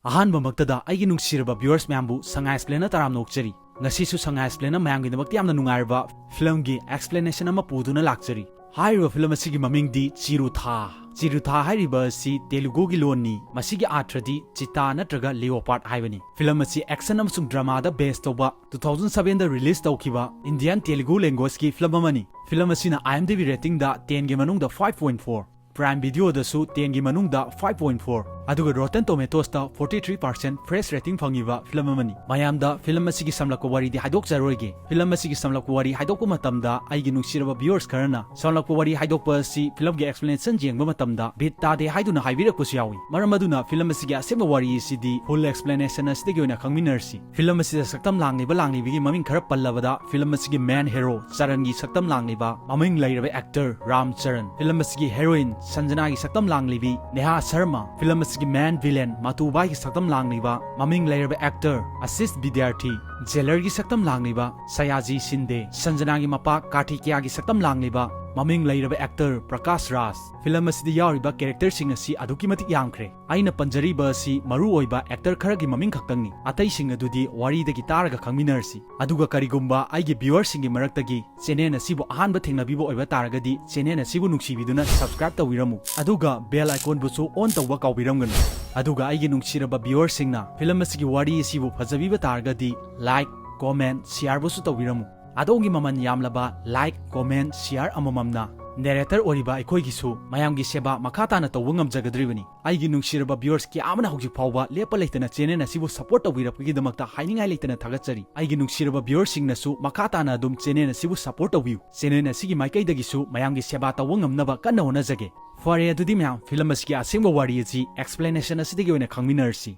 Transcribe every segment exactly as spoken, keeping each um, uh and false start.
ꯑꯍꯥꯟꯕꯃꯛꯇꯗ ꯑꯩꯒꯤ ꯅꯨꯡꯁꯤꯔꯕ viewers ꯃꯌꯥꯝꯕꯨ ꯁꯉꯥꯏ Explainꯅ ꯇꯔꯥꯝꯅ ꯑꯣꯛꯆꯔꯤ꯫ ꯉꯁꯤꯁꯨ ꯁꯉꯥꯏ Explainꯅ ꯃꯌꯥꯝꯒꯤꯗꯃꯛꯇ ꯌꯥꯝꯅ ꯅꯨꯡꯉꯥꯏꯔꯕ filmꯒꯤ explanation ꯑꯃ ꯄꯨꯗꯨꯅ ꯂꯥꯛꯆꯔꯤ꯫ ꯍꯥꯏꯔꯤꯕ film ꯑꯁꯤꯒꯤ ꯃꯃꯤꯡꯗꯤ ꯆꯤꯔꯨꯊꯥ꯫ ꯆꯤꯔꯨꯊꯥ ꯍꯥꯏꯔꯤꯕ ꯑꯁꯤ ꯇꯦꯂꯨꯒꯨꯒꯤ ꯂꯣꯟꯅꯤ꯫ ꯃꯁꯤꯒꯤ ꯑꯥꯔꯊ꯭ꯔꯗꯤ ꯆꯤꯇꯥ ꯅꯠꯇ꯭ꯔꯒ leopard ꯍꯥꯏꯕꯅꯤ꯫ Film ꯑꯁꯤ action ꯑꯃꯁꯨꯡ dramaꯗ base ꯇꯧꯕ two thousand sevenꯗ release ꯇꯧꯈꯤꯕ Indian Telugu languageꯀꯤ film ꯑꯃꯅꯤ꯫ Film ꯑꯁꯤꯅ IMDb ratingꯗ tenꯒꯤ ꯃꯅꯨꯡꯗ five point four, Prime Videoꯗꯁꯨ tenꯒꯤ ꯃꯅꯨꯡꯗ five point four, ꯑꯗꯨꯒ Rotten Tomatoesꯇ forty three percent fresh rating ꯐꯪꯉꯤꯕ film ꯑꯃꯅꯤ꯫ ꯃꯌꯥꯝꯗ film ꯑꯁꯤꯒꯤ ꯁꯝꯂꯞꯄ ꯋꯥꯔꯤꯗꯤ ꯍꯥꯏꯗꯣꯛꯆꯔꯣꯏꯒꯦ꯫ Film ꯑꯁꯤꯒꯤ ꯁꯝꯂꯞꯄ ꯋꯥꯔꯤ ꯍꯥꯏꯗꯣꯛꯄ ꯃꯇꯝꯗ ꯑꯩꯒꯤ ꯅꯨꯡꯁꯤꯔꯕ viewers ꯈꯔꯅ ꯁꯝꯂꯞꯄ ꯋꯥꯔꯤ ꯍꯥꯏꯗꯣꯛꯄ ꯑꯁꯤ filmꯒꯤ explanation ꯌꯦꯡꯕ ꯃꯇꯝꯗ bit ꯇꯥꯗꯦ ꯍꯥꯏꯗꯨꯅ ꯍꯥꯏꯕꯤꯔꯛꯄꯁꯨ ꯌꯥꯎꯏ꯫ ꯃꯔꯝ ꯑꯗꯨꯅ film ꯑꯁꯤꯒꯤ ꯑꯁꯦꯡꯕ ꯋꯥꯔꯤ ꯑꯁꯤꯗꯤ full explanation ꯑꯁꯤꯗꯒꯤ ꯑꯣꯏꯅ ꯈꯪꯃꯤꯟꯅꯔꯁꯤ꯫ Film ꯑꯁꯤꯗ ꯁꯛꯇꯝ ꯂꯥꯡꯂꯤꯕ ꯂꯥꯡꯂꯤꯕꯤꯒꯤ ꯃꯃꯤꯡ ꯈꯔ ꯄꯜꯂꯕꯗ, film ꯑꯁꯤꯒꯤ main hero ꯆꯔꯟꯒꯤ ꯁꯛꯇꯝ ꯂꯥꯡꯂꯤꯕ ꯃꯃꯤꯡ ꯂꯩꯔꯕ actor ꯔꯥꯝ ꯆꯔꯟ, film ꯑꯁꯤꯒꯤ heroine ꯁꯟꯖꯅꯥꯒꯤ ꯁꯛꯇꯝ ꯂꯥꯡꯂꯤꯕꯤ ꯅꯦꯍꯥ ꯁꯔꯃ, film ꯑꯁꯤꯒꯤ main villain ꯃꯇꯨꯕꯥꯏꯒꯤ ꯁꯛꯇꯝ ꯂꯥꯡꯂꯤꯕ ꯃꯃꯤꯡ ꯂꯩꯔꯕ actor ꯑꯁꯤꯁ ꯕꯤꯗ꯭ꯌꯥꯔꯊꯤ, jailerꯒꯤ ꯁꯛꯇꯝ ꯂꯥꯡꯂꯤꯕ ꯁꯌꯥꯖꯤ ꯁꯤꯟꯗꯦ, ꯁꯟꯖꯅꯥꯒꯤ ꯃꯄꯥ ꯀꯥꯔꯇꯤꯀꯦꯌꯥꯒꯤ ꯁꯛꯇꯝ ꯂꯥꯡꯂꯤꯕ ꯃꯃꯤꯡ ꯂꯩꯔꯕ actor ꯄ꯭ꯔꯀꯥꯁ ꯔꯥꯖ꯫ Film ꯑꯁꯤꯗ ꯌꯥꯎꯔꯤꯕ characterꯁꯤꯡ ꯑꯁꯤ ꯑꯗꯨꯛꯀꯤ ꯃꯇꯤꯛ ꯌꯥꯝꯈ꯭ꯔꯦ꯫ ꯑꯩꯅ ꯄꯟꯖꯔꯤꯕ ꯑꯁꯤ ꯃꯔꯨ ꯑꯣꯏꯕ actor ꯈꯔꯒꯤ ꯃꯃꯤꯡ ꯈꯛꯇꯪꯅꯤ꯫ ꯑꯇꯩꯁꯤꯡ ꯑꯗꯨꯗꯤ ꯋꯥꯔꯤꯗꯒꯤ ꯇꯥꯔꯒ ꯈꯪꯃꯤꯟꯅꯔꯁꯤ꯫ ꯑꯗꯨꯒ ꯀꯔꯤꯒꯨꯝꯕ ꯑꯩꯒꯤ viewerꯁꯤꯡꯒꯤ ꯃꯔꯛꯇꯒꯤ channel ꯑꯁꯤꯕꯨ ꯑꯍꯥꯟꯕ ꯊꯦꯡꯅꯕꯤꯕ ꯑꯣꯏꯕ ꯇꯥꯔꯒꯗꯤ, channel ꯑꯁꯤꯕꯨ ꯅꯨꯡꯁꯤꯕꯤꯗꯨꯅ subscribe ꯇꯧꯕꯤꯔꯝꯃꯨ꯫ ꯑꯗꯨꯒ bell iconꯕꯨꯁꯨ on ꯇꯧꯕ ꯀꯥꯎꯕꯤꯔꯝꯒꯅꯨ꯫ ꯑꯗꯨꯒ ꯑꯩꯒꯤ ꯅꯨꯡꯁꯤꯔꯕ viewerꯁꯤꯡꯅ film ꯑꯁꯤꯒꯤ ꯋꯥꯔꯤ ꯑꯁꯤꯕꯨ ꯐꯖꯕꯤꯕ ꯇꯥꯔꯒꯗꯤ, like, comment, shareꯕꯨꯁꯨ ꯇꯧꯕꯤꯔꯝꯃꯨ꯫ ꯑꯗꯣꯝꯒꯤ ꯃꯃꯜ ꯌꯥꯝꯂꯕ like, comment, share ꯑꯃꯃꯝꯅ narrator ꯑꯣꯏꯔꯤꯕ ꯑꯩꯈꯣꯏꯒꯤꯁꯨ ꯃꯌꯥꯝꯒꯤ ꯁꯦꯕꯥ ꯃꯈꯥ ꯇꯥꯅ ꯇꯧꯕ ꯉꯝꯖꯒꯗꯧꯔꯤꯕꯅꯤ꯫ ꯑꯩꯒꯤ ꯅꯨꯡꯁꯤꯔꯕ viewers ꯀꯌꯥ ꯑꯃꯅ ꯍꯧꯖꯤꯛ ꯐꯥꯎꯕ ꯂꯦꯞꯄ ꯂꯩꯇꯅ channel ꯑꯁꯤꯕꯨ support ꯇꯧꯕꯤꯔꯛꯄꯒꯤꯗꯃꯛꯇ ꯍꯥꯏꯅꯤꯡꯉꯥꯏ ꯂꯩꯇꯅ ꯊꯥꯒꯠꯆꯔꯤ꯫ ꯑꯩꯒꯤ ꯅꯨꯡꯁꯤꯔꯕ viewerꯁꯤꯡꯅꯁꯨ ꯃꯈꯥ ꯇꯥꯅ ꯑꯗꯨꯝ channel ꯑꯁꯤꯕꯨ support ꯇꯧꯕꯤꯌꯨ꯫ Channel ꯑꯁꯤꯒꯤ ꯃꯥꯏꯀꯩꯗꯒꯤꯁꯨ ꯃꯌꯥꯝꯒꯤ ꯁꯦꯕꯥ ꯇꯧꯕ ꯉꯝꯅꯕ ꯀꯟꯅ ꯍꯣꯠꯅꯖꯒꯦ꯫ ꯐꯔꯦ, ꯑꯗꯨꯗꯤ ꯃꯌꯥꯝ, film ꯑꯁꯤꯒꯤ ꯑꯁꯦꯡꯕ ꯋꯥꯔꯤ ꯑꯁꯤ explanation ꯑꯁꯤꯗꯒꯤ ꯑꯣꯏꯅ ꯈꯪꯃꯤꯟꯅꯔꯁꯤ꯫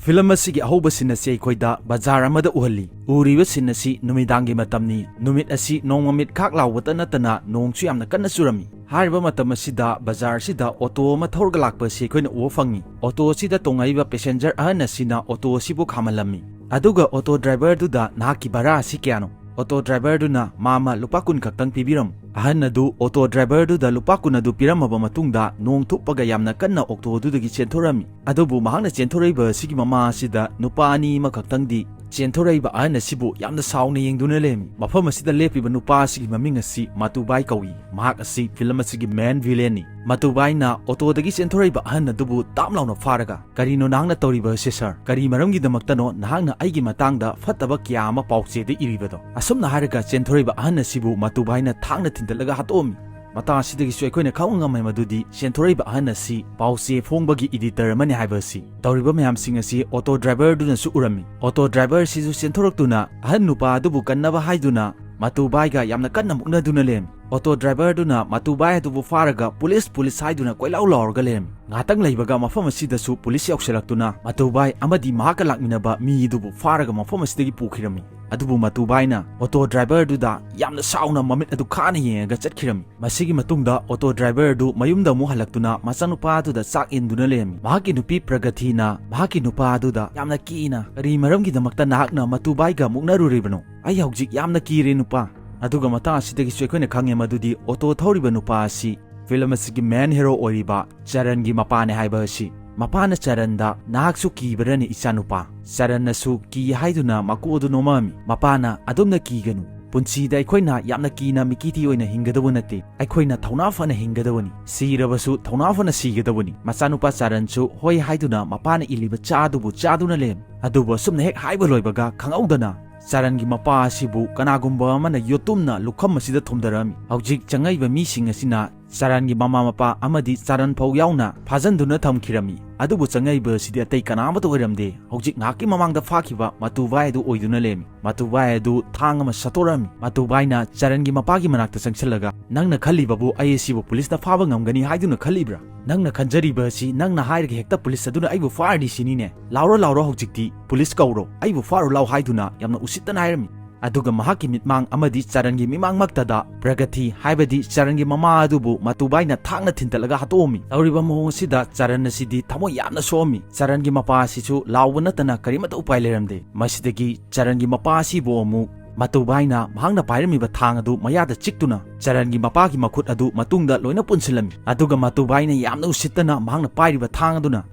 Film ꯑꯁꯤꯒꯤ ꯑꯍꯧꯕ scene ꯑꯁꯤ ꯑꯩꯈꯣꯏꯗ ꯕꯖꯥꯔ ꯑꯃꯗ ꯎꯍꯜꯂꯤ꯫ ꯎꯔꯤꯕ scene ꯑꯁꯤ ꯅꯨꯃꯤꯗꯥꯡꯒꯤ ꯃꯇꯝꯅꯤ꯫ ꯅꯨꯃꯤꯠ ꯑꯁꯤ ꯅꯣꯡꯃꯃꯤꯠ ꯈꯥꯛ ꯂꯥꯎꯕꯇ ꯅꯠꯇꯅ ꯅꯣꯡꯁꯨ ꯌꯥꯝꯅ ꯀꯟꯅ ꯆꯨꯔꯝꯃꯤ꯫ ꯍꯥꯏꯔꯤꯕ ꯃꯇꯝ ꯑꯁꯤꯗ ꯕꯖꯥꯔ ꯑꯁꯤꯗ auto ꯑꯃ ꯊꯧꯔꯒ ꯂꯥꯛꯄ ꯑꯁꯤ ꯑꯩꯈꯣꯏꯅ ꯎꯕ ꯐꯪꯉꯤ꯫ Auto ꯑꯁꯤꯗ ꯇꯣꯡꯉꯛꯏꯕ passenger ꯑꯍꯟ ꯑꯁꯤꯅ auto ꯑꯁꯤꯕꯨ ꯈꯥꯝꯍꯜꯂꯝꯃꯤ꯫ ꯑꯗꯨꯒ auto driverꯗꯨꯗ "ꯅꯍꯥꯛꯀꯤ ꯚꯔꯥ ꯑꯁꯤ ꯀꯌꯥꯅꯣ?" ꯑꯣꯇꯣ ꯗ꯭ꯔꯥꯏꯚꯔꯗꯨꯅ ꯃꯥꯃ ꯂꯨꯄꯥ ꯀꯨꯟ ꯈꯛꯇꯪ ꯄꯤꯕꯤꯔꯝꯃꯨ꯫ ꯑꯍꯟ ꯑꯗꯨ ꯑꯣꯇꯣ ꯗ꯭ꯔꯥꯏꯚꯔꯗꯨꯗ ꯂꯨꯄꯥ ꯀꯨꯟ ꯑꯗꯨ ꯄꯤꯔꯝꯃꯕ ꯃꯇꯨꯡꯗ ꯅꯣꯡ ꯊꯨꯞꯄꯒ ꯌꯥꯝꯅ ꯀꯟꯅ ꯑꯣꯛꯇꯣꯗꯨꯗꯒꯤ ꯆꯦꯟꯊꯣꯔꯛꯑꯝꯃꯤ꯫ ꯑꯗꯨꯕꯨ ꯃꯍꯥꯛꯅ ꯆꯦꯟꯊꯣꯔꯛꯏꯕ ꯑꯁꯤꯒꯤ ꯃꯃꯥ ꯑꯁꯤꯗ ꯅꯨꯄꯥ ꯑꯅꯤ ꯑꯃꯈꯛꯇꯪꯗꯤ ꯆꯦꯟꯊꯣꯔꯛꯏꯕ ꯑꯍꯟ ꯑꯁꯤꯕꯨ ꯌꯥꯝꯅ ꯁꯥꯎꯅ ꯌꯦꯡꯗꯨꯅ ꯂꯩꯔꯝꯃꯤ꯫ ꯃꯐꯝ ꯑꯁꯤꯗ ꯂꯦꯞꯄꯤꯕ ꯅꯨꯄꯥ ꯑꯁꯤꯒꯤ ꯃꯃꯤꯡ ꯑꯁꯤ ꯃꯇꯨꯕꯥꯏ ꯀꯧꯏ꯫ ꯃꯍꯥꯛ ꯑꯁꯤ ꯐꯤꯂꯝ ꯑꯁꯤꯒꯤ ꯃꯦꯟ ꯚꯤꯂꯦꯟꯅꯤ꯫ ꯃꯇꯨꯕꯥꯏꯅ ꯑꯣꯇꯣꯗꯒꯤ ꯆꯦꯟꯊꯣꯔꯛꯏꯕ ꯑꯍꯟ ꯑꯗꯨꯕꯨ ꯇꯥꯞ ꯂꯥꯎꯅ ꯐꯥꯔꯒ, "ꯀꯔꯤꯅꯣ ꯅꯍꯥꯛꯅ ꯇꯧꯔꯤꯕ ꯑꯁꯤ, ꯁꯥꯔ? ꯀꯔꯤ ꯃꯔꯝꯒꯤꯗꯃꯛꯇꯅꯣ ꯅꯍꯥꯛꯅ ꯑꯩꯒꯤ ꯃꯇꯥꯡꯗ ꯐꯠꯇꯕ ꯀꯌꯥ ꯑꯃ ꯄꯥꯎꯆꯦꯗ ꯏꯔꯤꯕꯗꯣ?" ꯑꯁꯨꯝꯅ ꯍꯥꯏꯔꯒ ꯆꯦꯟꯊꯣꯔꯛꯏꯕ ꯑꯍꯟ ꯑꯁꯤꯕꯨ ꯃꯇꯨꯕꯥꯏꯅ ꯊꯥꯡꯅ ꯊꯤꯟꯗꯠꯂꯒ ꯍꯥꯠꯇꯣꯛꯑꯝꯃꯤ꯫ ꯃꯇꯥꯡ ꯑꯁꯤꯗꯒꯤꯁꯨ ꯑꯩꯈꯣꯏꯅ ꯈꯪꯕ ꯉꯝꯃꯦ ꯃꯗꯨꯗꯤ ꯆꯦꯟꯊꯣꯔꯛꯏꯕ ꯑꯍꯟ ꯑꯁꯤ ꯄꯥꯎꯆꯦ ꯐꯣꯡꯕꯒꯤ ꯏꯗꯤꯇꯔ ꯑꯃꯅꯤ ꯍꯥꯏꯕ ꯑꯁꯤ꯫ ꯇꯧꯔꯤꯕ ꯃꯌꯥꯝꯁꯤꯡ ꯑꯁꯤ ꯑꯣꯇꯣ ꯗ꯭ꯔꯥꯏꯚꯔꯗꯨꯅꯁꯨ ꯎꯔꯝꯃꯤ꯫ ꯑꯣꯇꯣ ꯗ꯭ꯔꯥꯏꯚꯔꯁꯤꯁꯨ ꯆꯦꯟꯊꯣꯔꯛꯇꯨꯅ ꯑꯍꯟ ꯅꯨꯄꯥ ꯑꯗꯨꯕꯨ ꯀꯟꯅꯕ ꯍꯥꯏꯗꯨꯅ ꯃꯇꯨꯕꯥꯏꯒ ꯌꯥꯝꯅ ꯀꯟꯅ ꯃꯨꯛꯅꯗꯨꯅ ꯂꯩꯔꯝꯃꯤ꯫ ꯑꯣꯇꯣ ꯗ꯭ꯔꯥꯏꯚꯔꯗꯨꯅ ꯃꯇꯨꯕꯥꯏ ꯑꯗꯨꯕꯨ ꯐꯥꯔꯒ "ꯄꯨꯂꯤꯁ, ꯄꯨꯂꯤꯁ" ꯍꯥꯏꯗꯨꯅ ꯀꯣꯏꯂꯥꯎ ꯂꯥꯎꯔꯒ ꯂꯩꯔꯝꯃꯤ꯫ ꯉꯥꯏꯍꯥꯛꯇꯪ ꯂꯩꯕꯒ ꯃꯐꯝ ꯑꯁꯤꯗꯁꯨ ꯄꯨꯂꯤꯁ ꯌꯧꯁꯤꯜꯂꯛꯇꯨꯅ ꯃꯇꯨꯕꯥꯏ ꯑꯃꯗꯤ ꯃꯍꯥꯛꯀ ꯂꯥꯛꯃꯤꯟꯅꯕ ꯃꯤ ꯑꯗꯨꯕꯨ ꯐꯥꯔꯒ ꯃꯐꯝ ꯑꯁꯤꯗꯒꯤ ꯄꯨꯈꯤꯔꯝꯃꯤ꯫ ꯑꯗꯨꯕꯨ ꯃꯇꯨꯕꯥꯏꯅ ꯑꯣꯇꯣ ꯗ꯭ꯔꯥꯏꯚꯔꯗꯨꯗ ꯌꯥꯝꯅ ꯁꯥꯎꯅ ꯃꯃꯤꯠ ꯑꯗꯨ ꯈꯥꯅ ꯌꯦꯡꯉꯒ ꯆꯠꯈꯤꯔꯝꯃꯤ꯫ ꯃꯁꯤꯒꯤ ꯃꯇꯨꯡꯗ ꯑꯣꯇꯣ ꯗ꯭ꯔꯥꯏꯚꯔ ꯑꯗꯨ ꯃꯌꯨꯝꯗ ꯑꯃꯨꯛ ꯍꯜꯂꯛꯇꯨꯅ ꯃꯆꯥꯅꯨꯄꯥ ꯑꯗꯨꯗ ꯆꯥꯛ ꯏꯟꯗꯨꯅ ꯂꯩꯔꯝꯃꯤ꯫ ꯃꯍꯥꯛꯀꯤ ꯅꯨꯄꯤ ꯄ꯭ꯔꯒꯊꯤꯅ ꯃꯍꯥꯛꯀꯤ ꯅꯨꯄꯥ ꯑꯗꯨꯗ ꯌꯥꯝꯅ ꯀꯤꯅ, "ꯀꯔꯤ ꯃꯔꯝꯒꯤꯗꯃꯛꯇ ꯅꯍꯥꯛꯅ ꯃꯇꯨꯕꯥꯏꯒ ꯃꯨꯛꯅꯔꯨꯔꯤꯕꯅꯣ? ꯑꯩ ꯍꯧꯖꯤꯛ ꯌꯥꯝꯅ ꯀꯤꯔꯦ, ꯅꯨꯄꯥ"꯫ ꯑꯗꯨꯒ ꯃꯇꯥꯡ ꯑꯁꯤꯗꯒꯤꯁꯨ ꯑꯩꯈꯣꯏꯅ ꯈꯪꯉꯦ ꯃꯗꯨꯗꯤ ꯑꯣꯇꯣ ꯊꯧꯔꯤꯕ ꯅꯨꯄꯥ ꯑꯁꯤ ꯐꯤꯂꯝ ꯑꯁꯤꯒꯤ ꯃꯦꯟ ꯍꯦꯔꯣ ꯑꯣꯏꯔꯤꯕ ꯆꯔꯟꯒꯤ ꯃꯄꯥꯅꯦ ꯍꯥꯏꯕ ꯑꯁꯤ꯫ ꯃꯄꯥꯅ ꯆꯔꯟꯗ, "ꯅꯍꯥꯛꯁꯨ ꯀꯤꯕ꯭ꯔꯅꯦ, ꯏꯆꯥꯅꯨꯄꯥ?" ꯆꯔꯟꯅꯁꯨ ꯀꯤ ꯍꯥꯏꯗꯨꯅ ꯃꯀꯣꯛ ꯑꯗꯨ ꯅꯣꯝꯃꯝꯃꯤ꯫ ꯃꯄꯥꯅ, "ꯑꯗꯨꯝꯅ ꯀꯤꯒꯅꯨ꯫ ꯄꯨꯟꯁꯤꯗ ꯑꯩꯈꯣꯏꯅ ꯌꯥꯝꯅ ꯀꯤꯅ ꯃꯤꯀꯤꯊꯤ ꯑꯣꯏꯅ ꯍꯤꯡꯒꯗꯕ ꯅꯠꯇꯦ꯫ ꯑꯩꯈꯣꯏꯅ ꯊꯧꯅꯥ ꯐꯅ ꯍꯤꯡꯒꯗꯕꯅꯤ꯫ ꯁꯤꯔꯕꯁꯨ ꯊꯧꯅꯥ ꯐꯅ ꯁꯤꯒꯗꯕꯅꯤ"꯫ ꯃꯆꯥꯅꯨꯄꯥ ꯆꯔꯟꯁꯨ ꯍꯣꯏ ꯍꯥꯏꯗꯨꯅ ꯃꯄꯥꯅ ꯏꯜꯂꯤꯕ ꯆꯥ ꯑꯗꯨꯕꯨ ꯆꯥꯗꯨꯅ ꯂꯩꯔꯝꯃꯤ꯫ ꯑꯗꯨꯕꯨ ꯑꯁꯨꯝꯅ ꯍꯦꯛ ꯍꯥꯏꯕ ꯂꯣꯏꯕꯒ ꯈꯪꯍꯧꯗꯅ ꯆꯔꯟꯒꯤ ꯃꯄꯥ ꯑꯁꯤꯕꯨ ꯀꯅꯥꯒꯨꯝꯕ ꯑꯃꯅ ꯌꯣꯠꯇꯨꯝꯅ ꯂꯨꯈꯝ ꯑꯁꯤꯗ ꯊꯣꯝꯗꯔꯛꯑꯝꯃꯤ꯫ ꯍꯧꯖꯤꯛ ꯆꯪꯉꯛꯏꯕ ꯃꯤꯁꯤꯡ ꯑꯁꯤꯅ ꯆꯔꯟꯒꯤ ꯃꯃꯥ ꯃꯄꯥ ꯑꯃꯗꯤ ꯆꯔꯟ ꯐꯥꯎ ꯌꯥꯎꯅ ꯐꯥꯖꯟꯗꯨꯅ ꯊꯝꯈꯤꯔꯝꯃꯤ꯫ ꯑꯗꯨꯕꯨ ꯆꯪꯉꯛꯏꯕ ꯑꯁꯤꯗꯤ ꯑꯇꯩ ꯀꯅꯥ ꯑꯃꯠꯇ ꯑꯣꯏꯔꯝꯗꯦ꯫ ꯍꯧꯖꯤꯛ ꯉꯥꯏꯍꯥꯛꯀꯤ ꯃꯃꯥꯡꯗ ꯐꯥꯈꯤꯕ ꯃꯇꯨꯕꯥꯏ ꯑꯗꯨ ꯑꯣꯏꯗꯨꯅ ꯂꯩꯔꯝꯃꯤ꯫ ꯃꯇꯨꯕꯥꯏ ꯑꯗꯨ ꯊꯥꯡ ꯑꯃ ꯁꯠꯇꯣꯔꯛꯑꯝꯃꯤ꯫ ꯃꯇꯨꯕꯥꯏꯅ ꯆꯔꯟꯒꯤ ꯃꯄꯥꯒꯤ ꯃꯅꯥꯛꯇ ꯆꯪꯁꯤꯜꯂꯒ, "ꯅꯪꯅ ꯈꯜꯂꯤꯕꯕꯨ ꯑꯩ ꯑꯁꯤꯕꯨ ꯄꯨꯂꯤꯁꯅ ꯐꯥꯕ ꯉꯝꯒꯅꯤ ꯍꯥꯏꯗꯨꯅ ꯈꯜꯂꯤꯕ꯭ꯔꯥ? ꯅꯪꯅ ꯈꯟꯖꯔꯤꯕ ꯑꯁꯤ ꯅꯪꯅ ꯍꯥꯏꯔꯒ ꯍꯦꯛꯇ ꯄꯨꯂꯤꯁ ꯑꯗꯨꯅ ꯑꯩꯕꯨ ꯐꯥꯔꯅꯤ ꯁꯤꯅꯤꯅꯦ? ꯂꯥꯎꯔꯣ, ꯂꯥꯎꯔꯣ, ꯍꯧꯖꯤꯛꯇꯤ ꯄꯨꯂꯤꯁ ꯀꯧꯔꯣ, ꯑꯩꯕꯨ ꯐꯥꯔꯨ ꯂꯥꯎ" ꯍꯥꯏꯗꯨꯅ ꯌꯥꯝꯅ ꯎꯁꯤꯠꯇꯅ ꯍꯥꯏꯔꯝꯃꯤ꯫ ꯑꯗꯨꯒ ꯃꯍꯥꯛꯀꯤ ꯃꯤꯠꯃꯥꯡ ꯑꯃꯗꯤ ꯆꯔꯟꯒꯤ ꯃꯤꯠꯃꯥꯡꯃꯛꯇꯗ ꯄ꯭ꯔꯒꯊꯤ ꯍꯥꯏꯕꯗꯤ ꯆꯔꯟꯒꯤ ꯃꯃꯥ ꯑꯗꯨꯕꯨ ꯃꯇꯨꯕꯥꯏꯅ ꯊꯥꯡꯅ ꯊꯤꯟꯇꯠꯂꯒ ꯍꯥꯠꯇꯣꯛꯑꯝꯃꯤ꯫ ꯇꯧꯔꯤꯕ ꯃꯑꯣꯡ ꯑꯁꯤꯗ ꯆꯔꯟ ꯑꯁꯤꯗꯤ ꯊꯃꯣꯏ ꯌꯥꯝꯅ ꯁꯣꯛꯑꯝꯃꯤ꯫ ꯆꯔꯟꯒꯤ ꯃꯄꯥ ꯑꯁꯤꯁꯨ ꯂꯥꯎꯕ ꯅꯠꯇꯅ ꯀꯔꯤꯃꯠꯇ ꯎꯄꯥꯏ ꯂꯩꯔꯝꯗꯦ꯫ ꯃꯁꯤꯗꯒꯤ ꯆꯔꯟꯒꯤ ꯃꯄꯥ ꯑꯁꯤꯕꯨ ꯑꯃꯨꯛ ꯃꯇꯨꯕꯥꯏꯅ ꯃꯍꯥꯛꯅ ꯄꯥꯏꯔꯝꯃꯤꯕ ꯊꯥꯡ ꯑꯗꯨ ꯃꯌꯥꯗ ꯆꯤꯛꯇꯨꯅ ꯆꯔꯟꯒꯤ ꯃꯄꯥꯒꯤ ꯃꯈꯨꯠ ꯑꯗꯨ ꯃꯇꯨꯡꯗ ꯂꯣꯏꯅ ꯄꯨꯟꯁꯤꯜꯂꯝꯃꯤ꯫ ꯑꯗꯨꯒ ꯃꯇꯨꯕꯥꯏꯅ ꯌꯥꯝꯅ ꯎꯁꯤꯠꯇꯅ ꯃꯍꯥꯛꯅ ꯄꯥꯏꯔꯤꯕ ꯊꯥꯡ ꯑꯗꯨꯅ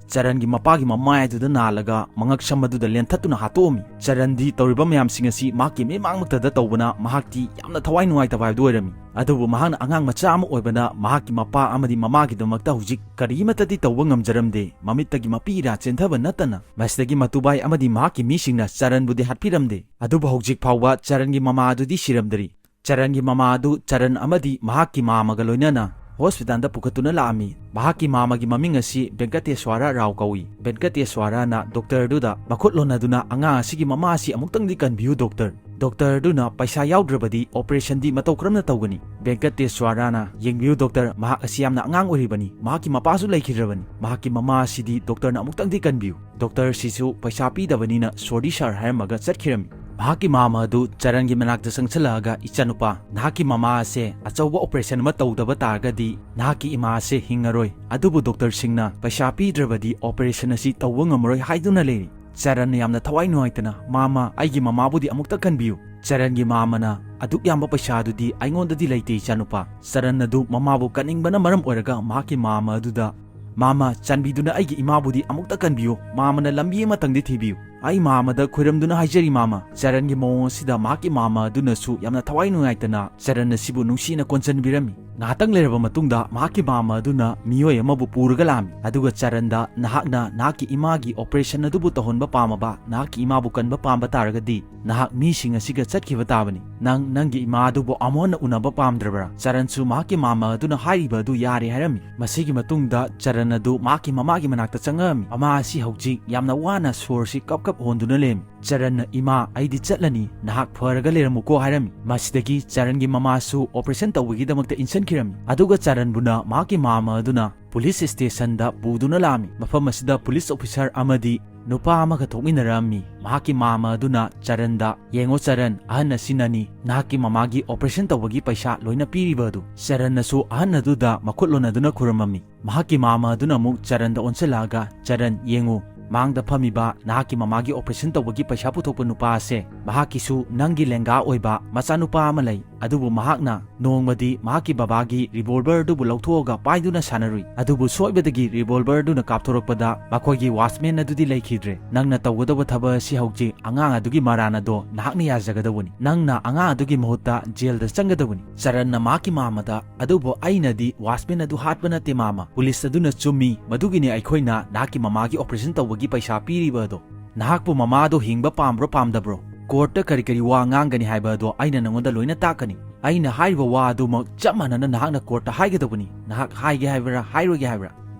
ꯆꯔꯟꯒꯤ ꯃꯄꯥꯒꯤ ꯃꯃꯥꯏ ꯑꯗꯨꯗ ꯅꯥꯜꯂꯒ ꯃꯉꯛꯁꯝ ꯑꯗꯨꯗ ꯂꯦꯟꯊꯠꯇꯨꯅ ꯍꯥꯠꯇꯣꯛꯑꯝꯃꯤ꯫ ꯆꯔꯟꯗꯤ ꯇꯧꯔꯤꯕ ꯃꯌꯥꯝꯁꯤꯡ ꯑꯁꯤ ꯃꯍꯥꯛꯀꯤ ꯃꯤꯠꯃꯥꯡꯃꯛꯇꯗ ꯇꯧꯕꯅ ꯃꯍꯥꯛꯇꯤ ꯌꯥꯝꯅ ꯊꯋꯥꯏ ꯅꯨꯡꯉꯥꯏꯇꯕ ꯍꯥꯏꯕꯗꯨ ꯑꯣꯏꯔꯝꯃꯤ꯫ ꯑꯗꯨꯕꯨ ꯃꯍꯥꯛꯅ ꯑꯉꯥꯡ ꯃꯆꯥ ꯑꯃ ꯑꯣꯏꯕꯅ ꯃꯍꯥꯛꯀꯤ ꯃꯄꯥ ꯑꯃꯗꯤ ꯃꯃꯥꯒꯤꯗꯃꯛꯇ ꯍꯧꯖꯤꯛ ꯀꯔꯤꯃꯠꯇꯗꯤ ꯇꯧꯕ ꯉꯝꯖꯔꯝꯗꯦ꯫ ꯃꯃꯤꯠꯇꯒꯤ ꯃꯄꯤ ꯏꯔꯥ ꯆꯦꯟꯊꯕ ꯅꯠꯇꯅ꯫ ꯃꯁꯤꯗꯒꯤ ꯃꯇꯨꯕꯥꯏ ꯑꯃꯗꯤ ꯃꯍꯥꯛꯀꯤ ꯃꯤꯁꯤꯡꯅ ꯆꯔꯟꯕꯨꯗꯤ ꯍꯥꯠꯄꯤꯔꯝꯗꯦ꯫ ꯑꯗꯨꯕꯨ ꯍꯧꯖꯤꯛ ꯐꯥꯎꯕ ꯆꯔꯟꯒꯤ ꯃꯃꯥ ꯑꯗꯨꯗꯤ ꯁꯤꯔꯝꯗ꯭ꯔꯤ꯫ ꯆꯔꯟꯒꯤ ꯃꯃꯥ ꯑꯗꯨ ꯆꯔꯟ ꯑꯃꯗꯤ ꯃꯍꯥꯛꯀꯤ ꯃꯥꯃꯒ ꯂꯣꯏꯅꯅ ꯍꯣꯁꯄꯤꯇꯥꯜꯗ ꯄꯨꯈꯠꯇꯨꯅ ꯂꯥꯛꯑꯝꯃꯤ꯫ ꯃꯍꯥꯛꯀꯤ ꯃꯥꯃꯒꯤ ꯃꯃꯤꯡ ꯑꯁꯤ ꯚꯦꯡꯀꯇꯦꯁ꯭ꯋꯥꯔꯥ ꯔꯥꯎ ꯀꯧꯏ꯫ ꯚꯦꯡꯀꯇꯦꯁ꯭ꯋꯥꯔꯥꯅ ꯗꯣꯛꯇꯔꯗꯨꯗ ꯃꯈꯨꯠ ꯂꯣꯟꯅꯗꯨꯅ, "ꯑꯉꯥꯡ ꯑꯁꯤꯒꯤ ꯃꯃꯥ ꯑꯁꯤ ꯑꯃꯨꯛꯇꯪꯗꯤ ꯀꯟꯕꯤꯌꯨ ꯗꯣꯛꯇꯔ꯫ ꯗꯣꯛꯇꯔꯗꯨꯅ ꯄꯩꯁꯥ ꯌꯥꯎꯗ꯭ꯔꯕꯗꯤ ꯑꯣꯄꯔꯦꯁꯟꯗꯤ ꯃꯇꯧ ꯀꯔꯝꯅ ꯇꯧꯒꯅꯤ?" ꯚꯦꯡꯀꯇꯦꯁ꯭ꯋꯥꯔꯥꯅ, "ꯌꯦꯡꯕꯤꯌꯨ ꯗꯣꯛꯇꯔ, ꯃꯍꯥꯛ ꯑꯁꯤ ꯌꯥꯝꯅ ꯑꯉꯥꯡ ꯑꯣꯏꯔꯤꯕꯅꯤ꯫ ꯃꯍꯥꯛꯀꯤ ꯃꯄꯥꯁꯨ ꯂꯩꯈꯤꯗ꯭ꯔꯕꯅꯤ꯫ ꯃꯍꯥꯛꯀꯤ ꯃꯃꯥ ꯑꯁꯤꯗꯤ ꯗꯣꯛꯇꯔꯅ ꯑꯃꯨꯛꯇꯪꯗꯤ ꯀꯟꯕꯤꯌꯨ꯫" ꯗꯣꯛꯇꯔꯁꯤꯁꯨ ꯄꯩꯁꯥ ꯄꯤꯗꯕꯅꯤꯅ "Sorry sir" ꯍꯥꯏꯔꯝꯃꯒ ꯆꯠꯈꯤꯔꯝꯃꯤ꯫ ꯃꯍꯥꯛꯀꯤ ꯃꯥꯃ ꯑꯗꯨ ꯆꯔꯟꯒꯤ ꯃꯅꯥꯛꯇ ꯆꯪꯁꯤꯜꯂꯛꯑꯒ, "ꯏꯆꯥꯅꯨꯄꯥ, ꯅꯍꯥꯛꯀꯤ ꯃꯃꯥ ꯑꯁꯦ ꯑꯆꯧꯕ ꯑꯣꯄꯔꯦꯁꯟ ꯑꯃ ꯇꯧꯗꯕ ꯇꯥꯔꯒꯗꯤ ꯅꯍꯥꯛꯀꯤ ꯏꯃꯥ ꯑꯁꯦ ꯍꯤꯡꯉꯔꯣꯏ꯫ ꯑꯗꯨꯕꯨ ꯗꯣꯛꯇꯔꯁꯤꯡꯅ ꯄꯩꯁꯥ ꯄꯤꯗ꯭ꯔꯕꯗꯤ ꯑꯣꯄꯔꯦꯁꯟ ꯑꯁꯤ ꯇꯧꯕ ꯉꯝꯃꯔꯣꯏ ꯍꯥꯏꯗꯨꯅ ꯂꯩꯔꯤ꯫" ꯆꯔꯟꯅ ꯌꯥꯝꯅ ꯊꯋꯥꯏ ꯅꯨꯡꯉꯥꯏꯇꯅ, "ꯃꯥꯃ, ꯑꯩꯒꯤ ꯃꯃꯥꯕꯨꯗꯤ ꯑꯃꯨꯛꯇ ꯀꯟꯕꯤꯌꯨ꯫" ꯆꯔꯟꯒꯤ ꯃꯥꯃꯅ, "ꯑꯗꯨꯛ ꯌꯥꯝꯕ ꯄꯩꯁꯥ ꯑꯗꯨꯗꯤ ꯑꯩꯉꯣꯟꯗꯗꯤ ꯂꯩꯇꯦ ꯏꯆꯥꯅꯨꯄꯥ꯫" ꯆꯔꯟ ꯑꯗꯨ ꯃꯃꯥꯕꯨ ꯀꯟꯅꯤꯡꯕꯅ ꯃꯔꯝ ꯑꯣꯏꯔꯒ ꯃꯍꯥꯛꯀꯤ ꯃꯥꯃ ꯑꯗꯨꯗ, "ꯃꯥꯃ, ꯆꯥꯟꯕꯤꯗꯨꯅ ꯑꯩꯒꯤ ꯏꯃꯥꯕꯨꯗꯤ ꯑꯃꯨꯛꯇ ꯀꯟꯕꯤꯌꯨ꯫ ꯃꯥꯃꯅ ꯂꯝꯕꯤ ꯑꯃꯇꯪꯗꯤ ꯊꯤꯕꯤꯌꯨ꯫ ꯑꯩ ꯃꯥꯃꯗ ꯈꯣꯏꯔꯝꯗꯨꯅ ꯍꯥꯏꯖꯔꯤ ꯃꯥꯃ꯫" ꯆꯔꯟꯒꯤ ꯃꯑꯣꯡ ꯑꯁꯤꯗ ꯃꯍꯥꯛꯀꯤ ꯃꯥꯃ ꯑꯗꯨꯅꯁꯨ ꯌꯥꯝꯅ ꯊꯋꯥꯏ ꯅꯨꯡꯉꯥꯏꯇꯅ ꯆꯔꯟ ꯑꯁꯤꯕꯨ ꯅꯨꯡꯁꯤꯅ ꯀꯣꯟꯁꯤꯟꯕꯤꯔꯝꯃꯤ꯫ ꯉꯥꯏꯍꯥꯛꯇꯪ ꯂꯩꯔꯕ ꯃꯇꯨꯡꯗ ꯃꯍꯥꯛꯀꯤ ꯃꯥꯃ ꯑꯗꯨꯅ ꯃꯤꯑꯣꯏ ꯑꯃꯕꯨ ꯄꯨꯔꯒ ꯂꯥꯛꯑꯝꯃꯤ꯫ ꯑꯗꯨꯒ ꯆꯔꯟꯗ, "ꯅꯍꯥꯛꯅ ꯅꯍꯥꯛꯀꯤ ꯏꯃꯥꯒꯤ ꯑꯣꯄꯔꯦꯁꯟ ꯑꯗꯨꯕꯨ ꯇꯧꯍꯟꯕ ꯄꯥꯝꯃꯕ, ꯅꯍꯥꯛꯀꯤ ꯏꯃꯥꯕꯨ ꯀꯟꯕ ꯄꯥꯝꯕ ꯇꯥꯔꯒꯗꯤ ꯅꯍꯥꯛ ꯃꯤꯁꯤꯡ ꯑꯁꯤꯒ ꯆꯠꯈꯤꯕ ꯇꯥꯕꯅꯤ꯫ ꯅꯪ ꯅꯪꯒꯤ ꯏꯃꯥ ꯑꯗꯨꯕꯨ ꯑꯃꯨꯛ ꯍꯟꯅ ꯎꯅꯕ ꯄꯥꯝꯗ꯭ꯔꯕ꯭ꯔꯥ?" ꯆꯔꯟꯁꯨ ꯃꯍꯥꯛꯀꯤ ꯃꯥꯃ ꯑꯗꯨꯅ ꯍꯥꯏꯔꯤꯕ ꯑꯗꯨ ꯌꯥꯔꯦ ꯍꯥꯏꯔꯝꯃꯤ꯫ ꯃꯁꯤꯒꯤ ꯃꯇꯨꯡꯗ ꯆꯔꯟ ꯑꯗꯨ ꯃꯍꯥꯛꯀꯤ ꯃꯃꯥꯒꯤ ꯃꯅꯥꯛꯇ ꯆꯪꯉꯛꯑꯝꯃꯤ꯫ ꯃꯃꯥ ꯑꯁꯤ ꯍꯧꯖꯤꯛ ꯌꯥꯝꯅ ꯋꯥꯅ ꯁꯣꯔꯁꯤ ꯀꯞ ꯀꯞ ꯍꯣꯟꯗꯨꯅ ꯂꯩꯔꯝꯃꯤ꯫ ꯆꯔꯟꯅ, "ꯏꯃꯥ, ꯑꯩꯗꯤ ꯆꯠꯂꯅꯤ, ꯅꯍꯥꯛ ꯐꯔꯒ ꯂꯩꯔꯝꯃꯨꯀꯣ" ꯍꯥꯏꯔꯝꯃꯤ꯫ ꯃꯁꯤꯗꯒꯤ ꯆꯔꯟꯒꯤ ꯃꯃꯥꯁꯨ ꯑꯣꯄꯔꯦꯁꯟ ꯇꯧꯕꯒꯤꯗꯃꯛꯇ ꯏꯟꯁꯤꯟꯈꯤꯔꯝꯃꯤ꯫ ꯑꯗꯨꯒ ꯆꯔꯟꯕꯨꯅ ꯃꯍꯥꯛꯀꯤ ꯃꯥꯃ ꯑꯗꯨꯅ ꯄꯨꯂꯤꯁ ꯁ꯭ꯇꯦꯁꯟꯗ ꯄꯨꯗꯨꯅ ꯂꯥꯛꯑꯝꯃꯤ꯫ ꯃꯐꯝ ꯑꯁꯤꯗ ꯄꯨꯂꯤꯁ ꯑꯣꯐꯤꯁꯥꯔ ꯑꯃꯗꯤ ꯅꯨꯄꯥ ꯑꯃꯒ ꯊꯣꯛꯃꯤꯟꯅꯔꯛꯑꯝꯃꯤ꯫ ꯃꯍꯥꯛꯀꯤ ꯃꯥꯃ ꯑꯗꯨꯅ ꯆꯔꯟꯗ, "ꯌꯦꯡꯉꯣ ꯆꯔꯟ, ꯑꯍꯟ ꯑꯁꯤꯅꯅꯤ ꯅꯍꯥꯛꯀꯤ ꯃꯃꯥꯒꯤ ꯑꯣꯄꯔꯦꯁꯟ ꯇꯧꯕꯒꯤ ꯄꯩꯁꯥ ꯂꯣꯏꯅ ꯄꯤꯔꯤꯕ ꯑꯗꯨ꯫" ꯆꯔꯟꯅꯁꯨ ꯑꯍꯟ ꯑꯗꯨꯗ ꯃꯈꯨꯠ ꯂꯣꯟꯅꯗꯨꯅ ꯈꯨꯔꯨꯝꯃꯝꯃꯤ꯫ ꯃꯍꯥꯛꯀꯤ ꯃꯥꯃ ꯑꯗꯨꯅ ꯑꯃꯨꯛ ꯆꯔꯟꯗ ꯑꯣꯟꯁꯤꯜꯂꯛꯑꯒ, "ꯆꯔꯟ, ꯌꯦꯡꯉꯨ, ꯃꯥꯡꯗ ꯐꯝꯃꯤꯕ ꯅꯍꯥꯛꯀꯤ ꯃꯃꯥꯒꯤ operation ꯇꯧꯕꯒꯤ ꯄꯩꯁꯥ ꯄꯨꯊꯣꯛꯄ ꯅꯨꯄꯥ ꯑꯁꯦ ꯃꯍꯥꯛꯀꯤꯁꯨ ꯅꯪꯒꯤ ꯂꯦꯡꯒꯥ ꯑꯣꯏꯕ ꯃꯆꯥꯅꯨꯄꯥ ꯑꯃ ꯂꯩ, ꯑꯗꯨꯕꯨ ꯃꯍꯥꯛꯅ ꯅꯣꯡꯃꯗꯤ ꯃꯍꯥꯛꯀꯤ ꯕꯕꯥꯒꯤ revolver ꯑꯗꯨꯕꯨ ꯂꯧꯊꯣꯛꯑꯒ ꯄꯥꯏꯗꯨꯅ ꯁꯥꯟꯅꯔꯨꯏ꯫ ꯑꯗꯨꯕꯨ ꯁꯣꯏꯕꯗꯒꯤ revolver ꯑꯗꯨꯅ ꯀꯥꯞꯊꯣꯔꯛꯄꯗ ꯃꯈꯣꯏꯒꯤ watchman ꯑꯗꯨꯗꯤ ꯂꯩꯈꯤꯗ꯭ꯔꯦ꯫ ꯅꯪꯅ ꯇꯧꯒꯗꯧꯕ ꯊꯕꯛ ꯑꯁꯤ ꯍꯧꯖꯤꯛ ꯑꯉꯥꯡ ꯑꯗꯨꯒꯤ ꯃꯔꯥꯟ ꯑꯗꯣ ꯅꯍꯥꯛꯅ ꯌꯥꯖꯒꯗꯧꯕꯅꯤ꯫ ꯅꯪꯅ ꯑꯉꯥꯡ ꯑꯗꯨꯒꯤ ꯃꯍꯨꯠꯇ ꯖꯦꯜꯗ ꯆꯪꯒꯗꯧꯕꯅꯤ꯫ ꯆꯔꯟꯅ ꯃꯍꯥꯛꯀꯤ ꯃꯥꯃꯗ, "ꯑꯗꯨꯕꯨ ꯑꯩꯅꯗꯤ watchman ꯑꯗꯨ ꯍꯥꯠꯄ ꯅꯠꯇꯦ ꯃꯥꯃ꯫ ꯄꯨꯂꯤꯁ ꯑꯗꯨꯅ ꯆꯨꯝꯃꯤ, ꯃꯗꯨꯒꯤꯅꯤ ꯑꯩꯈꯣꯏꯅ ꯅꯍꯥꯛꯀꯤ ꯃꯃꯥꯒꯤ operation ꯇꯧꯕꯒꯤ ꯄꯩꯁꯥ ꯄꯤꯔꯤꯕ ꯑꯗꯣ꯫ ꯅꯍꯥꯛꯄꯨ ꯃꯃꯥꯗꯣ ꯍꯤꯡꯕ ꯄꯥꯝꯕ꯭ꯔꯣ ꯄꯥꯝꯗꯕ꯭ꯔꯣ? Courtꯇ ꯀꯔꯤ ꯀꯔꯤ ꯋꯥ ꯉꯥꯡꯒꯅꯤ ꯍꯥꯏꯕ ꯑꯗꯣ ꯑꯩꯅ ꯅꯉꯣꯟꯗ ꯂꯣꯏꯅ ꯇꯥꯛꯀꯅꯤ꯫ ꯑꯩꯅ ꯍꯥꯏꯔꯤꯕ ꯋꯥ ꯑꯗꯨꯃꯛ ꯆꯞ ꯃꯥꯟꯅꯅ ꯅꯍꯥꯛꯅ courtꯇ ꯍꯥꯏꯒꯗꯧꯕꯅꯤ꯫ ꯅꯍꯥꯛ ꯍꯥꯏꯒꯦ ꯍꯥꯏꯕ꯭ꯔꯥ, ꯍꯥꯏꯔꯣꯏꯒꯦ ꯍꯥꯏꯕ꯭ꯔꯥ?"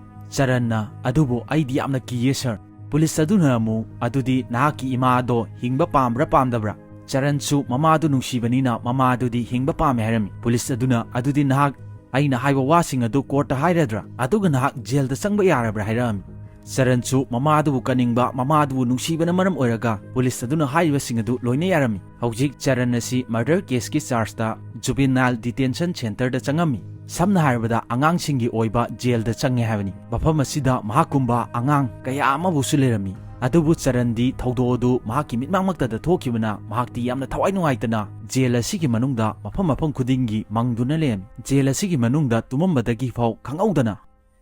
ꯆꯔꯟꯅ, "ꯑꯗꯨꯕꯨ ꯑꯩꯗꯤ ꯌꯥꯝꯅ ꯀꯤꯌꯦ, sir꯫" ꯄꯨꯂꯤꯁ ꯑꯗꯨꯅ ꯑꯃꯨꯛ, "ꯑꯗꯨꯗꯤ ꯅꯍꯥꯛꯀꯤ ꯏꯃꯥ ꯑꯗꯣ ꯍꯤꯡꯕ ꯄꯥꯝꯕ꯭ꯔꯥ ꯄꯥꯝꯗꯕ꯭ꯔꯥ?" ꯆꯔꯟꯁꯨ ꯃꯃꯥꯗꯨ ꯅꯨꯡꯁꯤꯕꯅꯤꯅ ꯃꯃꯥꯗꯨꯗꯤ ꯍꯤꯡꯕ ꯄꯥꯝꯃꯦ ꯍꯥꯏꯔꯝꯃꯤ꯫ ꯄꯨꯂꯤꯁ ꯑꯗꯨꯅ, "ꯑꯗꯨꯗꯤ ꯅꯍꯥꯛ ꯑꯩꯅ ꯍꯥꯏꯕ ꯋꯥꯁꯤꯡ ꯑꯗꯨ courtꯇ ꯍꯥꯏꯔꯗ꯭ꯔꯥ? ꯑꯗꯨꯒ ꯅꯍꯥꯛ ꯖꯦꯜꯗ ꯆꯪꯕ ꯌꯥꯔꯕ꯭ꯔꯥ?" ꯍꯥꯏꯔꯛꯑꯝꯃꯤ꯫ ꯆꯔꯟꯁꯨ ꯃꯃꯥꯗꯨꯕꯨ ꯀꯅꯤꯡꯕ, ꯃꯃꯥꯗꯨꯕꯨ ꯅꯨꯡꯁꯤꯕꯅ ꯃꯔꯝ ꯑꯣꯏꯔꯒ ꯄꯨꯂꯤꯁ ꯑꯗꯨꯅ ꯍꯥꯏꯔꯤꯕꯁꯤꯡ ꯑꯗꯨ ꯂꯣꯏꯅ ꯌꯥꯔꯝꯃꯤ꯫ ꯍꯧꯖꯤꯛ ꯆꯔꯟ ꯑꯁꯤ murder caseꯀꯤ chargeꯇ juvenile detention centreꯗ ꯆꯪꯉꯝꯃꯤ꯫ ꯁꯝꯅ ꯍꯥꯏꯔꯕꯗ ꯑꯉꯥꯡꯁꯤꯡꯒꯤ ꯑꯣꯏꯕ ꯖꯦꯜꯗ ꯆꯪꯉꯦ ꯍꯥꯏꯕꯅꯤ꯫ ꯃꯐꯝ ꯑꯁꯤꯗ ꯃꯍꯥꯛꯀꯨꯝꯕ ꯑꯉꯥꯡ ꯀꯌꯥ ꯑꯃꯕꯨꯁꯨ ꯂꯩꯔꯝꯃꯤ꯫ ꯑꯗꯨꯕꯨ ꯆꯔꯟꯗꯤ ꯊꯧꯗꯣꯛ ꯑꯗꯨ ꯃꯍꯥꯛꯀꯤ ꯃꯤꯠꯃꯥꯡꯃꯛꯇꯗ ꯊꯣꯛꯈꯤꯕꯅ ꯃꯍꯥꯛꯇꯤ ꯌꯥꯝꯅ ꯊꯋꯥꯏ ꯅꯨꯡꯉꯥꯏꯇꯅ ꯖꯦꯜ ꯑꯁꯤꯒꯤ ꯃꯅꯨꯡꯗ ꯃꯐꯝ ꯃꯐꯝ ꯈꯨꯗꯤꯡꯒꯤ ꯃꯪꯗꯨꯅ ꯂꯩꯔꯝꯃꯤ꯫ ꯖꯦꯜ ꯑꯁꯤꯒꯤ ꯃꯅꯨꯡꯗ ꯇꯨꯝꯃꯝꯕꯗꯒꯤ ꯐꯥꯎ ꯈꯪꯍꯧꯗꯅ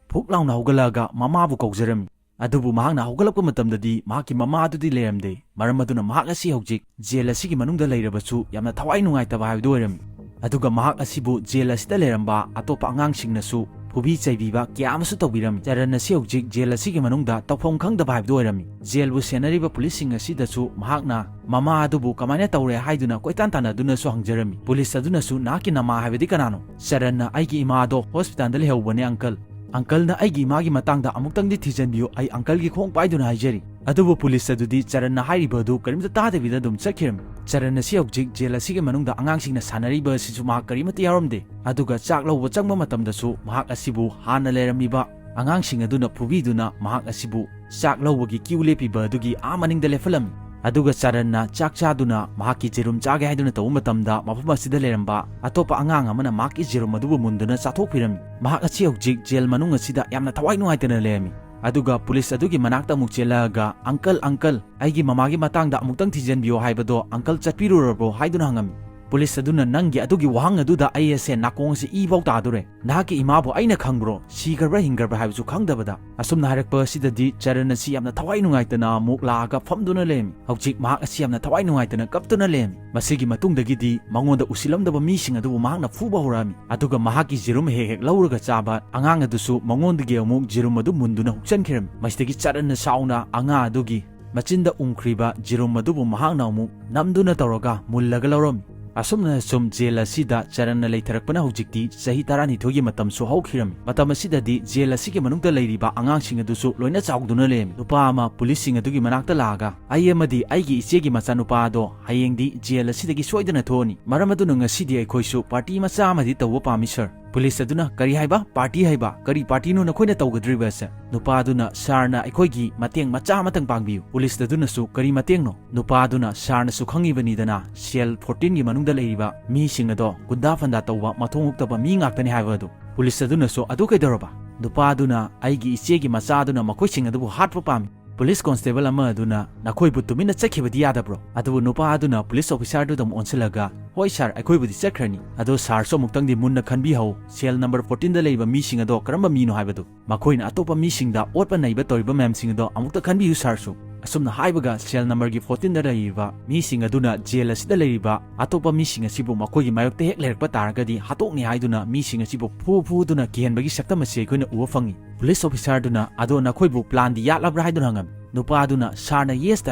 ꯐꯨꯛ ꯂꯥꯎꯅ ꯍꯧꯒꯠꯂꯛꯑꯒ ꯃꯃꯥꯕꯨ ꯀꯧꯖꯔꯝꯃꯤ꯫ ꯑꯗꯨꯕꯨ ꯃꯍꯥꯛꯅ ꯍꯧꯒꯠꯂꯛꯄ ꯃꯇꯝꯗꯗꯤ ꯃꯍꯥꯛꯀꯤ ꯃꯃꯥ ꯑꯗꯨꯗꯤ ꯂꯩꯔꯝꯗꯦ꯫ ꯃꯔꯝ ꯑꯗꯨꯅ ꯃꯍꯥꯛ ꯑꯁꯤ ꯍꯧꯖꯤꯛ ꯖꯦꯜ ꯑꯁꯤꯒꯤ ꯃꯅꯨꯡꯗ ꯂꯩꯔꯕꯁꯨ ꯌꯥꯝꯅ ꯊꯋꯥꯏ ꯅꯨꯡꯉꯥꯏꯇꯕ ꯍꯥꯏꯕꯗꯨ ꯑꯣꯏꯔꯝꯃꯤ꯫ ꯑꯗꯨꯒ ꯃꯍꯥꯛ ꯑꯁꯤꯕꯨ ꯖꯦꯜ ꯑꯁꯤꯗ ꯂꯩꯔꯝꯕ ꯑꯇꯣꯞꯄ ꯑꯉꯥꯡꯁꯤꯡꯅꯁꯨ ꯐꯨꯕꯤ ꯆꯩꯕꯤꯕ ꯀꯌꯥ ꯑꯃꯁꯨ ꯇꯧꯕꯤꯔꯝꯃꯤ꯫ ꯆꯔꯟ ꯑꯁꯤ ꯍꯧꯖꯤꯛ ꯖꯦꯜ ꯑꯁꯤꯒꯤ ꯃꯅꯨꯡꯗ ꯇꯧꯐꯝ ꯈꯪꯗꯕ ꯍꯥꯏꯕꯗꯨ ꯑꯣꯏꯔꯝꯃꯤ꯫ ꯖꯦꯜꯕꯨ ꯁꯦꯟꯅꯔꯤꯕ ꯄꯨꯂꯤꯁꯁꯤꯡ ꯑꯁꯤꯗꯁꯨ ꯃꯍꯥꯛꯅ ꯃꯃꯥ ꯑꯗꯨꯕꯨ ꯀꯃꯥꯏꯅ ꯇꯧꯔꯦ ꯍꯥꯏꯗꯨꯅ ꯀꯣꯏꯇꯥꯟ ꯇꯥꯟꯅꯗꯨꯅꯁꯨ ꯍꯪꯖꯔꯝꯃꯤ꯫ ꯄꯨꯂꯤꯁ ꯑꯗꯨꯅꯁꯨ, "ꯅꯍꯥꯛꯀꯤ ꯅꯃꯥ ꯍꯥꯏꯕꯗꯤ ꯀꯅꯥꯅꯣ?" ꯆꯔꯟꯅ, "ꯑꯩꯒꯤ ꯏꯃꯥ ꯑꯗꯣ ꯍꯣꯁꯄꯤꯇꯥꯜꯗ ꯂꯩꯍꯧꯕꯅꯦ, ꯑꯪꯀꯜ꯫ ꯑꯪꯀꯜꯅ ꯑꯩꯒꯤ ꯏꯃꯥꯒꯤ ꯃꯇꯥꯡꯗ ꯑꯃꯨꯛꯇꯪꯗꯤ ꯊꯤꯖꯤꯟꯕꯤꯌꯨ, ꯑꯩ ꯑꯪꯀꯜꯒꯤ ꯈꯣꯡ ꯄꯥꯏꯗꯨꯅ ꯍꯥꯏꯖꯔꯤ꯫" ꯑꯗꯨꯕꯨ ꯄꯨꯂꯤꯁ ꯑꯗꯨꯗꯤ ꯆꯔꯟꯅ ꯍꯥꯏꯔꯤꯕ ꯑꯗꯨ ꯀꯔꯤꯝꯇ ꯇꯥꯗꯕꯤꯗ ꯑꯗꯨꯝ ꯆꯠꯈꯤꯔꯝꯃꯤ꯫ ꯆꯔꯟ ꯑꯁꯤ ꯍꯧꯖꯤꯛ ꯖꯦꯜ ꯑꯁꯤꯒꯤ ꯃꯅꯨꯡꯗ ꯑꯉꯥꯡꯁꯤꯡꯅ ꯁꯥꯟꯅꯔꯤꯕ ꯑꯁꯤꯁꯨ ꯃꯍꯥꯛ ꯀꯔꯤꯃꯠꯇ ꯌꯥꯎꯔꯝꯗꯦ꯫ ꯑꯗꯨꯒ ꯆꯥꯛ ꯂꯧꯕ ꯆꯪꯕ ꯃꯇꯝꯗꯁꯨ ꯃꯍꯥꯛ ꯑꯁꯤꯕꯨ ꯍꯥꯟꯅ ꯂꯩꯔꯝꯃꯤꯕ ꯑꯉꯥꯡꯁꯤꯡ ꯑꯗꯨꯅ ꯐꯨꯕꯤꯗꯨꯅ ꯃꯍꯥꯛ ꯑꯁꯤꯕꯨ ꯆꯥꯛ ꯂꯧꯕꯒꯤ ꯀ꯭ꯌꯨ ꯂꯦꯞꯄꯤꯕ ꯑꯗꯨꯒꯤ ꯑꯥ ꯃꯅꯤꯡꯗ ꯂꯦꯞꯍꯜꯂꯝꯃꯤ꯫ ꯑꯗꯨꯒ ꯆꯔꯟꯅ ꯆꯥꯛ ꯆꯥꯗꯨꯅ ꯃꯍꯥꯛꯀꯤ ꯖꯦꯔꯨꯝ ꯆꯥꯒꯦ ꯍꯥꯏꯗꯨꯅ ꯇꯧꯕ ꯃꯇꯝꯗ ꯃꯐꯝ ꯑꯁꯤꯗ ꯂꯩꯔꯝꯕ ꯑꯇꯣꯞꯄ ꯑꯉꯥꯡ ꯑꯃꯅ ꯃꯍꯥꯛꯀꯤ ꯖꯦꯔꯨꯝ ꯑꯗꯨꯕꯨ ꯃꯨꯟꯗꯨꯅ ꯆꯥꯊꯣꯛꯄꯤꯔꯝꯃꯤ꯫ ꯃꯍꯥꯛ ꯑꯁꯤ ꯍꯧꯖꯤꯛ ꯖꯦꯜ ꯃꯅꯨꯡ ꯑꯁꯤꯗ ꯌꯥꯝꯅ ꯊꯋꯥꯏ ꯅꯨꯡꯉꯥꯏꯇꯅ ꯂꯩꯔꯝꯃꯤ꯫ ꯑꯗꯨꯒ ꯄꯨꯂꯤꯁ ꯑꯗꯨꯒꯤ ꯃꯅꯥꯛꯇ ꯑꯃꯨꯛ ꯆꯦꯜꯂꯛꯑꯒ, "ꯑꯪꯀꯜ, ꯑꯪꯀꯜ, ꯑꯩꯒꯤ ꯃꯃꯥꯒꯤ ꯃꯇꯥꯡꯗ ꯑꯃꯨꯛꯇꯪ ꯊꯤꯖꯤꯟꯕꯤꯌꯣ ꯍꯥꯏꯕꯗꯣ ꯑꯪꯀꯜ ꯆꯠꯄꯤꯔꯨꯔꯕ꯭ꯔꯣ?" ꯍꯥꯏꯗꯨꯅ ꯍꯪꯉꯝꯃꯤ꯫ ꯄꯨꯂꯤꯁ ꯑꯗꯨꯅ, "ꯅꯪꯒꯤ ꯑꯗꯨꯒꯤ ꯋꯥꯍꯪ ꯑꯗꯨꯗ ꯑꯩ ꯑꯁꯦ ꯅꯥꯀꯣꯡ ꯑꯁꯤ ꯏ ꯐꯥꯎ ꯇꯥꯗꯣꯔꯦ꯫ ꯅꯍꯥꯛꯀꯤ ꯏꯃꯥꯕꯨ ꯑꯩꯅ ꯈꯪꯕ꯭ꯔꯣ? ꯁꯤꯈ꯭ꯔꯕ꯭ꯔꯥ ꯍꯤꯡꯈ꯭ꯔꯕ꯭ꯔꯥ ꯍꯥꯏꯕꯁꯨ ꯈꯪꯗꯕꯗ?" ꯑꯁꯨꯝꯅ ꯍꯥꯏꯔꯛꯄ ꯑꯁꯤꯗꯗꯤ ꯆꯔꯟ ꯑꯁꯤ ꯌꯥꯝꯅ ꯊꯋꯥꯏ ꯅꯨꯡꯉꯥꯏꯇꯅ ꯑꯃꯨꯛ ꯂꯥꯛꯑꯒ ꯐꯝꯗꯨꯅ ꯂꯩꯔꯝꯃꯤ꯫ ꯍꯧꯖꯤꯛ ꯃꯍꯥꯛ ꯑꯁꯤ ꯌꯥꯝꯅ ꯊꯋꯥꯏ ꯅꯨꯡꯉꯥꯏꯇꯅ ꯀꯞꯇꯨꯅ ꯂꯩꯔꯝꯃꯤ꯫ ꯃꯁꯤꯒꯤ ꯃꯇꯨꯡꯗꯒꯤꯗꯤ ꯃꯉꯣꯟꯗ ꯎꯁꯤꯜꯂꯝꯗꯕ ꯃꯤꯁꯤꯡ ꯑꯗꯨꯕꯨ ꯃꯍꯥꯛꯅ ꯐꯨꯕ ꯍꯧꯔꯛꯑꯝꯃꯤ꯫ ꯑꯗꯨꯒ ꯃꯍꯥꯛꯀꯤ ꯖꯤꯔꯨꯝ ꯍꯦꯛ ꯍꯦꯛ ꯂꯧꯔꯒ ꯆꯥꯕ ꯑꯉꯥꯡ ꯑꯗꯨꯁꯨ ꯃꯉꯣꯟꯗꯒꯤ ꯑꯃꯨꯛ ꯖꯤꯔꯨꯝ ꯑꯗꯨ ꯃꯨꯟꯗꯨꯅ ꯍꯨꯛꯆꯟꯈꯤꯔꯝꯃꯤ꯫ ꯃꯁꯤꯗꯒꯤ ꯆꯔꯟꯅ ꯁꯥꯎꯅ ꯑꯉꯥꯡ ꯑꯗꯨꯒꯤ ꯃꯆꯤꯟꯗ ꯎꯝꯈ꯭ꯔꯤꯕ ꯖꯤꯔꯨꯝ ꯑꯗꯨꯕꯨ ꯃꯍꯥꯛꯅ ꯑꯃꯨꯛ ꯅꯝꯗꯨꯅ ꯇꯧꯔꯒ ꯃꯨꯜꯂꯒ ꯂꯧꯔꯝꯃꯤ꯫ ꯑꯁꯨꯝꯅ ꯁꯨꯝ ꯖꯦꯜ ꯑꯁꯤꯗ ꯆꯔꯟꯅ ꯂꯩꯊꯔꯛꯄꯅ ꯍꯧꯖꯤꯛꯇꯤ ꯆꯍꯤ ꯇꯔꯥꯅꯤꯊꯣꯏꯒꯤ ꯃꯇꯝꯁꯨ ꯍꯧꯈꯤꯔꯝꯃꯤ꯫ ꯃꯇꯝ ꯑꯁꯤꯗꯗꯤ ꯖꯦꯜ ꯑꯁꯤꯒꯤ ꯃꯅꯨꯡꯗ ꯂꯩꯔꯤꯕ ꯑꯉꯥꯡꯁꯤꯡ ꯑꯗꯨꯁꯨ ꯂꯣꯏꯅ ꯆꯥꯎꯗꯨꯅ ꯂꯩꯔꯝꯃꯤ꯫ ꯅꯨꯄꯥ ꯑꯃ ꯄꯨꯂꯤꯁꯁꯤꯡ ꯑꯗꯨꯒꯤ ꯃꯅꯥꯛꯇ ꯂꯥꯛꯑꯒ, "ꯑꯩ ꯑꯃꯗꯤ ꯑꯩꯒꯤ ꯏꯆꯦꯒꯤ ꯃꯆꯥꯅꯨꯄꯥ ꯑꯗꯣ ꯍꯌꯦꯡꯗꯤ ꯖꯦꯜ ꯑꯁꯤꯗꯒꯤ ꯁꯣꯏꯗꯅ ꯊꯣꯛꯑꯅꯤ꯫ ꯃꯔꯝ ꯑꯗꯨꯅ ꯉꯁꯤꯗꯤ ꯑꯩꯈꯣꯏꯁꯨ ꯄꯥꯔꯇꯤ ꯃꯆꯥ ꯑꯃꯗꯤ ꯇꯧꯕ ꯄꯥꯝꯃꯤ, ꯁꯔ꯫" ꯄꯨꯂꯤꯁ ꯑꯗꯨꯅ, "ꯀꯔꯤ ꯍꯥꯏꯕ? ꯄꯥꯔꯇꯤ ꯍꯥꯏꯕ? ꯀꯔꯤ ꯄꯥꯔꯇꯤꯅꯣ ꯅꯈꯣꯏꯅ ꯇꯧꯒꯗꯧꯔꯤꯕ ꯑꯁꯦ?" ꯅꯨꯄꯥ ꯑꯗꯨꯅ, "ꯁꯥꯔꯅ ꯑꯩꯈꯣꯏꯒꯤ ꯃꯇꯦꯡ ꯃꯆꯥ ꯑꯃꯇꯪ ꯄꯥꯡꯕꯤꯌꯨ꯫" ꯄꯨꯂꯤꯁ ꯑꯗꯨꯅꯁꯨ, "ꯀꯔꯤ ꯃꯇꯦꯡꯅꯣ?" ꯅꯨꯄꯥ ꯑꯗꯨꯅ, "ꯁꯥꯔꯅꯁꯨ ꯈꯪꯉꯤꯕꯅꯤꯗꯅ, ꯁꯦꯜ ꯐꯣꯔꯇꯤꯟꯒꯤ ꯃꯅꯨꯡꯗ ꯂꯩꯔꯤꯕ ꯃꯤꯁꯤꯡ ꯑꯗꯣ ꯒꯨꯟꯗꯥ ꯐꯟꯗꯥ ꯇꯧꯕ, ꯃꯊꯣꯡ ꯍꯨꯛꯇꯕ ꯃꯤ ꯉꯥꯛꯇꯅꯤ ꯍꯥꯏꯕ ꯑꯗꯨ꯫" ꯄꯨꯂꯤꯁ ꯑꯗꯨꯅꯁꯨ, "ꯑꯗꯨ ꯀꯩꯗꯧꯔꯕ?" ꯅꯨꯄꯥ ꯑꯗꯨꯅ, "ꯑꯩꯒꯤ ꯏꯆꯦꯒꯤ ꯃꯆꯥ ꯑꯗꯨꯅ ꯃꯈꯣꯏꯁꯤꯡ ꯑꯗꯨꯕꯨ ꯍꯥꯠꯄ ꯄꯥꯝꯃꯤ꯫ ꯄꯨꯂꯤꯁ ꯀꯣꯟꯁꯇꯦꯕꯜ ꯑꯃ ꯑꯗꯨꯅ ꯅꯈꯣꯏꯕꯨ ꯇꯨꯃꯤꯟꯅ ꯆꯠꯈꯤꯕꯗꯤ ꯌꯥꯗꯕ꯭ꯔꯣ?" ꯑꯗꯨꯕꯨ ꯅꯨꯄꯥ ꯑꯗꯨꯅ ꯄꯨꯂꯤꯁ ꯑꯣꯐꯤꯁꯥꯔꯗꯨꯗ ꯑꯃꯨꯛ ꯑꯣꯟꯁꯤꯜꯂꯒ, "ꯍꯣꯏ ꯁꯥꯔ, ꯑꯩꯈꯣꯏꯕꯨꯗꯤ ꯆꯠꯈ꯭ꯔꯅꯤ꯫ ꯑꯗꯣ ꯁꯥꯔꯁꯨ ꯑꯃꯨꯛꯇꯪꯗꯤ ꯃꯨꯟꯅ ꯈꯟꯕꯤꯍꯧ, ꯁꯦꯜ ꯅꯝꯕꯔ ꯐꯣꯔꯇꯤꯟꯗ ꯂꯩꯕ ꯃꯤꯁꯤꯡ ꯑꯗꯣ ꯀꯔꯝꯕ ꯃꯤꯅꯣ ꯍꯥꯏꯕꯗꯨ꯫ ꯃꯈꯣꯏꯅ ꯑꯇꯣꯞꯄ ꯃꯤꯁꯤꯡꯗ ꯑꯣꯠꯄ ꯅꯩꯕ ꯇꯧꯔꯤꯕ ꯃꯌꯥꯝꯁꯤꯡ ꯑꯗꯣ ꯑꯃꯨꯛꯇ ꯈꯟꯕꯤꯌꯨ ꯁꯥꯔꯁꯨ꯫" ꯑꯁꯨꯝꯅ ꯍꯥꯏꯕꯒ ꯁꯦꯜ ꯅꯝꯕꯔꯒꯤ ꯐꯣꯔꯇꯤꯟꯗ ꯂꯩꯔꯤꯕ ꯃꯤꯁꯤꯡ ꯑꯗꯨꯅ ꯖꯦꯜ ꯑꯁꯤꯗ ꯂꯩꯔꯤꯕ ꯑꯇꯣꯞꯄ ꯃꯤꯁꯤꯡ ꯑꯁꯤꯕꯨ ꯃꯈꯣꯏꯒꯤ ꯃꯥꯌꯣꯛꯇ ꯍꯦꯛ ꯂꯩꯔꯛꯄ ꯇꯥꯔꯒꯗꯤ ꯍꯥꯠꯇꯣꯛꯅꯤ ꯍꯥꯏꯗꯨꯅ ꯃꯤꯁꯤꯡ ꯑꯁꯤꯕꯨ ꯐꯨ ꯐꯨꯗꯨꯅ ꯀꯤꯍꯟꯕꯒꯤ ꯁꯛꯇꯝ ꯑꯁꯤ ꯑꯩꯈꯣꯏꯅ ꯎꯕ ꯐꯪꯉꯤ꯫ ꯄꯨꯂꯤꯁ ꯑꯣꯐꯤꯁꯥꯔꯗꯨꯅ, "ꯑꯗꯣ ꯅꯈꯣꯏꯕꯨ ꯄ꯭ꯂꯥꯟꯗꯤ ꯌꯥꯠꯂꯕ꯭ꯔꯥ?" ꯍꯥꯏꯗꯨꯅ ꯍꯪꯉꯝꯃꯤ꯫ ꯅꯨꯄꯥ ꯑꯗꯨꯅ, "ꯁꯥꯔꯅ ꯌꯦꯁꯇ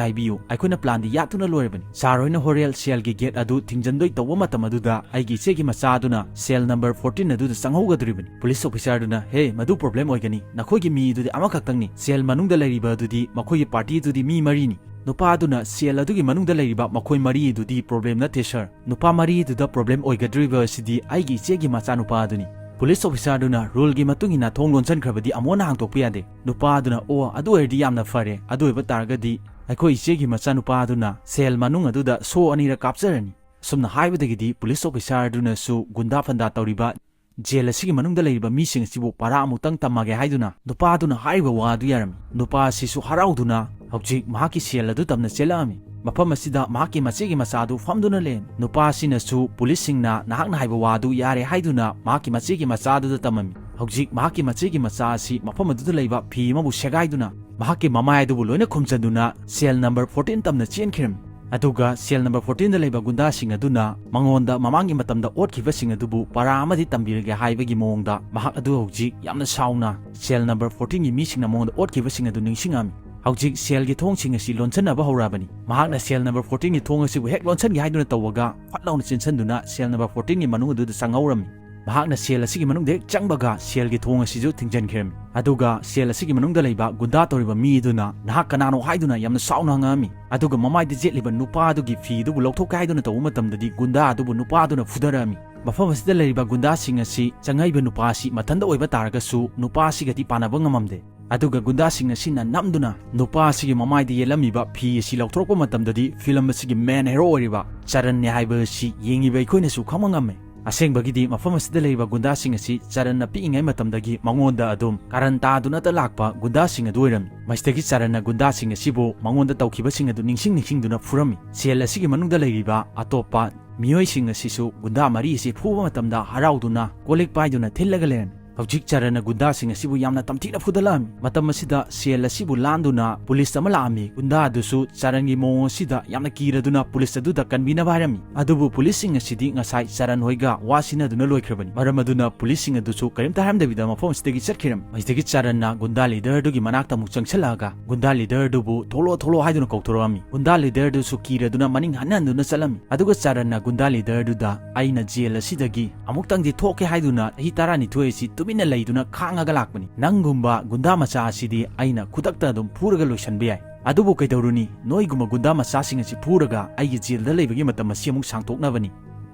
ꯍꯥꯏꯕꯤꯌꯨ, ꯑꯩꯈꯣꯏꯅ ꯄ꯭ꯂꯥꯟꯗꯤ ꯌꯥꯠꯇꯨꯅ ꯂꯣꯏꯔꯕꯅꯤ꯫ ꯁꯥꯔ ꯍꯣꯏꯅ ꯍꯣꯔꯦꯟ ꯁꯦꯜꯒꯤ ꯒꯦꯠ ꯑꯗꯨ ꯊꯤꯡꯖꯤꯟꯗꯣꯏ ꯇꯧꯕ ꯃꯇꯝ ꯑꯗꯨꯗ ꯑꯩꯒꯤ ꯏꯆꯦꯒꯤ ꯃꯆꯥ ꯑꯗꯨꯅ ꯁꯦꯜ ꯅꯝꯕꯔ ꯐꯣꯔꯇꯤꯟ ꯑꯗꯨꯗ ꯆꯪꯍꯧꯒꯗꯧꯔꯤꯕꯅꯤ꯫" ꯄꯨꯂꯤꯁ ꯑꯣꯐꯤꯁꯥꯔꯗꯨꯅ, "ꯍꯦ, ꯃꯗꯨ ꯄ꯭ꯔꯣꯕ꯭ꯂꯦꯝ ꯑꯣꯏꯒꯅꯤ, ꯅꯈꯣꯏꯒꯤ ꯃꯤ ꯑꯗꯨꯗꯤ ꯑꯃꯈꯛꯇꯪꯅꯤ, ꯁꯦꯜ ꯃꯅꯨꯡꯗ ꯂꯩꯔꯤꯕ ꯑꯗꯨꯗꯤ ꯃꯈꯣꯏꯒꯤ ꯄꯥꯔꯇꯤ ꯑꯗꯨꯗꯤ ꯃꯤ ꯃꯔꯤꯅꯤ꯫" ꯅꯨꯄꯥ ꯑꯗꯨꯅ, "ꯁꯦꯜ ꯑꯗꯨꯒꯤ ꯃꯅꯨꯡꯗ ꯂꯩꯔꯤꯕ ꯃꯈꯣꯏ ꯃꯔꯤ ꯑꯗꯨꯗꯤ ꯄ꯭ꯔꯣꯕ꯭ꯂꯦꯝ ꯅꯠꯇꯦ ꯁꯥꯔ꯫ ꯅꯨꯄꯥ ꯃꯔꯤꯗꯨꯗ ꯄ꯭ꯔꯣꯕ꯭ꯂꯦꯝ ꯑꯣꯏꯒꯗꯧꯔꯤꯕ ꯑꯁꯤꯗꯤ ꯑꯩꯒꯤ ꯏꯆꯦꯒꯤ ꯃꯆꯥꯅꯨꯄꯥ ꯑꯗꯨꯅꯤ꯫" ꯄꯨꯂꯤꯁ ꯑꯣꯐꯤꯁꯥꯔꯗꯨꯅ, "ꯔꯨꯜꯒꯤ ꯃꯇꯨꯡ ꯏꯟꯅ ꯊꯣꯡ ꯂꯣꯟꯁꯤꯟꯈ꯭ꯔꯕꯗꯤ ꯑꯃꯨꯛ ꯍꯟꯅ ꯍꯥꯡꯗꯣꯛꯄ ꯌꯥꯗꯦ꯫" ꯅꯨꯄꯥ ꯑꯗꯨꯅ, "ꯑꯣ, ꯑꯗꯨ ꯑꯣꯏꯔꯗꯤ ꯌꯥꯝꯅ ꯐꯔꯦ꯫ ꯑꯗꯨ ꯑꯣꯏꯕ ꯇꯥꯔꯒꯗꯤ ꯑꯩꯈꯣꯏ ꯏꯆꯦꯒꯤ ꯃꯆꯥꯅꯨꯄꯥ ꯑꯗꯨꯅ ꯁꯦꯜ ꯃꯅꯨꯡ ꯑꯗꯨꯗ ꯁꯣ ꯑꯅꯤꯔꯛ ꯀꯥꯞꯆꯔꯅꯤ꯫" ꯑꯁꯨꯝꯅ ꯍꯥꯏꯕꯗꯒꯤꯗꯤ ꯄꯨꯂꯤꯁ ꯑꯣꯐꯤꯁꯥꯔꯗꯨꯅꯁꯨ ꯒꯨꯟꯗꯥ ꯐꯟꯗꯥ ꯇꯧꯔꯤꯕ ꯖꯦꯜ ꯑꯁꯤꯒꯤ ꯃꯅꯨꯡꯗ ꯂꯩꯔꯤꯕ ꯃꯤꯁꯤꯡ ꯑꯁꯤꯕꯨ ꯄꯔꯥ ꯑꯃꯨꯛꯇꯪ ꯇꯝꯃꯒꯦ ꯍꯥꯏꯗꯨꯅ ꯅꯨꯄꯥ ꯑꯗꯨꯅ ꯍꯥꯏꯔꯤꯕ ꯋꯥ ꯑꯗꯨ ꯌꯥꯔꯝꯃꯤ꯫ ꯅꯨꯄꯥ ꯑꯁꯤꯁꯨ ꯍꯔꯥꯎꯗꯨꯅ ꯍꯧꯖꯤꯛ ꯃꯍꯥꯛꯀꯤ ꯁꯦꯜ ꯑꯗꯨ ꯇꯝꯅ ꯆꯦꯜꯂꯛꯑꯝꯃꯤ꯫ ꯃꯐꯝ ꯑꯁꯤꯗ ꯃꯍꯥꯛꯀꯤ ꯃꯆꯦꯒꯤ ꯃꯆꯥ ꯑꯗꯨ ꯐꯝꯗꯨꯅ ꯂꯩꯔꯝꯃꯤ꯫ ꯅꯨꯄꯥ ꯑꯁꯤꯅꯁꯨ ꯄꯨꯂꯤꯁꯁꯤꯡꯅ ꯅꯍꯥꯛꯅ ꯍꯥꯏꯕ ꯋꯥ ꯑꯗꯨ ꯌꯥꯔꯦ ꯍꯥꯏꯗꯨꯅ ꯃꯍꯥꯛꯀꯤ ꯃꯆꯦꯒꯤ ꯃꯆꯥ ꯑꯗꯨꯗ ꯇꯝꯃꯝꯃꯤ꯫ ꯍꯧꯖꯤꯛ ꯃꯍꯥꯛꯀꯤ ꯃꯆꯦꯒꯤ ꯃꯆꯥ ꯑꯁꯤ ꯃꯐꯝ ꯑꯗꯨꯗ ꯂꯩꯕ ꯐꯤ ꯑꯃꯕꯨ ꯁꯦꯒꯥꯏꯗꯨꯅ ꯃꯍꯥꯛꯀꯤ ꯃꯃꯥꯏ ꯑꯗꯨꯕꯨ ꯂꯣꯏꯅ ꯈꯨꯝꯖꯟꯗꯨꯅ ꯁꯦꯜ ꯅꯝꯕꯔ ꯐꯣꯔꯇꯤꯟ ꯇꯝꯅ ꯆꯦꯟꯈꯤꯔꯝꯃꯤ꯫ ꯑꯗꯨꯒ ꯁꯦꯜ ꯅꯝꯕꯔ ꯐꯣꯔꯇꯤꯟꯗ ꯂꯩꯕ ꯒꯨꯟꯗꯥꯁꯤꯡ ꯑꯗꯨꯅ ꯃꯉꯣꯟꯗ ꯃꯃꯥꯡꯒꯤ ꯃꯇꯝꯗ ꯑꯣꯠꯈꯤꯕꯁꯤꯡ ꯑꯗꯨꯕꯨ ꯄꯔꯥ ꯑꯃꯗꯤ ꯇꯝꯕꯤꯔꯒꯦ ꯍꯥꯏꯕꯒꯤ ꯃꯑꯣꯡꯗ ꯃꯍꯥꯛ ꯑꯗꯨ ꯍꯧꯖꯤꯛ ꯌꯥꯝꯅ ꯁꯥꯎꯅ ꯁꯦꯜ ꯅꯝꯕꯔ ꯐꯣꯔꯇꯤꯟꯒꯤ ꯃꯤꯁꯤꯡꯅ ꯃꯉꯣꯟꯗ ꯑꯣꯠꯈꯤꯕꯁꯤꯡ ꯑꯗꯨ ꯅꯤꯡꯁꯤꯡꯉꯝꯃꯤ꯫ ꯍꯧꯖꯤꯛ ꯁꯦꯜꯒꯤ ꯊꯣꯡꯁꯤꯡ ꯑꯁꯤ ꯂꯣꯟꯁꯤꯟꯅꯕ ꯍꯧꯔꯛꯑꯕꯅꯤ꯫ ꯃꯍꯥꯛꯅ ꯁꯦꯜ ꯅꯝꯕꯔ ꯐꯣꯔꯇꯤꯟꯒꯤ ꯊꯣꯡ ꯑꯁꯤꯕꯨ ꯍꯦꯛ ꯂꯣꯟꯁꯤꯟꯒꯦ ꯍꯥꯏꯗꯨꯅ ꯇꯧꯕꯒ ꯐꯠ ꯂꯥꯎꯅ ꯆꯦꯟꯁꯤꯟꯗꯨꯅ ꯁꯦꯜ ꯅꯝꯕꯔ ꯐꯣꯔꯇꯤꯟꯒꯤ ꯃꯅꯨꯡ ꯑꯗꯨꯗ ꯆꯪꯍꯧꯔꯝꯃꯤ꯫ ꯃꯍꯥꯛꯅ ꯁꯦꯜ ꯑꯁꯤꯒꯤ ꯃꯅꯨꯡꯗ ꯍꯦꯛ ꯆꯪꯕꯒ ꯁꯦꯜꯒꯤ ꯊꯣꯡ ꯑꯁꯤꯁꯨ ꯊꯤꯡꯖꯤꯟꯈꯤꯔꯝꯃꯤ꯫ ꯑꯗꯨꯒ ꯁꯦꯜ ꯑꯁꯤꯒꯤ ꯃꯅꯨꯡꯗ ꯂꯩꯕ ꯒꯨꯟꯗꯥ ꯇꯧꯔꯤꯕ ꯃꯤ ꯑꯗꯨꯅ ꯅꯍꯥꯛ ꯀꯅꯥꯅꯣ ꯍꯥꯏꯗꯨꯅ ꯌꯥꯝꯅ ꯁꯥꯎꯅ ꯍꯪꯉꯛꯑꯝꯃꯤ꯫ ꯑꯗꯨꯒ ꯃꯃꯥꯏꯗ ꯌꯦꯠꯂꯤꯕ ꯅꯨꯄꯥ ꯑꯗꯨꯒꯤ ꯐꯤ ꯑꯗꯨꯕꯨ ꯂꯧꯊꯣꯛꯀꯦ ꯍꯥꯏꯗꯨꯅ ꯇꯧꯕ ꯃꯇꯝꯗꯗꯤ ꯒꯨꯟꯗꯥ ꯑꯗꯨꯕꯨ ꯅꯨꯄꯥ ꯑꯗꯨꯅ ꯐꯨꯊꯔꯛꯑꯝꯃꯤ꯫ ꯃꯐꯝ ꯑꯁꯤꯗ ꯂꯩꯔꯤꯕ ꯒꯨꯟꯗꯥꯁꯤꯡ ꯑꯁꯤ ꯆꯪꯉꯛꯏꯕ ꯅꯨꯄꯥ ꯑꯁꯤ ꯃꯊꯟꯇ ꯑꯣꯏꯕ ꯇꯥꯔꯒꯁꯨ ꯅꯨꯄꯥ ꯑꯁꯤꯒꯗꯤ ꯄꯥꯟꯅꯕ ꯉꯝꯃꯝꯗꯦ꯫ ꯑꯗꯨꯒ ꯒꯨꯟꯗꯥꯁꯤꯡ ꯑꯁꯤꯅ ꯅꯝꯗꯨꯅ ꯅꯨꯄꯥ ꯑꯁꯤꯒꯤ ꯃꯃꯥꯏꯗ ꯌꯦꯠꯂꯝꯃꯤꯕ ꯐꯤ ꯑꯁꯤ ꯂꯧꯊꯣꯔꯛꯄ ꯃꯇꯝꯗꯗꯤ ꯐꯤꯂꯝ ꯑꯁꯤꯒꯤ ꯃꯦꯟ ꯍꯦꯔꯣ ꯑꯣꯏꯔꯤꯕ ꯆꯔꯟꯅꯦ ꯍꯥꯏꯕ ꯑꯁꯤ ꯌꯦꯡꯉꯤꯕ ꯑꯩꯈꯣꯏꯅꯁꯨ ꯈꯪꯕ ꯉꯝꯃꯦ꯫ ꯑꯁꯦꯡꯕꯒꯤꯗꯤ ꯃꯐꯝ ꯑꯁꯤꯗ ꯂꯩꯔꯤꯕ ꯒꯨꯟꯗꯥꯁꯤꯡ ꯑꯁꯤ ꯆꯔꯟꯅ ꯄꯤꯛꯏꯉꯩ ꯃꯇꯝꯗꯒꯤ ꯃꯉꯣꯟꯗ ꯑꯗꯨꯝ ꯀꯥꯔꯟ ꯇꯥꯗꯨꯅꯇ ꯂꯥꯛꯄ ꯒꯨꯟꯗꯥꯁꯤꯡ ꯑꯗꯨ ꯑꯣꯏꯔꯝꯃꯤ꯫ ꯃꯁꯤꯗꯒꯤ ꯆꯔꯟꯅ ꯒꯨꯟꯗꯥꯁꯤꯡ ꯑꯁꯤꯕꯨ ꯃꯉꯣꯟꯗ ꯇꯧꯈꯤꯕꯁꯤꯡ ꯑꯗꯨ ꯅꯤꯡꯁꯤꯡ ꯅꯤꯡꯁꯤꯡꯗꯨꯅ ꯐꯨꯔꯝꯃꯤ꯫ ꯁꯦꯜ ꯑꯁꯤꯒꯤ ꯃꯅꯨꯡꯗ ꯂꯩꯔꯤꯕ ꯑꯇꯣꯞꯄ ꯃꯤꯑꯣꯏꯁꯤꯡ ꯑꯁꯤꯁꯨ ꯒꯨꯟꯗꯥ ꯃꯔꯤ ꯑꯁꯤ ꯐꯨꯕ ꯃꯇꯝꯗ ꯍꯔꯥꯎꯗꯨꯅ ꯀꯣꯜ ꯂꯤꯛ ꯄꯥꯏꯗꯨꯅ ꯊꯤꯜꯂꯒ ꯂꯩꯔꯝꯃꯤ꯫ ꯍꯧꯖꯤꯛ ꯆꯔꯟꯅ ꯒꯨꯟꯗꯥꯁꯤꯡ ꯑꯁꯤꯕꯨ ꯌꯥꯝꯅ ꯇꯝꯊꯤꯅ ꯐꯨꯗꯠꯂꯛꯑꯝꯃꯤ꯫ ꯃꯇꯝ ꯑꯁꯤꯗ ꯁꯦꯜ ꯑꯁꯤꯕꯨ ꯂꯥꯟꯗꯨꯅ ꯄꯨꯂꯤꯁ ꯑꯃ ꯂꯥꯛꯑꯝꯃꯤ꯫ ꯒꯨꯟꯗꯥ ꯑꯗꯨꯁꯨ ꯆꯔꯟꯒꯤ ꯃꯑꯣꯡ ꯑꯁꯤꯗ ꯌꯥꯝꯅ ꯀꯤꯔꯗꯨꯅ ꯄꯨꯂꯤꯁ ꯑꯗꯨꯗ ꯀꯟꯕꯤꯅꯕ ꯍꯥꯏꯔꯝꯃꯤ꯫ ꯑꯗꯨꯕꯨ ꯄꯨꯂꯤꯁꯁꯤꯡ ꯑꯁꯤꯗꯤ ꯉꯁꯥꯏ ꯆꯔꯟ ꯍꯣꯏꯒ ꯋꯥ ꯁꯤꯟꯅꯗꯨꯅ ꯂꯣꯏꯈ꯭ꯔꯕꯅꯤ꯫ ꯃꯔꯝ ꯑꯗꯨꯅ ꯄꯨꯂꯤꯁꯁꯤꯡ ꯑꯗꯨꯁꯨ ꯀꯔꯤꯝꯇ ꯍꯥꯏꯔꯝꯗꯕꯤꯗ ꯃꯐꯝ ꯑꯁꯤꯗꯒꯤ ꯆꯠꯈꯤꯔꯝꯃꯤ꯫ ꯃꯁꯤꯗꯒꯤ ꯆꯔꯟꯅ ꯒꯨꯟꯗꯥ ꯂꯤꯗꯔ ꯑꯗꯨꯒꯤ ꯃꯅꯥꯛꯇ ꯑꯃꯨꯛ ꯆꯪꯁꯤꯜꯂꯛꯑꯒ ꯒꯨꯟꯗꯥ ꯂꯤꯗꯔ ꯑꯗꯨꯕꯨ "ꯊꯣꯛꯂꯛꯑꯣ, ꯊꯣꯛꯂꯛꯑꯣ" ꯍꯥꯏꯗꯨꯅ ꯀꯧꯊꯣꯔꯛꯑꯝꯃꯤ꯫ ꯒꯨꯟꯗꯥ ꯂꯤꯗꯔ ꯑꯗꯨꯁꯨ ꯀꯤꯔꯗꯨꯅ ꯃꯅꯤꯡ ꯍꯟ ꯍꯟꯗꯨꯅ ꯆꯠꯂꯝꯃꯤ꯫ ꯑꯗꯨꯒ ꯆꯔꯟꯅ ꯒꯨꯟꯗꯥ ꯂꯤꯗꯔ ꯑꯗꯨꯗ "ꯑꯩꯅ ꯖꯦꯜ ꯑꯁꯤꯗꯒꯤ ꯑꯃꯨꯛꯇꯪꯗꯤ ꯊꯣꯛꯀꯦ ꯍꯥꯏꯗꯨꯅ ꯆꯍꯤ ꯇꯔꯥꯅꯤꯊꯣꯏ ꯑꯁꯤ ꯇꯨꯃꯤꯟꯅ ꯂꯩꯗꯨꯅ ꯈꯥꯡꯉꯒ ꯂꯥꯛꯄꯅꯤ꯫ ꯅꯪꯒꯨꯝꯕ ꯒꯨꯟꯗꯥ ꯃꯆꯥ ꯑꯁꯤꯗꯤ ꯑꯩꯅ ꯈꯨꯗꯛꯇ ꯑꯗꯨꯝ ꯐꯨꯔꯒ ꯂꯣꯏꯁꯤꯟꯕ ꯌꯥꯏ꯫ ꯑꯗꯨꯕꯨ ꯀꯩꯗꯧꯔꯨꯅꯤ, ꯅꯣꯏꯒꯨꯝꯕ ꯒꯨꯟꯗꯥ ꯃꯆꯥꯁꯤꯡ ꯑꯁꯤ ꯐꯨꯔꯒ ꯑꯩꯒꯤ ꯖꯦꯜꯗ ꯂꯩꯕꯒꯤ ꯃꯇꯝ ꯑꯁꯤ ꯑꯃꯨꯛ ꯁꯥꯡꯗꯣꯛꯅꯕꯅꯤ꯫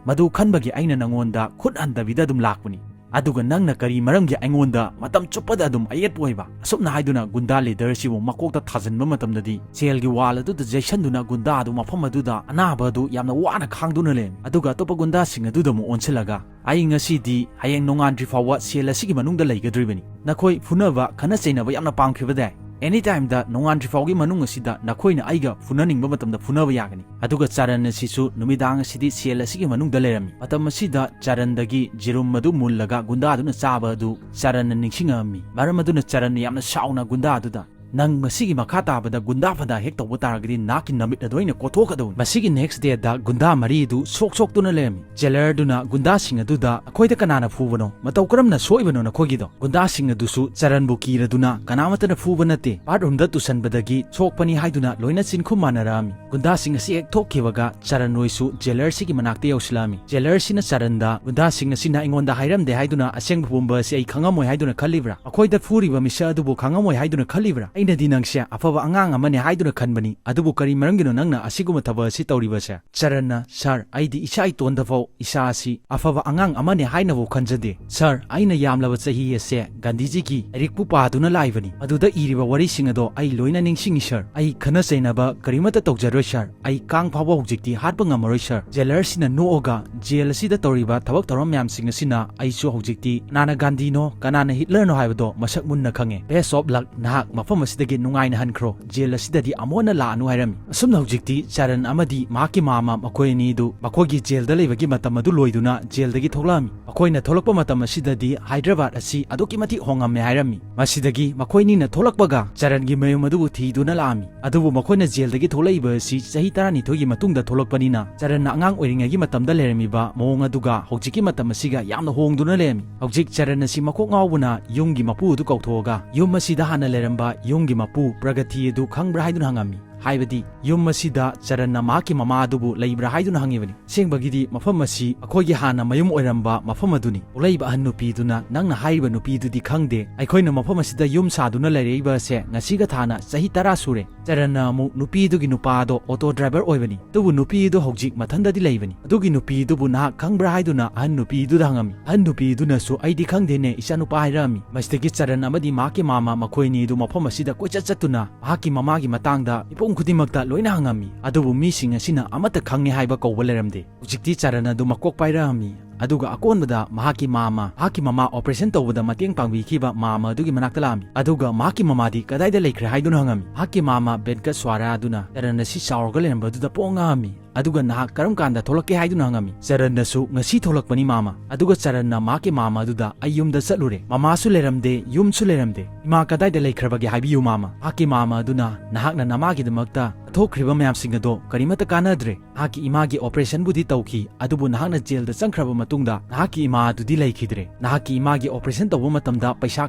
ꯃꯗꯨ ꯈꯟꯕꯒꯤ ꯑꯩꯅ ꯅꯉꯣꯟꯗ ꯈꯨꯠ ꯍꯟꯗꯕꯤꯗ ꯑꯗꯨꯝ ꯂꯥꯛꯄꯅꯤ꯫ ꯑꯗꯨꯒ ꯅꯪꯅ ꯀꯔꯤ ꯃꯔꯝꯒꯤ ꯑꯩꯉꯣꯟꯗ ꯃꯇꯝ ꯆꯨꯞꯄꯗ ꯑꯗꯨꯝ ꯑꯌꯦꯠꯄ ꯑꯣꯏꯕ?" ꯑꯁꯨꯝꯅ ꯍꯥꯏꯗꯨꯅ ꯒꯨꯟꯗꯥ ꯂꯤꯗꯔꯁꯤꯕꯨ ꯃꯀꯣꯛꯇ ꯊꯥꯖꯤꯟꯕ ꯃꯇꯝꯗꯗꯤ, ꯖꯦꯜꯒꯤ ꯋꯥꯜ ꯑꯗꯨꯗ ꯌꯩꯁꯟꯗꯨꯅ ꯒꯨꯟꯗꯥ ꯑꯗꯨ ꯃꯐꯝ ꯑꯗꯨꯗ ꯑꯅꯥꯕ ꯑꯗꯨ ꯌꯥꯝꯅ ꯋꯥꯅ ꯈꯥꯡꯗꯨꯅ ꯂꯩꯔꯝꯃꯤ꯫ ꯑꯗꯨꯒ ꯑꯇꯣꯞꯄ ꯒꯨꯟꯗꯥꯁꯤꯡ ꯑꯗꯨꯗ ꯑꯃꯨꯛ ꯑꯣꯟꯁꯤꯜꯂꯒ, "ꯑꯩ ꯉꯁꯤꯗꯤ ꯍꯌꯦꯡ ꯅꯣꯡꯉꯥꯟꯗ꯭ꯔꯤ ꯐꯥꯎꯕ ꯁꯦꯜ ꯑꯁꯤꯒꯤ ꯃꯅꯨꯡꯗ ꯂꯩꯒꯗꯧꯔꯤꯕꯅꯤ꯫ ꯅꯈꯣꯏ ꯐꯨꯅꯕ, ꯈꯠꯅ ꯆꯩꯅꯕ ꯌꯥꯝꯅ ꯄꯥꯝꯈꯤꯕꯗꯥꯏ? ꯑꯦꯅꯤ ꯇꯥꯏꯝꯗ ꯅꯣꯡꯉꯥꯟꯗ꯭ꯔꯤ ꯐꯥꯎꯒꯤ ꯃꯅꯨꯡ ꯑꯁꯤꯗ ꯅꯈꯣꯏꯅ ꯑꯩꯒ ꯐꯨꯅꯅꯤꯡꯕ ꯃꯇꯝꯗ ꯐꯨꯅꯕ ꯌꯥꯒꯅꯤ꯫" ꯑꯗꯨꯒ ꯆꯔꯟ ꯑꯁꯤꯁꯨ ꯅꯨꯃꯤꯗꯥꯡ ꯑꯁꯤꯗꯤ ꯁꯦꯜ ꯑꯁꯤꯒꯤ ꯃꯅꯨꯡꯗ ꯂꯩꯔꯝꯃꯤ꯫ ꯃꯇꯝ ꯑꯁꯤꯗ ꯆꯔꯟꯗꯒꯤ ꯖꯤꯔꯨꯝ ꯑꯗꯨ ꯃꯨꯜꯂꯒ ꯒꯨꯟꯗꯥꯗꯨꯅ ꯆꯥꯕ ꯑꯗꯨ ꯆꯔꯟꯅ ꯅꯤꯡꯁꯤꯡꯉꯛꯑꯝꯃꯤ꯫ ꯃꯔꯝ ꯑꯗꯨꯅ ꯆꯔꯟꯅ ꯌꯥꯝꯅ ꯁꯥꯎꯅ ꯒꯨꯟꯗꯥ ꯑꯗꯨꯗ, "ꯅꯪ ꯃꯁꯤꯒꯤ ꯃꯈꯥ ꯇꯥꯕꯗ ꯒꯨꯟꯗꯥ ꯐꯟꯗꯥ ꯍꯦꯛ ꯇꯧꯕ ꯇꯥꯔꯒꯗꯤ ꯅꯍꯥꯛꯀꯤ ꯅꯃꯤꯠ ꯑꯗꯨ ꯑꯩꯅ ꯀꯣꯊꯣꯛꯀꯗꯧꯅꯤ꯫" ꯃꯁꯤꯒꯤ ꯅꯦꯛꯁ ꯗꯦꯗ ꯒꯨꯟꯗꯥ ꯃꯔꯤ ꯑꯗꯨ ꯁꯣꯛ ꯁꯣꯛꯇꯨꯅ ꯂꯩꯔꯝꯃꯤ꯫ ꯖꯦꯂꯔꯗꯨꯅ ꯒꯨꯟꯗꯥꯁꯤꯡ ꯑꯗꯨꯗ, "ꯑꯩꯈꯣꯏꯗ ꯀꯅꯥꯅ ꯐꯨꯕꯅꯣ? ꯃꯇꯧ ꯀꯔꯝꯅ ꯁꯣꯛꯏꯕꯅꯣ ꯅꯈꯣꯏꯒꯤꯗꯣ?" ꯒꯨꯟꯗꯥꯁꯤꯡ ꯑꯗꯨꯁꯨ ꯆꯔꯟꯕꯨ ꯀꯤꯔꯗꯨꯅ, "ꯀꯅꯥꯃꯠꯇꯅ ꯐꯨꯕ ꯅꯠꯇꯦ, ꯕꯥꯠꯔꯨꯝꯗ ꯇꯨꯁꯟꯕꯗꯒꯤ ꯁꯣꯛꯄꯅꯤ" ꯍꯥꯏꯗꯨꯅ ꯂꯣꯏꯅ ꯆꯤꯟꯈꯨꯝ ꯃꯥꯟꯅꯔꯛꯑꯝꯃꯤ꯫ ꯒꯨꯟꯗꯥꯁꯤꯡ ꯑꯁꯤ ꯍꯦꯛ ꯊꯣꯛꯈꯤꯕꯒ ꯆꯔꯟ ꯍꯣꯏꯁꯨ ꯖꯦꯂꯔꯁꯤꯒꯤ ꯃꯅꯥꯛꯇ ꯌꯧꯁꯤꯜꯂꯛꯑꯝꯃꯤ꯫ ꯖꯦꯂꯔꯁꯤꯅ ꯆꯔꯟꯗ, "ꯒꯨꯟꯗꯥꯁꯤꯡ ꯑꯁꯤꯅ ꯑꯩꯉꯣꯟꯗ ꯍꯥꯏꯔꯝꯗꯦ ꯍꯥꯏꯗꯨꯅ ꯑꯁꯦꯡꯕ ꯄꯨꯝꯕ ꯑꯁꯤ ꯑꯩ ꯈꯪꯉꯝꯃꯣꯏ ꯍꯥꯏꯗꯨꯅ ꯈꯜꯂꯤꯕ꯭ꯔꯥ? ꯑꯩꯈꯣꯏꯗ ꯐꯨꯔꯤꯕ ꯃꯤꯁꯛ ꯑꯗꯨꯕꯨ ꯈꯪꯉꯝꯃꯣꯏ ꯍꯥꯏꯗꯨꯅ ꯈꯜꯂꯤꯕ꯭ꯔꯥ? ꯑꯩꯅꯗꯤ ꯅꯪꯁꯦ ꯑꯐꯕ ꯑꯉꯥꯡ ꯑꯃꯅꯤ ꯍꯥꯏꯗꯨꯅ ꯈꯟꯕꯅꯤ, ꯑꯗꯨꯕꯨ ꯀꯔꯤ ꯃꯔꯝꯒꯤꯅꯣ ꯅꯪꯅ ꯑꯁꯤꯒꯨꯝꯕ ꯊꯕꯛ ꯑꯁꯤ ꯇꯧꯔꯤꯕꯁꯦ?" ꯆꯔꯟꯅ, "ꯁꯥꯔ, ꯑꯩꯗꯤ ꯏꯁꯥ ꯏꯇꯣꯟꯗꯐꯥꯎ ꯏꯁꯥ ꯑꯁꯤ ꯑꯐꯕ ꯑꯉꯥꯡ ꯑꯃꯅꯤ ꯍꯥꯏꯅꯐꯥꯎ ꯈꯟꯖꯗꯦ꯫ ꯁꯥꯔ, ꯑꯩꯅ ꯌꯥꯝꯂꯕ ꯆꯍꯤ ꯑꯁꯦ ꯒꯥꯟꯙꯤꯖꯤꯒꯤ ꯂꯥꯏꯔꯤꯛꯄꯨ ꯄꯥꯗꯨꯅ ꯂꯥꯛꯏꯕꯅꯤ꯫ ꯑꯗꯨꯗ ꯏꯔꯤꯕ ꯋꯥꯔꯤꯁꯤꯡ ꯑꯗꯣ ꯑꯩ ꯂꯣꯏꯅ ꯅꯤꯡꯁꯤꯡꯉꯤ, ꯁꯥꯔ꯫ ꯑꯩ ꯈꯠꯅ ꯆꯩꯅꯕ ꯀꯔꯤꯃꯠꯇ ꯇꯧꯖꯔꯣꯏ, ꯁꯥꯔ꯫ ꯑꯩ ꯀꯥꯡ ꯐꯥꯎꯕ ꯍꯧꯖꯤꯛꯇꯤ ꯍꯥꯠꯄ ꯉꯝꯃꯔꯣꯏ, ꯁꯥꯔ꯫" ꯖꯦꯂꯔꯁꯤꯅ ꯅꯣꯛꯑꯒ, "ꯖꯦꯜ ꯑꯁꯤꯗ ꯇꯧꯔꯤꯕ ꯊꯕꯛ ꯊꯧꯔꯝ ꯃꯌꯥꯝꯁꯤꯡ ꯑꯁꯤꯅ ꯑꯩꯁꯨ ꯍꯧꯖꯤꯛꯇꯤ ꯀꯅꯥꯅ ꯒꯥꯟꯙꯤꯅꯣ, ꯀꯅꯥꯅ ꯍꯤꯠꯂꯔꯅꯣ ꯍꯥꯏꯕꯗꯣ ꯃꯁꯛ ꯃꯨꯟꯅ ꯈꯪꯉꯦ꯫ Best of luck, ꯅꯍꯥꯛ ꯃꯐꯝ ꯑꯁꯤꯗꯒꯤ ꯅꯨꯡꯉꯥꯏꯅ ꯍꯟꯈ꯭ꯔꯣ꯫ ꯖꯦꯜ ꯑꯁꯤꯗꯗꯤ ꯑꯃꯨꯛ ꯍꯟꯅ ꯂꯥꯛꯑꯅꯨ" ꯍꯥꯏꯔꯝꯃꯤ꯫ ꯑꯁꯨꯝꯅ ꯍꯧꯖꯤꯛꯇꯤ ꯆꯔꯟ ꯑꯃꯗꯤ ꯃꯍꯥꯛꯀꯤ ꯃꯥꯃ ꯃꯈꯣꯏ ꯑꯅꯤꯗꯨ ꯃꯈꯣꯏꯒꯤ ꯖꯦꯜꯗ ꯂꯩꯕꯒꯤ ꯃꯇꯝ ꯑꯗꯨ ꯂꯣꯏꯗꯨꯅ ꯖꯦꯜꯗꯒꯤ ꯊꯣꯛꯂꯛꯑꯝꯃꯤ꯫ ꯃꯈꯣꯏꯅ ꯊꯣꯛꯂꯛꯄ ꯃꯇꯝ ꯑꯁꯤꯗꯗꯤ ꯍꯥꯏꯗ꯭ꯔꯕꯥꯗ ꯑꯁꯤ ꯑꯗꯨꯛꯀꯤ ꯃꯇꯤꯛ ꯍꯣꯡꯉꯝꯃꯦ ꯍꯥꯏꯔꯝꯃꯤ꯫ ꯃꯁꯤꯗꯒꯤ ꯃꯈꯣꯏꯅꯤꯅ ꯊꯣꯛꯂꯛꯄꯒ ꯆꯔꯟꯒꯤ ꯃꯌꯨꯝ ꯑꯗꯨꯕꯨ ꯊꯤꯗꯨꯅ ꯂꯥꯛꯑꯝꯃꯤ꯫ ꯑꯗꯨꯕꯨ ꯃꯈꯣꯏꯅ ꯖꯦꯜꯗꯒꯤ ꯊꯣꯛꯂꯛꯏꯕ ꯑꯁꯤ ꯆꯍꯤ ꯇꯔꯥꯅꯤꯊꯣꯏꯒꯤ ꯃꯇꯨꯡꯗ ꯊꯣꯛꯂꯛꯄꯅꯤꯅ ꯆꯔꯟꯅ ꯑꯉꯥꯡ ꯑꯣꯏꯔꯤꯉꯩꯒꯤ ꯃꯇꯝꯗ ꯂꯩꯔꯝꯃꯤꯕ ꯃꯑꯣꯡ ꯑꯗꯨꯒ ꯍꯧꯖꯤꯛꯀꯤ ꯃꯇꯝ ꯑꯁꯤꯒ ꯌꯥꯝꯅ ꯍꯣꯡꯗꯨꯅ ꯂꯩꯔꯝꯃꯤ꯫ ꯍꯧꯖꯤꯛ ꯆꯔꯟ ꯑꯁꯤ ꯃꯀꯣꯛ ꯉꯥꯎꯕꯅ ꯌꯨꯝꯒꯤ ꯃꯄꯨ ꯑꯗꯨ ꯀꯧꯊꯣꯛꯑꯒ, "ꯌꯨꯝ ꯑꯁꯤꯗ ꯍꯥꯟꯅ ꯂꯩꯔꯝꯕ ꯌꯨꯝꯒꯤ ꯃꯄꯨ ꯄ꯭ꯔꯒꯇꯤ ꯑꯗꯨ ꯈꯪꯕ꯭ꯔꯥ?" ꯍꯥꯏꯗꯨꯅ ꯍꯪꯉꯝꯃꯤ꯫ ꯍꯥꯏꯕꯗꯤ ꯌꯨꯝ ꯑꯁꯤꯗ ꯆꯔꯟꯅ ꯃꯍꯥꯛꯀꯤ ꯃꯃꯥ ꯑꯗꯨꯕꯨ ꯂꯩꯕ꯭ꯔꯥ ꯍꯥꯏꯗꯨꯅ ꯍꯪꯉꯤꯕꯅꯤ꯫ ꯑꯁꯦꯡꯕꯒꯤꯗꯤ ꯃꯐꯝ ꯑꯁꯤ ꯑꯩꯈꯣꯏꯒꯤ ꯍꯥꯟꯅ ꯃꯌꯨꯝ ꯑꯣꯏꯔꯝꯕ ꯃꯐꯝ ꯑꯗꯨꯅꯤ꯫ ꯊꯣꯛꯂꯛꯏꯕ ꯑꯍꯟ ꯅꯨꯄꯤꯗꯨꯅ ꯅꯪꯅ ꯍꯥꯏꯔꯤꯕ ꯅꯨꯄꯤꯗꯨꯗꯤ ꯈꯪꯗꯦ꯫ ꯑꯩꯈꯣꯏꯅ ꯃꯐꯝ ꯑꯁꯤꯗ ꯌꯨꯝ ꯁꯥꯗꯨꯅ ꯂꯩꯔꯛꯏꯕ ꯑꯁꯦ ꯉꯁꯤꯒ ꯊꯥꯅ ꯆꯍꯤ ꯇꯔꯥ ꯁꯨꯔꯦ꯫ ꯆꯔꯟꯅ ꯑꯃꯨꯛ ꯅꯨꯄꯤꯗꯨꯒꯤ ꯅꯨꯄꯥꯗꯣ ꯑꯣꯇꯣ ꯗ꯭ꯔꯥꯏꯚꯔ ꯑꯣꯏꯕꯅꯤ꯫ ꯑꯗꯨꯕꯨ ꯅꯨꯄꯤꯗꯨ ꯍꯧꯖꯤꯛ ꯃꯊꯟꯗꯗꯤ ꯂꯩꯕꯅꯤ꯫ ꯑꯗꯨꯒꯤ ꯅꯨꯄꯤꯗꯨꯕꯨ ꯅꯍꯥꯛ ꯈꯪꯕ꯭ꯔꯥ ꯍꯥꯏꯗꯨꯅ ꯑꯍꯟ ꯅꯨꯄꯤꯗꯨꯗ ꯍꯪꯉꯝꯃꯤ꯫ ꯑꯍꯟ ꯅꯨꯄꯤꯗꯨꯅꯁꯨ ꯑꯩꯗꯤ ꯈꯪꯗꯦꯅꯦ, ꯏꯆꯥꯅꯨꯄꯥ ꯍꯥꯏꯔꯛꯑꯝꯃꯤ꯫ ꯃꯁꯤꯗꯒꯤ ꯆꯔꯟ ꯑꯃꯗꯤ ꯃꯍꯥꯛꯀꯤ ꯃꯥꯃ ꯃꯈꯣꯏ ꯑꯅꯤꯗꯨ ꯃꯐꯝ ꯑꯁꯤꯗ ꯀꯣꯏꯆꯠ ꯆꯠꯇꯨꯅ ꯃꯍꯥꯛꯀꯤ ꯃꯃꯥꯒꯤ ꯃꯇꯥꯡꯗ ꯃꯤꯄꯨꯝ ꯈꯨꯗꯤꯡꯃꯛꯇ ꯂꯣꯏꯅ ꯍꯪꯉꯝꯃꯤ꯫ ꯑꯗꯨꯕꯨ ꯃꯤꯁꯤꯡ ꯑꯁꯤꯅ ꯑꯃꯠꯇ ꯈꯪꯉꯦ ꯍꯥꯏꯕ ꯀꯧꯕ ꯂꯩꯔꯝꯗꯦ꯫ ꯍꯧꯖꯤꯛꯇꯤ ꯆꯔꯟ ꯑꯗꯨ ꯃꯀꯣꯛ ꯄꯥꯏꯔꯛꯑꯝꯃꯤ꯫ ꯑꯗꯨꯒ ꯑꯀꯣꯟꯕꯗ ꯃꯍꯥꯛꯀꯤ ꯃꯥꯃ, ꯃꯍꯥꯛꯀꯤ ꯃꯃꯥ ꯑꯣꯄꯔꯦꯁꯟ ꯇꯧꯕꯗ ꯃꯇꯦꯡ ꯄꯥꯡꯕꯤꯈꯤꯕ ꯃꯥꯃ ꯑꯗꯨꯒꯤ ꯃꯅꯥꯛꯇ ꯂꯥꯛꯑꯝꯃꯤ꯫ ꯑꯗꯨꯒ ꯃꯍꯥꯛꯀꯤ ꯃꯃꯥꯗꯤ ꯀꯗꯥꯏꯗ ꯂꯩꯈ꯭ꯔꯦ ꯍꯥꯏꯗꯨꯅ ꯍꯪꯉꯝꯃꯤ꯫ ꯃꯍꯥꯛꯀꯤ ꯃꯥꯃ ꯕꯦꯟꯀꯠ ꯁ꯭ꯋꯥꯔꯥ ꯑꯗꯨꯅ ꯆꯔꯟ ꯑꯁꯤ ꯆꯥꯎꯔꯒ ꯂꯩꯔꯝꯕꯗꯨꯗ ꯄꯣꯛ ꯉꯛꯑꯝꯃꯤ꯫ ꯑꯗꯨꯒ ꯅꯍꯥꯛ ꯀꯔꯝ ꯀꯥꯟꯗ ꯊꯣꯛꯂꯛꯀꯦ ꯍꯥꯏꯗꯨꯅ ꯍꯪꯉꯝꯃꯤ꯫ ꯆꯔꯟꯅꯁꯨ ꯉꯁꯤ ꯊꯣꯛꯂꯛꯄꯅꯤ ꯃꯥꯃ꯫ ꯑꯗꯨꯒ ꯆꯔꯟꯅ ꯃꯍꯥꯛꯀꯤ ꯃꯥꯃ ꯑꯗꯨꯗ ꯑꯩ ꯌꯨꯝꯗ ꯆꯠꯂꯨꯔꯦ, ꯃꯃꯥꯁꯨ ꯂꯩꯔꯝꯗꯦ, ꯌꯨꯝꯁꯨ ꯂꯩꯔꯝꯗꯦ, ꯏꯃꯥ ꯀꯗꯥꯏꯗ ꯂꯩꯈ꯭ꯔꯕꯒꯦ ꯍꯥꯏꯕꯤꯌꯨ ꯃꯥꯃ꯫ ꯃꯍꯥꯛꯀꯤ ꯃꯥꯃ ꯑꯗꯨꯅ ꯅꯍꯥꯛꯅ ꯅꯃꯥꯒꯤꯗꯃꯛꯇ ꯊꯣꯛꯈ꯭ꯔꯤꯕ ꯃꯌꯥꯝꯁꯤꯡ ꯑꯗꯣ ꯀꯔꯤꯃꯠꯇ ꯀꯥꯟꯅꯗ꯭ꯔꯦ꯫ ꯅꯍꯥꯛꯀꯤ ꯏꯃꯥꯒꯤ ꯑꯣꯄꯔꯦꯁꯟꯕꯨꯗꯤ ꯇꯧꯈꯤ, ꯑꯗꯨꯕꯨ ꯅꯍꯥꯛꯅ ꯖꯦꯜꯗ ꯆꯪꯈ꯭ꯔꯕ ꯃꯇꯨꯡꯗ ꯅꯍꯥꯛꯀꯤ ꯏꯃꯥ ꯑꯗꯨꯗꯤ ꯂꯩꯈꯤꯗ꯭ꯔꯦ꯫ ꯅꯍꯥꯛꯀꯤ ꯏꯃꯥꯒꯤ ꯑꯣꯄꯔꯦꯁꯟ ꯇꯧꯕ ꯃꯇꯝꯗ ꯄꯩꯁꯥ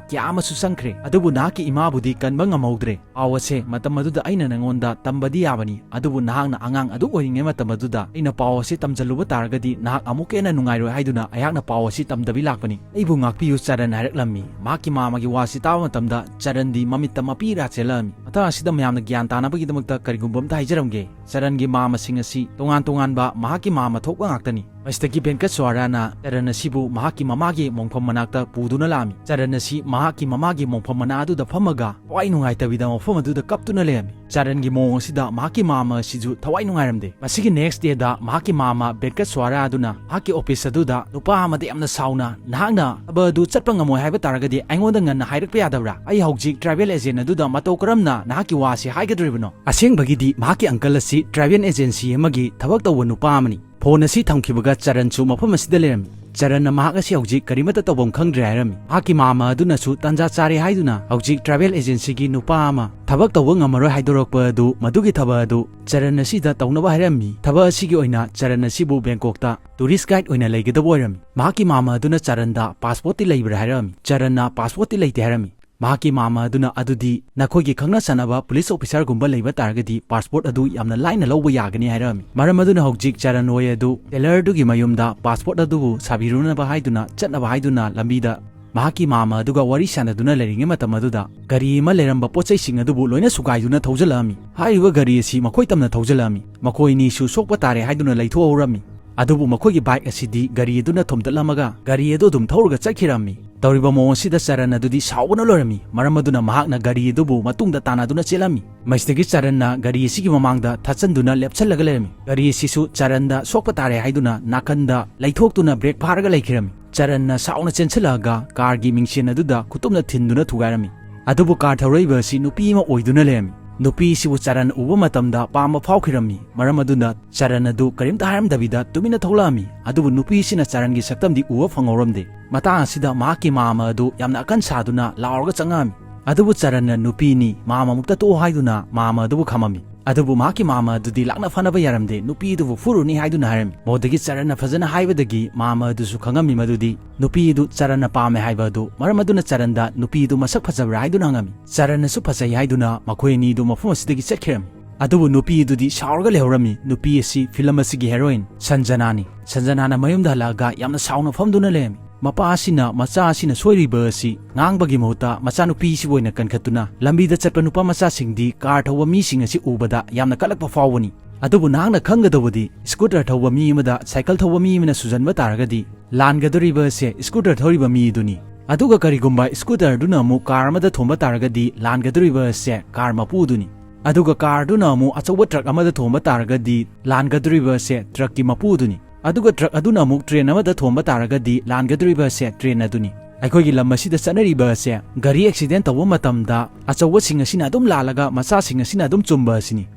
ꯀꯌꯥ ꯑꯃꯁꯨ ꯆꯪꯈ꯭ꯔꯦ, ꯑꯗꯨꯕꯨ ꯅꯍꯥꯛꯀꯤ ꯏꯃꯥꯕꯨꯗꯤ ꯀꯟꯕ ꯉꯝꯍꯧꯗ꯭ꯔꯦ꯫ ꯄꯥꯎ ꯑꯁꯦ ꯃꯇꯝ ꯑꯗꯨꯗ ꯑꯩꯅ ꯅꯉꯣꯟꯗ ꯇꯝꯕꯗꯤ ꯌꯥꯕꯅꯤ, ꯑꯗꯨꯕꯨ ꯅꯍꯥꯛꯅ ꯑꯉꯥꯡ ꯑꯗꯨ ꯑꯣꯏꯔꯤꯉꯩ ꯃꯇꯝ ꯑꯗꯨꯗ ꯑꯩꯅ ꯄꯥꯎ ꯑꯁꯦ ꯇꯝꯖꯜꯂꯨꯕ ꯇꯥꯔꯒꯗꯤ ꯅꯍꯥꯛ ꯑꯃꯨꯛꯀ ꯍꯦꯟꯅ ꯅꯨꯡꯉꯥꯏꯔꯣꯏ ꯍꯥꯏꯗꯨꯅ ꯑꯩꯍꯥꯛꯅ ꯄꯥꯎ ꯑꯁꯤ ꯇꯝꯗꯕꯤ ꯂꯥꯛꯄꯅꯤ꯫ ꯑꯩꯕꯨ ꯉꯥꯛꯄꯤꯌꯨ ꯆꯔꯟ ꯍꯥꯏꯔꯛꯂꯝꯃꯤ꯫ ꯃꯍꯥꯛꯀꯤ ꯃꯥꯃꯒꯤ ꯋꯥꯁꯤ ꯇꯥꯕ ꯃꯇꯝꯗ ꯆꯔꯟꯗꯤ ꯃꯃꯤꯠꯇ ꯃꯄꯤ ꯏꯔꯥ ꯆꯦꯜꯂꯛꯑꯝꯃꯤ꯫ ꯃꯇꯥꯡ ꯑꯁꯤꯗ ꯃꯌꯥꯝꯅ ꯒ꯭ꯌꯥꯟ ꯇꯥꯅꯕꯒꯤꯗꯃꯛꯇ ꯀꯔꯤꯒꯨꯝꯕ ꯑꯝꯇ ꯍꯥꯏꯖꯔꯝꯒꯦ꯫ ꯆꯔꯟꯒꯤ ꯃꯥꯃꯁꯤꯡ ꯑꯁꯤ ꯇꯣꯉꯥꯟ ꯇꯣꯉꯥꯟꯕ ꯃꯍꯥꯛꯀꯤ ꯃꯥꯃ ꯊꯣꯛꯄ ꯉꯥꯛꯇꯅꯤ꯫ ꯃꯁꯤꯗꯒꯤ ꯕꯦꯟꯀꯠ ꯁ꯭ꯋꯥꯔꯥꯅ ꯆꯔꯟ ꯑꯁꯤꯕꯨ ꯃꯍꯥꯛꯀꯤ ꯃꯃꯥꯒꯤ ꯃꯣꯡꯐꯝ ꯃꯅꯥꯛꯇ ꯄꯨꯗꯨꯅ ꯂꯥꯛꯑꯝꯃꯤ꯫ ꯆꯔꯟ ꯑꯁꯤ ꯃꯍꯥꯛꯀꯤ ꯃꯃꯥꯒꯤ ꯃꯣꯡꯐꯝ ꯃꯅꯥ ꯑꯗꯨꯗ ꯐꯝꯃꯒ ꯊꯋꯥꯏ ꯅꯨꯡꯉꯥꯏꯇꯕꯤꯗ ꯃꯐꯝ ꯑꯗꯨꯗ ꯀꯞꯇꯨꯅ ꯂꯩꯔꯝꯃꯤ꯫ ꯆꯔꯟꯒꯤ ꯃꯑꯣꯡ ꯑꯁꯤꯗ ꯃꯍꯥꯛꯀꯤ ꯃꯥꯃ ꯑꯁꯤꯁꯨ ꯊꯋꯥꯏ ꯅꯨꯡꯉꯥꯏꯔꯝꯗꯦ꯫ ꯃꯁꯤꯒꯤ ꯅꯦꯛꯁ ꯗꯦꯗ ꯃꯍꯥꯛꯀꯤ ꯃꯥꯃ ꯕꯦꯟꯀꯠ ꯁ꯭ꯋꯥꯔꯥ ꯑꯗꯨꯅ ꯃꯍꯥꯛꯀꯤ ꯑꯣꯐꯤꯁ ꯑꯗꯨꯗ ꯅꯨꯄꯥ ꯑꯃꯗ ꯌꯥꯝꯅ ꯁꯥꯎꯅ, "ꯅꯍꯥꯛꯅ ꯊꯕꯛ ꯑꯗꯨ ꯆꯠꯄ ꯉꯝꯃꯣꯏ ꯍꯥꯏꯕ ꯇꯥꯔꯒꯗꯤ ꯑꯩꯉꯣꯟꯗ ꯉꯟꯅ ꯍꯥꯏꯔꯛꯄ ꯌꯥꯗꯕ꯭ꯔꯥ? ꯑꯩ ꯍꯧꯖꯤꯛ ꯇ꯭ꯔꯥꯏꯕꯦꯜ ꯑꯦꯖꯦꯟ ꯑꯗꯨꯗ ꯃꯇꯧ ꯀꯔꯝꯅ ꯅꯍꯥꯛꯀꯤ ꯋꯥꯁꯤ ꯍꯥꯏꯒꯗꯧꯔꯤꯕꯅꯣ?" ꯑꯁꯦꯡꯕꯒꯤꯗꯤ ꯃꯍꯥꯛꯀꯤ ꯑꯪꯀꯜ ꯑꯁꯤ ꯇ꯭ꯔꯥꯏꯕꯦꯜ ꯑꯦꯖꯦꯟꯁꯤ ꯑꯃꯒꯤ ꯊꯕꯛ ꯇꯧꯕ ꯅꯨꯄꯥ ꯑꯃꯅꯤ꯫ ꯐꯣꯟ ꯑꯁꯤ ꯊꯝꯈꯤꯕꯒ ꯆꯔꯟꯁꯨ ꯃꯐꯝ ꯑꯁꯤꯗ ꯂꯩꯔꯝꯃꯤ꯫ ꯆꯔꯟꯅ ꯃꯍꯥꯛ ꯑꯁꯤ ꯍꯧꯖꯤꯛ ꯀꯔꯤꯃꯠꯇ ꯇꯧꯐꯝ ꯈꯪꯗ꯭ꯔꯦ ꯍꯥꯏꯔꯝꯃꯤ꯫ ꯃꯍꯥꯛꯀꯤ ꯃꯥꯃ ꯑꯗꯨꯅꯁꯨ ꯇꯥꯟꯖꯥ ꯆꯥꯔꯦ ꯍꯥꯏꯗꯨꯅ ꯍꯧꯖꯤꯛ ꯇ꯭ꯔꯥꯏꯕꯦꯜ ꯑꯦꯖꯦꯟꯁꯤꯒꯤ ꯅꯨꯄꯥ ꯑꯃ ꯊꯕꯛ ꯇꯧꯕ ꯉꯝꯃꯔꯣꯏ ꯍꯥꯏꯗꯣꯔꯛꯄ ꯑꯗꯨ, ꯃꯗꯨꯒꯤ ꯊꯕꯛ ꯑꯗꯨ ꯆꯔꯟ ꯑꯁꯤꯗ ꯇꯧꯅꯕ ꯍꯥꯏꯔꯝꯃꯤ꯫ ꯊꯕꯛ ꯑꯁꯤꯒꯤ ꯑꯣꯏꯅ ꯆꯔꯟ ꯑꯁꯤꯕꯨ ꯕꯦꯡꯀꯣꯛꯇ ꯇꯨꯔꯤꯁ ꯒꯥꯏꯗ ꯑꯣꯏꯅ ꯂꯩꯒꯗꯕ ꯑꯣꯏꯔꯝꯃꯤ꯫ ꯃꯍꯥꯛꯀꯤ ꯃꯥꯃ ꯑꯗꯨꯅ ꯆꯔꯟꯗ ꯄꯥꯁꯄꯣꯔꯠꯇꯤ ꯂꯩꯕ꯭ꯔꯥ ꯍꯥꯏꯔꯝꯃꯤ꯫ ꯆꯔꯟꯅ ꯄꯥꯁꯄꯣꯔꯠꯇꯤ ꯂꯩꯇꯦ ꯍꯥꯏꯔꯝꯃꯤ꯫ ꯃꯍꯥꯛꯀꯤ ꯃꯥꯃ ꯑꯗꯨꯅ ꯑꯗꯨꯗꯤ ꯅꯈꯣꯏꯒꯤ ꯈꯪꯅ ꯆꯥꯟꯅꯕ ꯄꯨꯂꯤꯁ ꯑꯣꯐꯤꯁꯥꯔꯒꯨꯝꯕ ꯂꯩꯕ ꯇꯥꯔꯒꯗꯤ ꯄꯥꯁꯄꯣꯔꯠ ꯑꯗꯨ ꯌꯥꯝꯅ ꯂꯥꯏꯅ ꯂꯧꯕ ꯌꯥꯒꯅꯤ ꯍꯥꯏꯔꯝꯃꯤ꯫ ꯃꯔꯝ ꯑꯗꯨꯅ ꯍꯧꯖꯤꯛ ꯆꯔꯟ ꯍꯣꯏ ꯑꯗꯨ ꯇꯦꯂꯔꯗꯨꯒꯤ ꯃꯌꯨꯝꯗ ꯄꯥꯁꯄꯣꯔꯠ ꯑꯗꯨꯕꯨ ꯁꯥꯕꯤꯔꯨꯅꯕ ꯍꯥꯏꯗꯨꯅ ꯆꯠꯅꯕ ꯍꯥꯏꯗꯨꯅ ꯂꯝꯕꯤꯗ ꯃꯍꯥꯛꯀꯤ ꯃꯥꯃ ꯑꯗꯨꯒ ꯋꯥꯔꯤ ꯁꯥꯟꯅꯗꯨꯅ ꯂꯩꯔꯤꯉꯩ ꯃꯇꯝ ꯑꯗꯨꯗ ꯒꯥꯔꯤ ꯑꯃ ꯂꯩꯔꯝꯕ ꯄꯣꯠ ꯆꯩꯁꯤꯡ ꯑꯗꯨꯕꯨ ꯂꯣꯏꯅ ꯁꯨꯒꯥꯏꯗꯨꯅ ꯊꯧꯖꯤꯜꯂꯛꯑꯝꯃꯤ꯫ ꯍꯥꯏꯔꯤꯕ ꯒꯥꯔꯤ ꯑꯁꯤ ꯃꯈꯣꯏ ꯇꯝꯅ ꯊꯧꯖꯤꯜꯂꯛꯑꯝꯃꯤ꯫ ꯃꯈꯣꯏ ꯑꯅꯤꯁꯨ ꯁꯣꯛꯄ ꯇꯥꯔꯦ ꯍꯥꯏꯗꯨꯅ ꯂꯩꯊꯣꯛꯍꯧꯔꯝꯃꯤ꯫ ꯑꯗꯨꯕꯨ ꯃꯈꯣꯏꯒꯤ ꯕꯥꯏꯛ ꯑꯁꯤꯗꯤ ꯒꯥꯔꯤ ꯑꯗꯨꯅ ꯊꯣꯝꯗꯠꯂꯝꯃꯒ ꯒꯥꯔꯤ ꯑꯗꯨ ꯑꯗꯨꯝ ꯊꯧꯔꯒ ꯆꯠꯈꯤꯔꯝꯃꯤ꯫ ꯇꯧꯔꯤꯕ ꯃꯑꯣꯡ ꯑꯁꯤꯗ ꯆꯔꯟ ꯑꯗꯨꯗꯤ ꯁꯥꯎꯕꯅ ꯂꯣꯏꯔꯝꯃꯤ꯫ ꯃꯔꯝ ꯑꯗꯨꯅ ꯃꯍꯥꯛꯅ ꯒꯥꯔꯤ ꯑꯗꯨꯕꯨ ꯃꯇꯨꯡꯗ ꯇꯥꯟꯅꯗꯨꯅ ꯆꯦꯜꯂꯝꯃꯤ꯫ ꯃꯁꯤꯗꯒꯤ ꯆꯔꯟꯅ ꯒꯥꯔꯤ ꯑꯁꯤꯒꯤ ꯃꯃꯥꯡꯗ ꯊꯠꯆꯟꯗꯨꯅ ꯂꯦꯞꯁꯜꯂꯒ ꯂꯩꯔꯝꯃꯤ꯫ ꯒꯥꯔꯤ ꯑꯁꯤꯁꯨ ꯆꯔꯟꯗ ꯁꯣꯛꯄ ꯇꯥꯔꯦ ꯍꯥꯏꯗꯨꯅ ꯅꯥꯀꯟꯗ ꯂꯩꯊꯣꯛꯇꯨꯅ ꯕ꯭ꯔꯦꯛ ꯐꯥꯔꯒ ꯂꯩꯈꯤꯔꯝꯃꯤ꯫ ꯆꯔꯟꯅ ꯁꯥꯎꯅ ꯆꯦꯟꯁꯤꯜꯂꯛꯑꯒ ꯀꯥꯔꯒꯤ ꯃꯤꯡꯁꯦꯟ ꯑꯗꯨꯗ ꯈꯨꯇꯨꯝꯅ ꯊꯤꯟꯗꯨꯅ ꯊꯨꯒꯥꯏꯔꯝꯃꯤ꯫ ꯑꯗꯨꯕꯨ ꯀꯥꯔ ꯊꯧꯔꯛꯏꯕ ꯑꯁꯤ ꯅꯨꯄꯤ ꯑꯃ ꯑꯣꯏꯗꯨꯅ ꯂꯩꯔꯝꯃꯤ꯫ ꯅꯨꯄꯤꯁꯤꯕꯨ ꯆꯔꯟ ꯎꯕ ꯃꯇꯝꯗ ꯄꯥꯝꯕ ꯐꯥꯎꯈꯤꯔꯝꯃꯤ꯫ ꯃꯔꯝ ꯑꯗꯨꯅ ꯆꯔꯟ ꯑꯗꯨ ꯀꯔꯤꯝꯇ ꯍꯥꯏꯔꯝꯗꯕꯤꯗ ꯇꯨꯃꯤꯟꯅ ꯊꯣꯛꯂꯛꯑꯝꯃꯤ꯫ ꯑꯗꯨꯕꯨ ꯅꯨꯄꯤꯁꯤꯅ ꯆꯔꯟꯒꯤ ꯁꯛꯇꯝꯗꯤ ꯎꯕ ꯐꯪꯍꯧꯔꯝꯗꯦ꯫ ꯃꯇꯥꯡ ꯑꯁꯤꯗ ꯃꯍꯥꯛꯀꯤ ꯃꯥꯃ ꯑꯗꯨ ꯌꯥꯝꯅ ꯑꯀꯟ ꯁꯥꯗꯨꯅ ꯂꯥꯎꯔꯒ ꯆꯪꯉꯛꯑꯝꯃꯤ꯫ ꯑꯗꯨꯕꯨ ꯆꯔꯟꯅ ꯅꯨꯄꯤꯅꯤ, ꯃꯥꯃ ꯃꯨꯛꯇ ꯇꯣꯛꯑꯣ ꯍꯥꯏꯗꯨꯅ ꯃꯥꯃ ꯑꯗꯨꯕꯨ ꯈꯝꯃꯝꯃꯤ꯫ ꯑꯗꯨꯕꯨ ꯃꯍꯥꯛꯀꯤ ꯃꯥꯃ ꯑꯗꯨꯗꯤ ꯂꯥꯛꯅ ꯐꯅꯕ ꯌꯥꯔꯝꯗꯦ, ꯅꯨꯄꯤ ꯑꯗꯨꯕꯨ ꯐꯨꯔꯨꯅꯤ ꯍꯥꯏꯗꯨꯅ ꯍꯥꯏꯔꯝꯃꯤ꯫ ꯃꯗꯨꯗꯒꯤ ꯆꯔꯟꯅ ꯐꯖꯅ ꯍꯥꯏꯕꯗꯒꯤ ꯃꯥꯃ ꯑꯗꯨꯁꯨ ꯈꯪꯉꯝꯃꯤ ꯃꯗꯨꯗꯤ ꯅꯨꯄꯤ ꯑꯗꯨ ꯆꯔꯟꯅ ꯄꯥꯝꯃꯦ ꯍꯥꯏꯕ ꯑꯗꯨ꯫ ꯃꯔꯝ ꯑꯗꯨꯅ ꯆꯔꯟꯗ ꯅꯨꯄꯤ ꯑꯗꯨ ꯃꯁꯛ ꯐꯖꯕ꯭ꯔꯥ ꯍꯥꯏꯗꯨꯅ ꯍꯪꯉꯝꯃꯤ꯫ ꯆꯔꯟꯅꯁꯨ ꯐꯖꯩ ꯍꯥꯏꯗꯨꯅ ꯃꯈꯣꯏ ꯑꯅꯤꯗꯨ ꯃꯐꯝ ꯑꯁꯤꯗꯒꯤ ꯆꯠꯈꯤꯔꯝꯃꯤ꯫ ꯑꯗꯨꯕꯨ ꯅꯨꯄꯤ ꯑꯗꯨꯗꯤ ꯁꯥꯎꯔꯒ ꯂꯩꯍꯧꯔꯝꯃꯤ꯫ ꯅꯨꯄꯤ ꯑꯁꯤ ꯐꯤꯂꯝ ꯑꯁꯤꯒꯤ ꯍꯦꯔꯣꯏꯟ ꯁꯟꯖꯅꯥꯅꯤ꯫ ꯁꯟꯖꯅꯥꯅ ꯃꯌꯨꯝꯗ ꯍꯜꯂꯛꯑꯒ ꯌꯥꯝꯅ ꯁꯥꯎꯅ ꯐꯝꯗꯨꯅ ꯂꯩꯔꯝꯃꯤ꯫ ꯃꯄꯥ ꯑꯁꯤꯅ ꯃꯆꯥ ꯑꯁꯤꯅ ꯁꯣꯏꯔꯤꯕ ꯑꯁꯤ ꯉꯥꯡꯕꯒꯤ ꯃꯍꯨꯠꯇ ꯃꯆꯥꯅꯨꯄꯤꯁꯤꯕꯨ ꯑꯣꯏꯅ ꯀꯟꯈꯠꯇꯨꯅ ꯂꯝꯕꯤꯗ ꯆꯠꯄ ꯅꯨꯄꯥ ꯃꯆꯥꯁꯤꯡꯗꯤ ꯀꯥꯔ ꯊꯧꯕ ꯃꯤꯁꯤꯡ ꯑꯁꯤ ꯎꯕꯗ ꯌꯥꯝꯅ ꯀꯜꯂꯛꯄ ꯐꯥꯎꯕꯅꯤ꯫ ꯑꯗꯨꯕꯨ ꯅꯍꯥꯛꯅ ꯈꯪꯒꯗꯧꯕꯗꯤ ꯁ꯭ꯀꯨꯇꯔ ꯊꯧꯕ ꯃꯤ ꯑꯃꯗ ꯁꯥꯏꯀꯜ ꯊꯧꯕ ꯃꯤ ꯑꯃꯅ ꯁꯨꯖꯟꯕ ꯇꯥꯔꯒꯗꯤ ꯂꯥꯟꯒꯗꯧꯔꯤꯕ ꯑꯁꯦ ꯁ꯭ꯀꯨꯇꯔ ꯊꯧꯔꯤꯕ ꯃꯤ ꯑꯗꯨꯅꯤ꯫ ꯑꯗꯨꯒ ꯀꯔꯤꯒꯨꯝꯕ ꯁ꯭ꯀꯨꯇꯔꯗꯨꯅ ꯑꯃꯨꯛ ꯀꯥꯔ ꯑꯃꯗ ꯊꯣꯝꯕ ꯇꯥꯔꯒꯗꯤ ꯂꯥꯟꯒꯗꯧꯔꯤꯕ ꯑꯁꯦ ꯀꯥꯔ ꯃꯄꯨꯗꯨꯅꯤ꯫ ꯑꯗꯨꯒ ꯀꯥꯔꯗꯨꯅ ꯑꯃꯨꯛ ꯑꯆꯧꯕ ꯇ꯭ꯔꯛ ꯑꯃꯗ ꯊꯣꯝꯕ ꯇꯥꯔꯒꯗꯤ ꯂꯥꯟꯒꯗꯧꯔꯤꯕ ꯑꯁꯦ ꯇ꯭ꯔꯛꯀꯤ ꯃꯄꯨꯗꯨꯅꯤ꯫ ꯑꯗꯨꯒ ꯇ꯭ꯔꯛ ꯑꯗꯨꯅ ꯑꯃꯨꯛ ꯇ꯭ꯔꯦꯟ ꯑꯃꯗ ꯊꯣꯝꯕ ꯇꯥꯔꯒꯗꯤ ꯂꯥꯟꯒꯗꯧꯔꯤꯕ ꯑꯁꯦ ꯇ꯭ꯔꯦꯟ ꯑꯗꯨꯅꯤ꯫ ꯑꯩꯈꯣꯏꯒꯤ ꯂꯝ ꯑꯁꯤꯗ ꯆꯠꯅꯔꯤꯕ ꯑꯁꯦ ꯒꯥꯔꯤ ꯑꯦꯛꯁꯤꯗꯦꯟ ꯇꯧꯕ ꯃꯇꯝꯗ ꯑꯆꯧꯕꯁꯤꯡ ꯑꯁꯤꯅ ꯑꯗꯨꯝ ꯂꯥꯜꯂꯒ ꯃꯆꯥꯁꯤꯡ ꯑꯁꯤꯅ ꯑꯗꯨꯝ ꯆꯨꯝꯕ ꯑꯁꯤꯅꯤ꯫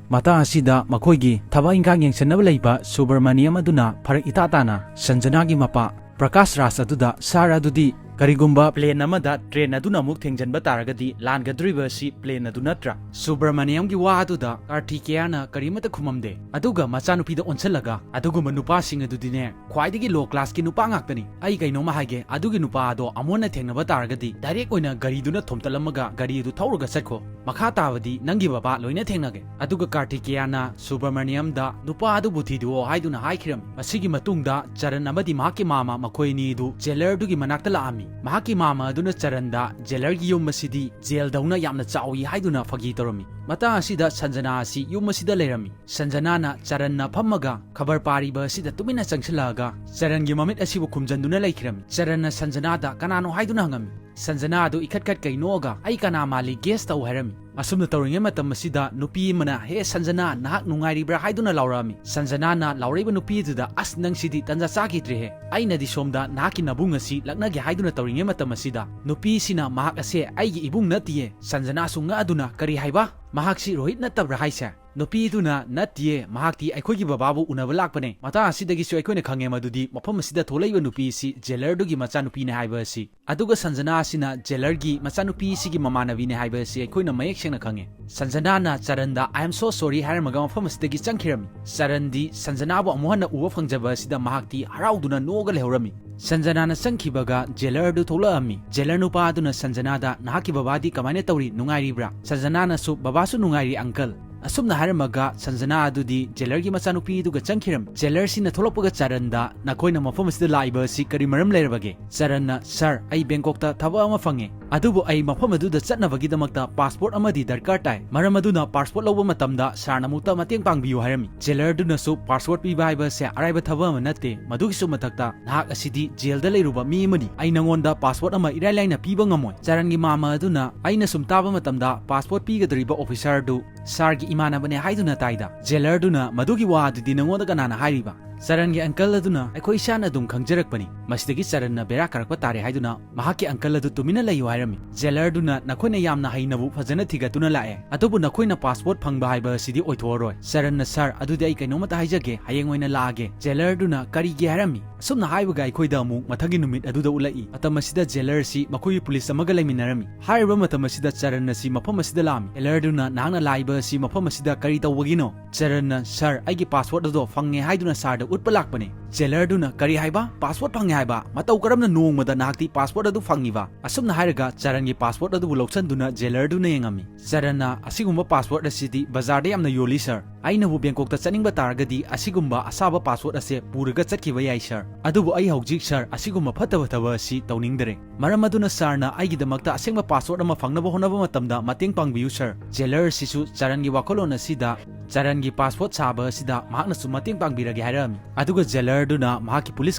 ꯃꯇꯥꯡ ꯑꯁꯤꯗ ꯃꯈꯣꯏꯒꯤ ꯊꯕꯛ ꯏꯪꯈꯥꯡ ꯌꯦꯡꯁꯤꯟꯅꯕ ꯂꯩꯕ ꯁꯨꯕ꯭ꯔꯃꯅꯤꯌꯝ ꯑꯗꯨꯅ ꯐꯔꯛ ꯏꯇꯥ ꯇꯥꯅ ꯁꯟꯖꯅꯥꯒꯤ ꯃꯄꯥ ꯄ꯭ꯔꯀꯥꯁ ꯔꯥꯖ ꯑꯗꯨꯗ, "ꯁꯥꯔ, ꯑꯗꯨꯗꯤ "ꯀꯔꯤꯒꯨꯝꯕ plane ꯑꯃꯗ train ꯑꯗꯨꯅ ꯑꯃꯨꯛ ꯊꯦꯡꯖꯤꯟꯕ ꯇꯥꯔꯒꯗꯤ ꯂꯥꯟꯒꯗꯧꯔꯤꯕ ꯑꯁꯤ plane ꯑꯗꯨ ꯅꯠꯇ꯭ꯔꯥ?" ꯁꯨꯕ꯭ꯔꯃꯅꯤꯌꯝꯒꯤ ꯋꯥ ꯑꯗꯨꯗ ꯀꯥꯔꯇꯤꯀꯦꯌꯥꯅ ꯀꯔꯤꯃꯠꯇ ꯈꯨꯝꯃꯝꯗꯦ꯫ ꯑꯗꯨꯒ ꯃꯆꯥꯅꯨꯄꯤꯗ ꯑꯣꯟꯁꯤꯜꯂꯒ, "ꯑꯗꯨꯒꯨꯝꯕ ꯅꯨꯄꯥꯁꯤꯡ ꯑꯗꯨꯗꯤꯅꯦ, ꯈ꯭ꯋꯥꯏꯗꯒꯤ low classꯀꯤ ꯅꯨꯄꯥ ꯉꯥꯛꯇꯅꯤ꯫ ꯑꯩ ꯀꯩꯅꯣꯝꯃ ꯍꯥꯏꯒꯦ, ꯑꯗꯨꯒꯤ ꯅꯨꯄꯥ ꯑꯗꯣ ꯑꯃꯨꯛ ꯍꯟꯅ ꯊꯦꯡꯅꯕ ꯇꯥꯔꯒꯗꯤ direct ꯑꯣꯏꯅ ꯒꯥꯔꯤꯗꯨꯅ ꯊꯣꯝꯇꯠꯂꯝꯃꯒ ꯒꯥꯔꯤ ꯑꯗꯨ ꯊꯧꯔꯒ ꯆꯠꯈꯣ꯫ ꯃꯈꯥ ꯇꯥꯕꯗꯤ ꯅꯪꯒꯤ ꯕꯕꯥ ꯂꯣꯏꯅ ꯊꯦꯡꯅꯒꯦ꯫" ꯑꯗꯨꯒ ꯀꯥꯔꯇꯤꯀꯦꯌꯥꯅ ꯁꯨꯕ꯭ꯔꯃꯅꯤꯌꯝꯗ ꯅꯨꯄꯥ ꯑꯗꯨꯕꯨ ꯊꯤꯗꯣꯛꯑꯣ ꯍꯥꯏꯗꯨꯅ ꯍꯥꯏꯈꯤꯔꯝꯃꯤ꯫ ꯃꯁꯤꯒꯤ ꯃꯇꯨꯡꯗ ꯆꯔꯟ ꯑꯃꯗꯤ ꯃꯍꯥꯛꯀꯤ ꯃꯥꯃ, ꯃꯈꯣꯏ ꯑꯅꯤ ꯑꯗꯨ jailerꯗꯨꯒꯤ ꯃꯅꯥꯛꯇ ꯂꯥꯛꯑꯝꯃꯤ꯫ ꯃꯍꯥꯛꯀꯤ ꯃꯥꯃ ꯑꯗꯨꯅ ꯆꯔꯟꯗ jailerꯒꯤ ꯌꯨꯝ ꯑꯁꯤꯗꯤ jailꯗꯧꯅ ꯌꯥꯝꯅ ꯆꯥꯎꯏ ꯍꯥꯏꯗꯨꯅ ꯐꯥꯒꯤ ꯇꯧꯔꯝꯃꯤ꯫ ꯃꯇꯥꯡ ꯑꯁꯤꯗ ꯁꯟꯖꯅꯥ ꯑꯁꯤ ꯌꯨꯝ ꯑꯁꯤꯗ ꯂꯩꯔꯝꯃꯤ꯫ ꯁꯟꯖꯅꯥꯅ ꯆꯔꯟꯅ ꯐꯝꯃꯒ ꯈꯕꯔ ꯄꯥꯔꯤꯕ ꯑꯁꯤꯗ ꯇꯨꯃꯤꯟꯅ ꯆꯪꯁꯤꯜꯂꯛꯑꯒ ꯆꯔꯟꯒꯤ ꯃꯃꯤꯠ ꯑꯁꯤꯕꯨ ꯈꯨꯝꯖꯟꯗꯨꯅ ꯂꯩꯈꯤꯔꯝꯃꯤ꯫ ꯆꯔꯟꯅ ꯁꯟꯖꯅꯥꯗ "ꯀꯅꯥꯅꯣ?" ꯍꯥꯏꯗꯨꯅ ꯍꯪꯉꯝꯃꯤ꯫ ꯁꯟꯖꯅꯥ ꯑꯗꯨ ꯏꯈꯠ ꯈꯠ ꯀꯩ ꯅꯣꯛꯑꯒ, "ꯑꯩ ꯀꯅꯥ ꯃꯥꯜꯂꯤ guess ꯇꯧ" ꯍꯥꯏꯔꯝꯃꯤ꯫ ꯑꯁꯨꯝꯅ ꯇꯧꯔꯤꯉꯩ ꯃꯇꯝ ꯑꯁꯤꯗ ꯅꯨꯄꯤ ꯑꯃꯅ, "ꯍꯦ ꯁꯟꯖꯅꯥ, ꯅꯍꯥꯛ ꯅꯨꯡꯉꯥꯏꯔꯤꯕ꯭ꯔꯥ?" ꯍꯥꯏꯗꯨꯅ ꯂꯥꯎꯔꯛꯑꯝꯃꯤ꯫ ꯁꯟꯖꯅꯥꯅ ꯂꯥꯎꯔꯛꯏꯕ ꯅꯨꯄꯤ ꯑꯗꯨꯗ, "ꯑꯁ, ꯅꯪꯁꯤꯗꯤ ꯇꯟꯖꯥ ꯆꯥꯈꯤꯗ꯭ꯔꯦꯍꯦ꯫ ꯑꯩꯅꯗꯤ ꯁꯣꯝꯗ ꯅꯍꯥꯛꯀꯤ ꯅꯕꯨꯡ ꯑꯁꯤ ꯂꯛꯅꯒꯦ ꯍꯥꯏꯗꯨꯅ ꯇꯧꯔꯤꯉꯩ ꯃꯇꯝ ꯑꯁꯤꯗ ꯅꯨꯄꯤꯁꯤꯅ ꯃꯍꯥꯛ ꯑꯁꯦ ꯑꯩꯒꯤ ꯏꯕꯨꯡ ꯅꯠꯇꯤꯌꯦ꯫" ꯁꯟꯖꯅꯥꯁꯨ ꯉꯛꯑꯗꯨꯅ, "ꯀꯔꯤ ꯍꯥꯏꯕ? ꯃꯍꯥꯛꯁꯤ ꯔꯣꯍꯤꯠ ꯅꯠꯇꯕ꯭ꯔꯥ ꯍꯥꯏꯁꯦ?" ꯅꯨꯄꯤꯗꯨꯅ, "ꯅꯠꯇꯤꯌꯦ, ꯃꯍꯥꯛꯇꯤ ꯑꯩꯈꯣꯏꯒꯤ ꯕꯕꯥꯕꯨ ꯎꯅꯕ ꯂꯥꯛꯄꯅꯦ꯫" ꯃꯇꯥꯡ ꯑꯁꯤꯗꯒꯤꯁꯨ ꯑꯩꯈꯣꯏꯅ ꯈꯪꯉꯦ ꯃꯗꯨꯗꯤ ꯃꯐꯝ ꯑꯁꯤꯗ ꯊꯣꯛꯂꯛꯏꯕ ꯅꯨꯄꯤ ꯑꯁꯤ jailerꯗꯨꯒꯤ ꯃꯆꯥꯅꯨꯄꯤꯅꯦ ꯍꯥꯏꯕ ꯑꯁꯤ꯫ ꯑꯗꯨꯒ ꯁꯟꯖꯅꯥ ꯑꯁꯤꯅ jailerꯒꯤ ꯃꯆꯥꯅꯨꯄꯤ ꯑꯁꯤꯒꯤ ꯃꯃꯥꯟꯅꯕꯤꯅꯦ ꯍꯥꯏꯕ ꯑꯁꯤ ꯑꯩꯈꯣꯏꯅ ꯃꯌꯦꯛ ꯁꯦꯡꯅ ꯈꯪꯉꯦ꯫ ꯁꯟꯖꯅꯥꯅ ꯆꯔꯟꯗ "I am so sorry" ꯍꯥꯏꯔꯝꯃꯒ ꯃꯐꯝ ꯑꯁꯤꯗꯒꯤ ꯆꯪꯈꯤꯔꯝꯃꯤ꯫ ꯆꯔꯟꯗꯤ ꯁꯟꯖꯅꯥꯕꯨ ꯑꯃꯨꯛ ꯍꯟꯅ ꯎꯕ ꯐꯪꯖꯕ ꯑꯁꯤꯗ ꯃꯍꯥꯛꯇꯤ ꯍꯔꯥꯎꯗꯨꯅ ꯅꯣꯛꯑꯒ ꯂꯩꯍꯧꯔꯝꯃꯤ꯫ ꯁꯟꯖꯅꯥꯅ ꯆꯪꯈꯤꯕꯒ jailerꯗꯨ ꯊꯣꯛꯂꯛꯑꯝꯃꯤ꯫ Jailer ꯅꯨꯄꯥ ꯑꯗꯨꯅ ꯁꯟꯖꯅꯥꯗ, "ꯅꯍꯥꯛꯀꯤ ꯕꯕꯥꯗꯤ ꯀꯃꯥꯏꯅ ꯇꯧꯔꯤ? ꯅꯨꯡꯉꯥꯏꯔꯤꯕ꯭ꯔꯥ?" ꯁꯟꯖꯅꯥꯅꯁꯨ, "ꯕꯕꯥꯁꯨ ꯅꯨꯡꯉꯥꯏꯔꯤ, uncle꯫" ꯑꯁꯨꯝꯅ ꯍꯥꯏꯔꯝꯃꯒ ꯁꯟꯖꯅꯥ ꯑꯗꯨꯗꯤ jailerꯒꯤ ꯃꯆꯥꯅꯨꯄꯤꯗꯨꯒ ꯆꯪꯈꯤꯔꯝꯃꯤ꯫ Jailerꯁꯤꯡꯅ ꯊꯣꯛꯂꯛꯄꯒ ꯆꯔꯟꯗ, "ꯅꯈꯣꯏꯅ ꯃꯐꯝ ꯑꯁꯤꯗ ꯂꯥꯛꯏꯕ ꯑꯁꯤ ꯀꯔꯤ ꯃꯔꯝ ꯂꯩꯔꯕꯒꯦ?" ꯆꯔꯟꯅ, "Sir, ꯑꯩ ꯕꯦꯡꯀꯣꯛꯇ ꯊꯕꯛ ꯑꯃ ꯐꯪꯉꯦ, ꯑꯗꯨꯕꯨ ꯑꯩ ꯃꯐꯝ ꯑꯗꯨꯗ ꯆꯠꯅꯕꯒꯤꯗꯃꯛꯇ passport ꯑꯃꯗꯤ ꯗꯔꯀꯥꯔ ꯇꯥꯏ꯫ ꯃꯔꯝ ꯑꯗꯨꯅ passport ꯂꯧꯕ ꯃꯇꯝꯗ sirꯅ ꯑꯃꯨꯛꯇ ꯃꯇꯦꯡ ꯄꯥꯡꯕꯤꯌꯨ" ꯍꯥꯏꯔꯝꯃꯤ꯫ Jailerꯗꯨꯅꯁꯨ, "Passport ꯄꯤꯕ ꯍꯥꯏꯕ ꯑꯁꯦ ꯑꯔꯥꯏꯕ ꯊꯕꯛ ꯑꯃ ꯅꯠꯇꯦ꯫ ꯃꯗꯨꯒꯤꯁꯨ ꯃꯊꯛꯇ ꯅꯍꯥꯛ ꯑꯁꯤꯗꯤ jailꯗ ꯂꯩꯔꯨꯕ ꯃꯤ ꯑꯃꯅꯤ꯫ ꯑꯩ ꯅꯉꯣꯟꯗ passport ꯑꯃ ꯏꯔꯥꯏ ꯂꯥꯏꯅ ꯄꯤꯕ ꯉꯝꯃꯣꯏ꯫" ꯆꯔꯟꯒꯤ ꯃꯥꯃ ꯑꯗꯨꯅ, "ꯑꯩꯅ ꯁꯨꯝ ꯇꯥꯕ ꯃꯇꯝꯗ passport ꯄꯤꯒꯗꯧꯔꯤꯕ officerꯗꯨ sirꯒꯤ ꯏꯃꯥꯟꯅꯕꯅꯦ ꯍꯥꯏꯗꯨꯅ ꯇꯥꯏꯗ꯫ Jailerꯗꯨꯅ, "ꯃꯗꯨꯒꯤ ꯋꯥ ꯑꯗꯨꯗꯤ ꯅꯉꯣꯟꯗ ꯀꯅꯥꯅ ꯍꯥꯏꯔꯤꯕ?" ꯆꯔꯟꯒꯤ uncle ꯑꯗꯨꯅ, "ꯑꯩꯈꯣꯏ ꯏꯁꯥꯅ ꯑꯗꯨꯝ ꯈꯪꯖꯔꯛꯄꯅꯤ꯫ ꯃꯁꯤꯗꯒꯤ ꯆꯔꯟꯅ ꯕꯦꯔꯥ ꯀꯥꯔꯛꯄ ꯇꯥꯔꯦ" ꯍꯥꯏꯗꯨꯅ ꯃꯍꯥꯛꯀꯤ uncle ꯑꯗꯨ ꯇꯨꯃꯤꯟꯅ ꯂꯩꯌꯨ ꯍꯥꯏꯔꯝꯃꯤ꯫ Jailer ꯗꯨꯅ, "ꯅꯈꯣꯏꯅ ꯌꯥꯝꯅ ꯍꯩꯅꯕꯨ ꯐꯖꯅ ꯊꯤꯒꯠꯇꯨꯅ ꯂꯥꯛꯑꯦ, ꯑꯗꯨꯕꯨ ꯅꯈꯣꯏꯅ passport ꯐꯪꯕ ꯍꯥꯏꯕ ꯑꯁꯤꯗꯤ ꯑꯣꯏꯊꯣꯛꯑꯔꯣꯏ꯫" ꯆꯔꯟꯅ, "Sir, ꯑꯗꯨꯗꯤ ꯑꯩ ꯀꯩꯅꯣꯝꯃꯇ ꯍꯥꯏꯖꯒꯦ, ꯍꯌꯦꯡ ꯑꯣꯏꯅ ꯂꯥꯛꯑꯒꯦ꯫" Jailer ꯗꯨꯅ, "ꯀꯔꯤꯒꯤ?" ꯍꯥꯏꯔꯝꯃꯤ꯫ ꯑꯁꯨꯝꯅ ꯍꯥꯏꯕꯒ ꯑꯩꯈꯣꯏꯗ ꯑꯃꯨꯛ ꯃꯊꯪꯒꯤ ꯅꯨꯃꯤꯠ ꯑꯗꯨꯗ ꯎꯠꯂꯛꯏ꯫ ꯃꯇꯝ ꯑꯁꯤꯗ jailer ꯑꯁꯤ ꯃꯈꯣꯏꯒꯤ police ꯑꯃꯒ ꯂꯩꯃꯤꯟꯅꯔꯝꯃꯤ꯫ ꯍꯥꯏꯔꯤꯕ ꯃꯇꯝ ꯑꯁꯤꯗ ꯆꯔꯟ ꯑꯁꯤ ꯃꯐꯝ ꯑꯁꯤꯗ ꯂꯥꯛꯑꯝꯃꯤ꯫ Jailer ꯗꯨꯅ, "ꯅꯍꯥꯛꯅ ꯂꯥꯛꯏꯕ ꯑꯁꯤ ꯃꯐꯝ ꯑꯁꯤꯗ ꯀꯔꯤ ꯇꯧꯕꯒꯤꯅꯣ?" ꯆꯔꯟꯅ, "Sir, ꯑꯩꯒꯤ passport ꯑꯗꯣ ꯐꯪꯉꯦ ꯍꯥꯏꯗꯨꯅ sir ꯗ ꯎꯠꯄ ꯂꯥꯛꯄꯅꯦ꯫" Jailer ꯗꯨꯅ, "ꯀꯔꯤ ꯍꯥꯏꯕ? Passport ꯐꯪꯉꯦ ꯍꯥꯏꯕ? ꯃꯇꯧ ꯀꯔꯝꯅ ꯅꯣꯡꯃꯗ ꯅꯍꯥꯛꯇꯤ passport ꯑꯗꯨ ꯐꯪꯉꯤꯕ?" ꯑꯁꯨꯝꯅ ꯍꯥꯏꯔꯒ ꯆꯔꯟꯒꯤ passport ꯑꯗꯨꯕꯨ ꯂꯧꯁꯟꯗꯨꯅ jailer ꯗꯨꯅ ꯌꯦꯡꯉꯝꯃꯤ꯫ ꯆꯔꯟꯅ, "ꯑꯁꯤꯒꯨꯝꯕ passport ꯑꯁꯤꯗꯤ ꯕꯖꯥꯔꯗ ꯌꯥꯝꯅ ꯌꯣꯜꯂꯤ, sir꯫ ꯑꯩꯅꯕꯨ ꯕꯦꯡꯀꯣꯛꯇ ꯆꯠꯅꯤꯡꯕ ꯇꯥꯔꯒꯗꯤ ꯑꯁꯤꯒꯨꯝꯕ ꯑꯁꯥꯕ passport ꯑꯁꯦ ꯄꯨꯔꯒ ꯆꯠꯈꯤꯕ ꯌꯥꯏ, sir꯫ ꯑꯗꯨꯕꯨ ꯑꯩ ꯍꯧꯖꯤꯛ, sir, ꯑꯁꯤꯒꯨꯝꯕ ꯐꯠꯇꯕ ꯊꯕꯛ ꯑꯁꯤ ꯇꯧꯅꯤꯡꯗꯔꯦ꯫ ꯃꯔꯝ ꯑꯗꯨꯅ sir ꯅ ꯑꯩꯒꯤꯗꯃꯛꯇ ꯑꯁꯦꯡꯕ passport ꯑꯃ ꯐꯪꯅꯕ ꯍꯣꯠꯅꯕ ꯃꯇꯝꯗ ꯃꯇꯦꯡ ꯄꯥꯡꯕꯤꯌꯨ, sir꯫" Jailer ꯑꯁꯤꯁꯨ ꯆꯔꯟꯒꯤ ꯋꯥꯈꯜꯂꯣꯟ ꯑꯁꯤꯗ, ꯆꯔꯟꯒꯤ passport ꯁꯥꯕ ꯑꯁꯤꯗ ꯃꯍꯥꯛꯅꯁꯨ ꯃꯇꯦꯡ ꯄꯥꯡꯕꯤꯔꯒꯦ ꯍꯥꯏꯔꯛꯑꯝꯃꯤ꯫ ꯑꯗꯨꯒ jailer ꯗꯨꯅ ꯃꯍꯥꯛꯀꯤ police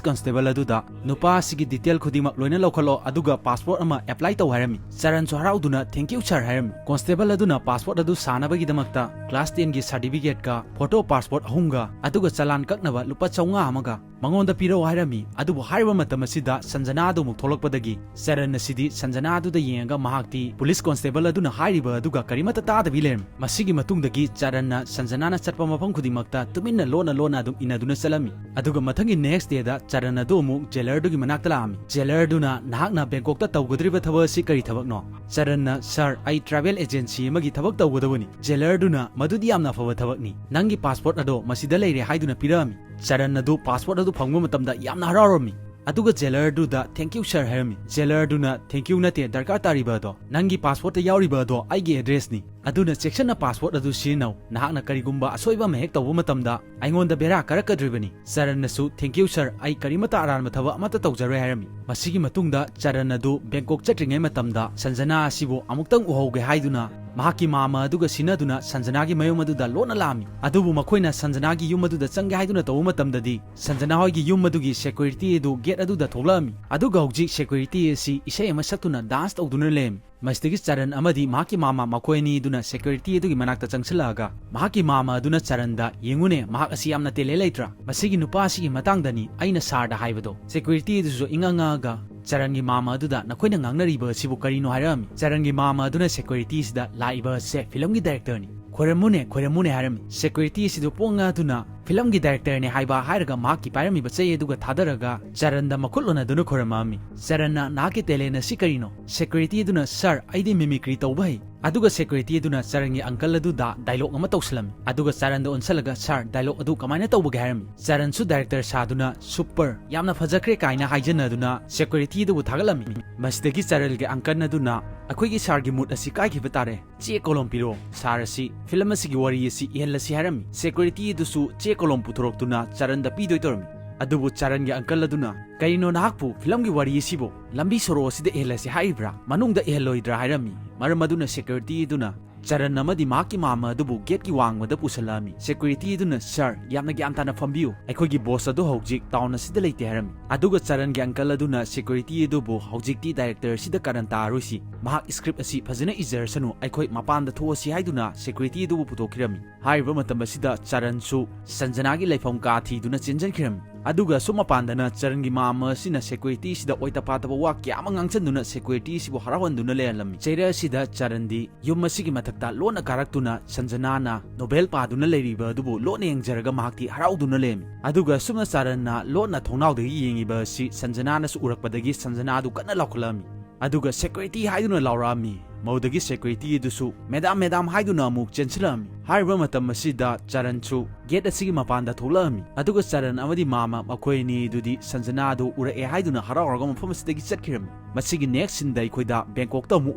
constable ꯑꯗꯨꯗ, "ꯅꯨꯄꯥ ꯑꯁꯤꯒꯤ detail ꯈꯨꯗꯤꯡꯃꯛ ꯂꯣꯏꯅ ꯂꯧꯈꯠꯂꯣ, ꯑꯗꯨꯒ passport ꯑꯃ apply ꯇꯧ" ꯍꯥꯏꯔꯝꯃꯤ꯫ ꯆꯔꯟꯁꯨ ꯍꯔꯥꯎꯗꯨꯅ, "Thank you, sir" ꯍꯥꯏꯔꯝꯃꯤ꯫ Constable ꯑꯗꯨꯅ passport ꯑꯗꯨ ꯁꯥꯅꯕꯒꯤꯗꯃꯛꯇ class ten ꯒꯤ certificate ꯀ photo passport ꯑꯍꯨꯝꯒ, ꯑꯗꯨꯒ ꯆꯂꯥꯟ ꯀꯛꯅꯕ ꯂꯨꯄꯥ ꯆꯥꯝꯃꯉꯥ ꯑꯃꯒ ꯃꯉꯣꯟꯗ ꯄꯤꯔꯛꯑꯣ ꯍꯥꯏꯔꯝꯃꯤ꯫ ꯑꯗꯨꯕꯨ ꯍꯥꯏꯔꯤꯕ ꯃꯇꯝ ꯑꯁꯤꯗ ꯁꯟꯖꯅꯥ ꯑꯗꯨ ꯑꯃꯨꯛ ꯊꯣꯛꯂꯛꯄꯗꯒꯤ ꯆꯔꯟ ꯑꯁꯤꯗꯤ ꯁꯟꯖꯅꯥ ꯑꯗꯨꯗ ꯌꯦꯡꯉꯒ ꯃꯍꯥꯛꯇꯤ police constable ꯑꯗꯨꯅ ꯍꯥꯏꯔꯤꯕ ꯑꯗꯨꯒ ꯀꯔꯤꯃꯠꯇ ꯇꯥꯗꯕꯤ ꯂꯩꯔꯝꯃꯤ꯫ ꯃꯁꯤꯒꯤ ꯃꯇꯨꯡꯗꯒꯤ ꯆꯔꯟꯅ ꯁꯟꯖꯅꯥꯅ ꯆꯠꯄ ꯃꯐꯝ ꯈꯨꯗꯤꯡꯃꯛꯇ ꯇꯨꯃꯤꯟꯅ ꯂꯣꯟꯅ ꯂꯣꯟꯅ ꯑꯗꯨꯝ ꯏꯟꯅꯗꯨꯅ ꯆꯠꯂꯝꯃꯤ꯫ ꯑꯗꯨꯒ ꯃꯊꯪꯒꯤ next day ꯗ ꯆꯔꯟ ꯑꯗꯨ ꯑꯃꯨꯛ jailer ꯗꯨꯒꯤ ꯃꯅꯥꯛꯇ ꯂꯥꯛꯑꯝꯃꯤ꯫ Jailer ꯗꯨꯅ, "ꯅꯍꯥꯛꯅ ꯕꯦꯡꯀꯣꯛꯇ ꯇꯧꯒꯗꯧꯔꯤꯕ ꯊꯕꯛ ꯑꯁꯤ ꯀꯔꯤ ꯊꯕꯛꯅꯣ?" ꯆꯔꯟꯅ, "Sir, ꯑꯩ travel agency ꯑꯃꯒꯤ ꯊꯕꯛ ꯇꯧꯒꯗꯕꯅꯤ꯫" Jailer ꯗꯨꯅ, "ꯃꯗꯨꯗꯤ ꯌꯥꯝꯅ ꯑꯐꯕ ꯊꯕꯛꯅꯤ꯫ ꯅꯪꯒꯤ passport ꯑꯗꯣ ꯃꯁꯤꯗ ꯂꯩꯔꯦ" ꯍꯥꯏꯗꯨꯅ ꯄꯤꯔꯛꯑꯝꯃꯤ꯫ ꯆꯔꯟ ꯑꯗꯨ passport ꯑꯗꯨ ꯐꯪꯕ ꯃꯇꯝꯗ ꯌꯥꯝꯅ ꯍꯔꯥꯎꯔꯝꯃꯤ꯫ ꯑꯗꯨꯒ jailer ꯗꯨꯗ, "Thank you, sir" ꯍꯥꯏꯔꯝꯃꯤ꯫ Jailer ꯗꯨꯅ, "Thank you ꯅꯠꯇꯦ, ꯗꯔꯀꯥꯔ ꯇꯥꯔꯤꯕ ꯑꯗꯣ, ꯅꯪꯒꯤ passport ꯇ ꯌꯥꯎꯔꯤꯕ ꯑꯗꯣ ꯑꯩꯒꯤ address ꯅꯤ꯫ ꯑꯗꯨꯅ ꯆꯦꯛꯁꯤꯟꯅ passport ꯑꯗꯨ ꯁꯤꯖꯤꯟꯅꯧ꯫ ꯅꯍꯥꯛꯅ ꯀꯔꯤꯒꯨꯝꯕ ꯑꯁꯣꯏꯕ ꯑꯃ ꯍꯦꯛ ꯇꯧꯕ ꯃꯇꯝꯗ ꯑꯩꯉꯣꯟꯗ ꯕꯦꯔꯥ ꯀꯥꯔꯛꯀꯗꯧꯔꯤꯕꯅꯤ꯫" ꯆꯔꯟꯅꯁꯨ, "Thank you, sir, ꯑꯩ ꯀꯔꯤꯃꯠꯇ ꯑꯔꯥꯟꯕ ꯊꯕꯛ ꯑꯃꯠꯇ ꯇꯧꯖꯔꯣꯏ" ꯍꯥꯏꯔꯝꯃꯤ꯫ ꯃꯁꯤꯒꯤ ꯃꯇꯨꯡꯗ ꯆꯔꯟ ꯑꯗꯨ ꯕꯦꯡꯀꯣꯛ ꯆꯠꯇ꯭ꯔꯤꯉꯩ ꯃꯇꯝꯗ ꯁꯟꯖꯅꯥ ꯑꯁꯤꯕꯨ ꯑꯃꯨꯛꯇꯪ ꯎꯍꯧꯒꯦ ꯍꯥꯏꯗꯨꯅ ꯃꯍꯥꯛꯀꯤ ꯃꯥꯝꯃ ꯑꯗꯨꯒ ꯁꯤꯟꯅꯗꯨꯅ ꯁꯟꯖꯅꯥꯒꯤ ꯃꯌꯨꯝ ꯑꯗꯨꯗ ꯂꯣꯟꯅ ꯂꯥꯛꯑꯝꯃꯤ꯫ ꯑꯗꯨꯕꯨ ꯃꯈꯣꯏꯅ ꯁꯟꯖꯅꯥꯒꯤ ꯌꯨꯝ ꯑꯗꯨꯗ ꯆꯪꯒꯦ ꯍꯥꯏꯗꯨꯅ ꯇꯧꯕ ꯃꯇꯝꯗꯗꯤ ꯁꯟꯖꯅꯥ ꯍꯣꯏꯒꯤ ꯌꯨꯝ ꯑꯗꯨꯒꯤ security ꯑꯗꯨ gate ꯑꯗꯨꯗ ꯊꯣꯛꯂꯛꯑꯝꯃꯤ꯫ ꯑꯗꯨꯒ ꯍꯧꯖꯤꯛ security ꯑꯁꯤ ꯏꯁꯩ ꯑꯃ ꯁꯛꯇꯨꯅ dance ꯇꯧꯗꯨꯅ ꯂꯩꯔꯝꯃꯤ꯫ ꯃꯁꯤꯗꯒꯤ ꯆꯔꯟ ꯑꯃꯗꯤ ꯃꯍꯥꯛꯀꯤ ꯃꯥꯃ ꯃꯈꯣꯏ ꯑꯅꯤꯗꯨꯅ ꯁꯦꯀ꯭ꯌꯨꯔꯤꯇꯤ ꯑꯗꯨꯒꯤ ꯃꯅꯥꯛꯇ ꯆꯪꯁꯤꯜꯂꯛꯑꯒ ꯃꯍꯥꯛꯀꯤ ꯃꯥꯃ ꯑꯗꯨꯅ ꯆꯔꯟꯗ, "ꯌꯦꯡꯉꯨꯅꯦ, ꯃꯍꯥꯛ ꯑꯁꯤ ꯌꯥꯝꯅ ꯇꯦꯂꯦꯟ ꯂꯩꯇ꯭ꯔꯥ? ꯃꯁꯤꯒꯤ ꯅꯨꯄꯥ ꯑꯁꯤꯒꯤ ꯃꯇꯥꯡꯗꯅꯤ ꯑꯩꯅ ꯁꯥꯔꯗ ꯍꯥꯏꯕꯗꯣ"꯫ ꯁꯦꯀ꯭ꯌꯨꯔꯤꯇꯤ ꯑꯗꯨꯁꯨ ꯏꯉꯛ ꯉꯛꯑꯒ ꯆꯔꯟꯒꯤ ꯃꯥꯃ ꯑꯗꯨꯗ, "ꯅꯈꯣꯏꯅ ꯉꯥꯡꯅꯔꯤꯕ ꯑꯁꯤꯕꯨ ꯀꯔꯤꯅꯣ?" ꯍꯥꯏꯔꯛꯑꯝꯃꯤ꯫ ꯆꯔꯟꯒꯤ ꯃꯥꯃ ꯑꯗꯨꯅ ꯁꯦꯀ꯭ꯌꯨꯔꯤꯇꯤ ꯑꯁꯤꯗ, "ꯂꯥꯛꯏꯕ ꯑꯁꯦ ꯐꯤꯂꯝꯒꯤ ꯗꯥꯏꯔꯦꯛꯇꯔꯅꯤ꯫ ꯈꯣꯏꯔꯝꯃꯨꯅꯦ, ꯈꯣꯏꯔꯝꯃꯨꯅꯦ" ꯍꯥꯏꯔꯝꯃꯤ꯫ ꯁꯦꯀ꯭ꯌꯨꯔꯤꯇꯤ ꯑꯁꯤꯗꯨ ꯄꯣꯡꯉꯗꯨꯅ, "ꯐꯤꯂꯝꯒꯤ ꯗꯥꯏꯔꯦꯛꯇꯔꯅꯦ" ꯍꯥꯏꯕ ꯍꯥꯏꯔꯒ ꯃꯍꯥꯛꯀꯤ ꯄꯥꯏꯔꯝꯃꯤꯕ ꯆꯩ ꯑꯗꯨꯒ ꯊꯥꯗꯔꯒ ꯆꯔꯟꯗ ꯃꯈꯨꯠ ꯂꯣꯟꯅꯗꯨꯅ ꯈꯣꯏꯔꯝꯃꯛꯑꯝꯃꯤ꯫ ꯆꯔꯟꯅ, "ꯅꯍꯥꯛꯀꯤ ꯇꯦꯂꯦꯟ ꯑꯁꯤ ꯀꯔꯤꯅꯣ?" ꯁꯦꯀ꯭ꯌꯨꯔꯤꯇꯤ ꯑꯗꯨꯅ, "ꯁꯥꯔ, ꯑꯩꯗꯤ ꯃꯤꯃꯤꯀ꯭ꯔꯤ ꯇꯧꯕ ꯍꯩ"꯫ ꯑꯗꯨꯒ ꯁꯦꯀ꯭ꯌꯨꯔꯤꯇꯤ ꯑꯗꯨꯅ ꯆꯔꯟꯒꯤ ꯑꯪꯀꯜ ꯑꯗꯨꯗ ꯗꯥꯏꯂꯣꯒ ꯑꯃ ꯇꯧꯁꯤꯜꯂꯝꯃꯤ꯫ ꯑꯗꯨꯒ ꯆꯔꯟꯗ ꯑꯣꯟꯁꯤꯜꯂꯒ, "ꯁꯥꯔ, ꯗꯥꯏꯂꯣꯒ ꯑꯗꯨ ꯀꯃꯥꯏꯅ ꯇꯧꯕꯒꯦ?" ꯍꯥꯏꯔꯝꯃꯤ꯫ ꯆꯔꯟꯁꯨ ꯗꯥꯏꯔꯦꯛꯇꯔ ꯁꯥꯗꯨꯅ, "ꯁꯨꯄꯔ, ꯌꯥꯝꯅ ꯐꯖꯈ꯭ꯔꯦ" ꯀꯥꯏꯅ ꯍꯥꯏꯖꯅꯗꯨꯅ ꯁꯦꯀ꯭ꯌꯨꯔꯤꯇꯤ ꯑꯗꯨꯕꯨ ꯊꯥꯒꯠꯂꯝꯃꯤ꯫ ꯃꯁꯤꯗꯒꯤ ꯆꯔꯟꯒꯤ ꯑꯪꯀꯜ ꯑꯗꯨꯅ, "ꯑꯩꯈꯣꯏꯒꯤ ꯁꯥꯔꯒꯤ ꯃꯨꯠ ꯑꯁꯤ ꯀꯥꯏꯈꯤꯕ ꯇꯥꯔꯦ꯫ ꯆꯦ ꯀꯣꯂꯣꯝ ꯄꯤꯔꯣ, ꯁꯥꯔ ꯑꯁꯤ ꯐꯤꯂꯝ ꯑꯁꯤꯒꯤ ꯋꯥꯔꯤ ꯑꯁꯤ ꯏꯍꯜꯂꯁꯤ" ꯍꯥꯏꯔꯝꯃꯤ꯫ ꯁꯦꯀ꯭ꯌꯨꯔꯤꯇꯤ ꯑꯗꯨꯁꯨ ꯆꯦ ꯀꯣꯂꯣꯝ ꯄꯨꯊꯣꯔꯛꯇꯨꯅ ꯆꯔꯟꯗ ꯄꯤꯗꯣꯏ ꯇꯧꯔꯝꯃꯤ꯫ ꯑꯗꯨꯕꯨ ꯆꯔꯟꯒꯤ ꯑꯪꯀꯜ ꯑꯗꯨꯅ, "ꯀꯔꯤꯅꯣ ꯅꯍꯥꯛꯄꯨ ꯐꯤꯂꯝꯒꯤ ꯋꯥꯔꯤ ꯑꯁꯤꯕꯨ ꯂꯝꯕꯤ ꯁꯣꯔꯣꯛ ꯑꯁꯤꯗ ꯏꯍꯜꯂꯁꯤ ꯍꯥꯏꯔꯤꯕ꯭ꯔꯥ? ꯃꯅꯨꯡꯗ ꯏꯍꯜꯂꯣꯏꯗ꯭ꯔꯥ?" ꯍꯥꯏꯔꯝꯃꯤ꯫ ꯃꯔꯝ ꯑꯗꯨꯅ ꯁꯦꯀ꯭ꯌꯨꯔꯤꯇꯤ ꯑꯗꯨꯅ ꯆꯔꯟ ꯑꯃꯗꯤ ꯃꯍꯥꯛꯀꯤ ꯃꯥꯃ ꯑꯗꯨꯕꯨ ꯒꯦꯠꯀꯤ ꯋꯥꯡꯃꯗ ꯄꯨꯁꯜꯂꯛꯑꯝꯃꯤ꯫ ꯁꯦꯀ꯭ꯌꯨꯔꯤꯇꯤ ꯑꯗꯨꯅ, "ꯁꯥꯔ, ꯌꯥꯝꯅ ꯒ꯭ꯌꯥꯟ ꯇꯥꯅ ꯐꯝꯕꯤꯌꯨ꯫ ꯑꯩꯈꯣꯏꯒꯤ ꯕꯣꯁ ꯑꯗꯨ ꯍꯧꯖꯤꯛ ꯇꯥꯎꯟ ꯑꯁꯤꯗ ꯂꯩꯇꯦ" ꯍꯥꯏꯔꯝꯃꯤ꯫ ꯑꯗꯨꯒ ꯆꯔꯟꯒꯤ ꯑꯪꯀꯜ ꯑꯗꯨꯅ ꯁꯦꯀ꯭ꯌꯨꯔꯤꯇꯤ ꯑꯗꯨꯕꯨ, "ꯍꯧꯖꯤꯛꯇꯤ ꯗꯥꯏꯔꯦꯛꯇꯔ ꯑꯁꯤꯗ ꯀꯔꯟ ꯇꯥꯔꯣꯏꯁꯤ꯫ ꯃꯍꯥꯛ ꯁ꯭ꯀ꯭ꯔꯤꯞ ꯑꯁꯤ ꯐꯖꯅ ꯏꯖꯔꯁꯅꯨ, ꯑꯩꯈꯣꯏ ꯃꯄꯥꯟꯗ ꯊꯣꯛꯑꯁꯤ" ꯍꯥꯏꯗꯨꯅ ꯁꯦꯀ꯭ꯌꯨꯔꯤꯇꯤ ꯑꯗꯨꯕꯨ ꯄꯨꯊꯣꯛꯈꯤꯔꯝꯃꯤ꯫ ꯍꯥꯏꯔꯤꯕ ꯃꯇꯝ ꯑꯁꯤꯗ ꯆꯔꯟꯁꯨ ꯁꯟꯖꯅꯥꯒꯤ ꯂꯩꯐꯝ ꯀꯥ ꯊꯤꯗꯨꯅ ꯆꯦꯟꯖꯟꯈꯤꯔꯝꯃꯤ꯫ ꯑꯗꯨꯒ ꯑꯁꯨꯝ ꯃꯄꯥꯟꯗꯅ ꯆꯔꯟꯒꯤ ꯃꯥꯃ ꯑꯁꯤꯅ ꯁꯦꯀ꯭ꯌꯨꯔꯤꯇꯤ ꯑꯁꯤꯗ ꯑꯣꯏꯇ ꯄꯥꯗꯕ ꯋꯥ ꯀꯌꯥ ꯑꯃ ꯉꯥꯡꯁꯤꯟꯗꯨꯅ ꯁꯦꯀ꯭ꯌꯨꯔꯤꯇꯤ ꯑꯁꯤꯕꯨ ꯍꯔꯥꯎꯍꯟꯗꯨꯅ ꯂꯩꯔꯝꯂꯝꯃꯤ꯫ ꯆꯩꯔ ꯑꯁꯤꯗ ꯆꯔꯟꯗꯤ ꯌꯨꯝ ꯑꯁꯤꯒꯤ ꯃꯊꯛꯇ ꯂꯣꯟꯅ ꯀꯥꯔꯛꯇꯨꯅ ꯁꯟꯖꯅꯥꯅ ꯅꯣꯚꯦꯜ ꯄꯥꯗꯨꯅ ꯂꯩꯔꯤꯕ ꯑꯗꯨꯕꯨ ꯂꯣꯟꯅ ꯌꯦꯡꯖꯔꯒ ꯃꯍꯥꯛꯇꯤ ꯍꯔꯥꯎꯗꯨꯅ ꯂꯩꯔꯝꯃꯤ꯫ ꯑꯗꯨꯒ ꯑꯁꯨꯝꯅ ꯆꯔꯟꯅ ꯂꯣꯟꯅ ꯊꯣꯡꯅꯥꯎꯗꯒꯤ ꯌꯦꯡꯉꯤꯕ ꯑꯁꯤ ꯁꯟꯖꯅꯥꯅꯁꯨ ꯎꯔꯛꯄꯗꯒꯤ ꯁꯟꯖꯅꯥ ꯑꯗꯨ ꯀꯟꯅ ꯂꯥꯎꯈꯠꯂꯛꯂꯝꯃꯤ꯫ ꯑꯗꯨꯒ "ꯁꯦꯀ꯭ꯌꯨꯔꯤꯇꯤ" ꯍꯥꯏꯗꯨꯅ ꯂꯥꯎꯔꯛꯂꯝꯃꯤ꯫ ꯃꯗꯨꯗꯒꯤ ꯁꯦꯀ꯭ꯌꯨꯔꯤꯇꯤ ꯑꯗꯨꯁꯨ "ꯃꯦꯗꯥꯝ, ꯃꯦꯗꯥꯝ" ꯍꯥꯏꯗꯨꯅ ꯑꯃꯨꯛ ꯆꯦꯟꯁꯤꯜꯂꯛꯂꯝꯃꯤ꯫ ꯍꯥꯏꯔꯤꯕ ꯃꯇꯝ ꯑꯁꯤꯗ ꯆꯔꯟꯁꯨ ꯒꯦꯠ ꯑꯁꯤꯒꯤ ꯃꯄꯥꯟꯗ ꯊꯣꯛꯂꯛꯂꯝꯃꯤ꯫ ꯑꯗꯨꯒ ꯆꯔꯟ ꯑꯃꯗꯤ ꯃꯥꯃ ꯃꯈꯣꯏ ꯑꯅꯤ ꯑꯗꯨꯗꯤ ꯁꯟꯖꯅꯥ ꯑꯗꯨ ꯎꯔꯛꯂꯦ ꯍꯥꯏꯗꯨꯅ ꯍꯔꯥꯎ ꯍꯔꯥꯎ ꯃꯐꯝ ꯑꯁꯤꯗꯒꯤ ꯆꯠꯈꯤꯔꯝꯃꯤ꯫ ꯃꯁꯤꯒꯤ ꯅꯦꯛꯁ ꯁꯤꯟꯗ ꯑꯩꯈꯣꯏꯗ ꯕꯦꯡꯀꯣꯛꯇ ꯑꯃꯨꯛ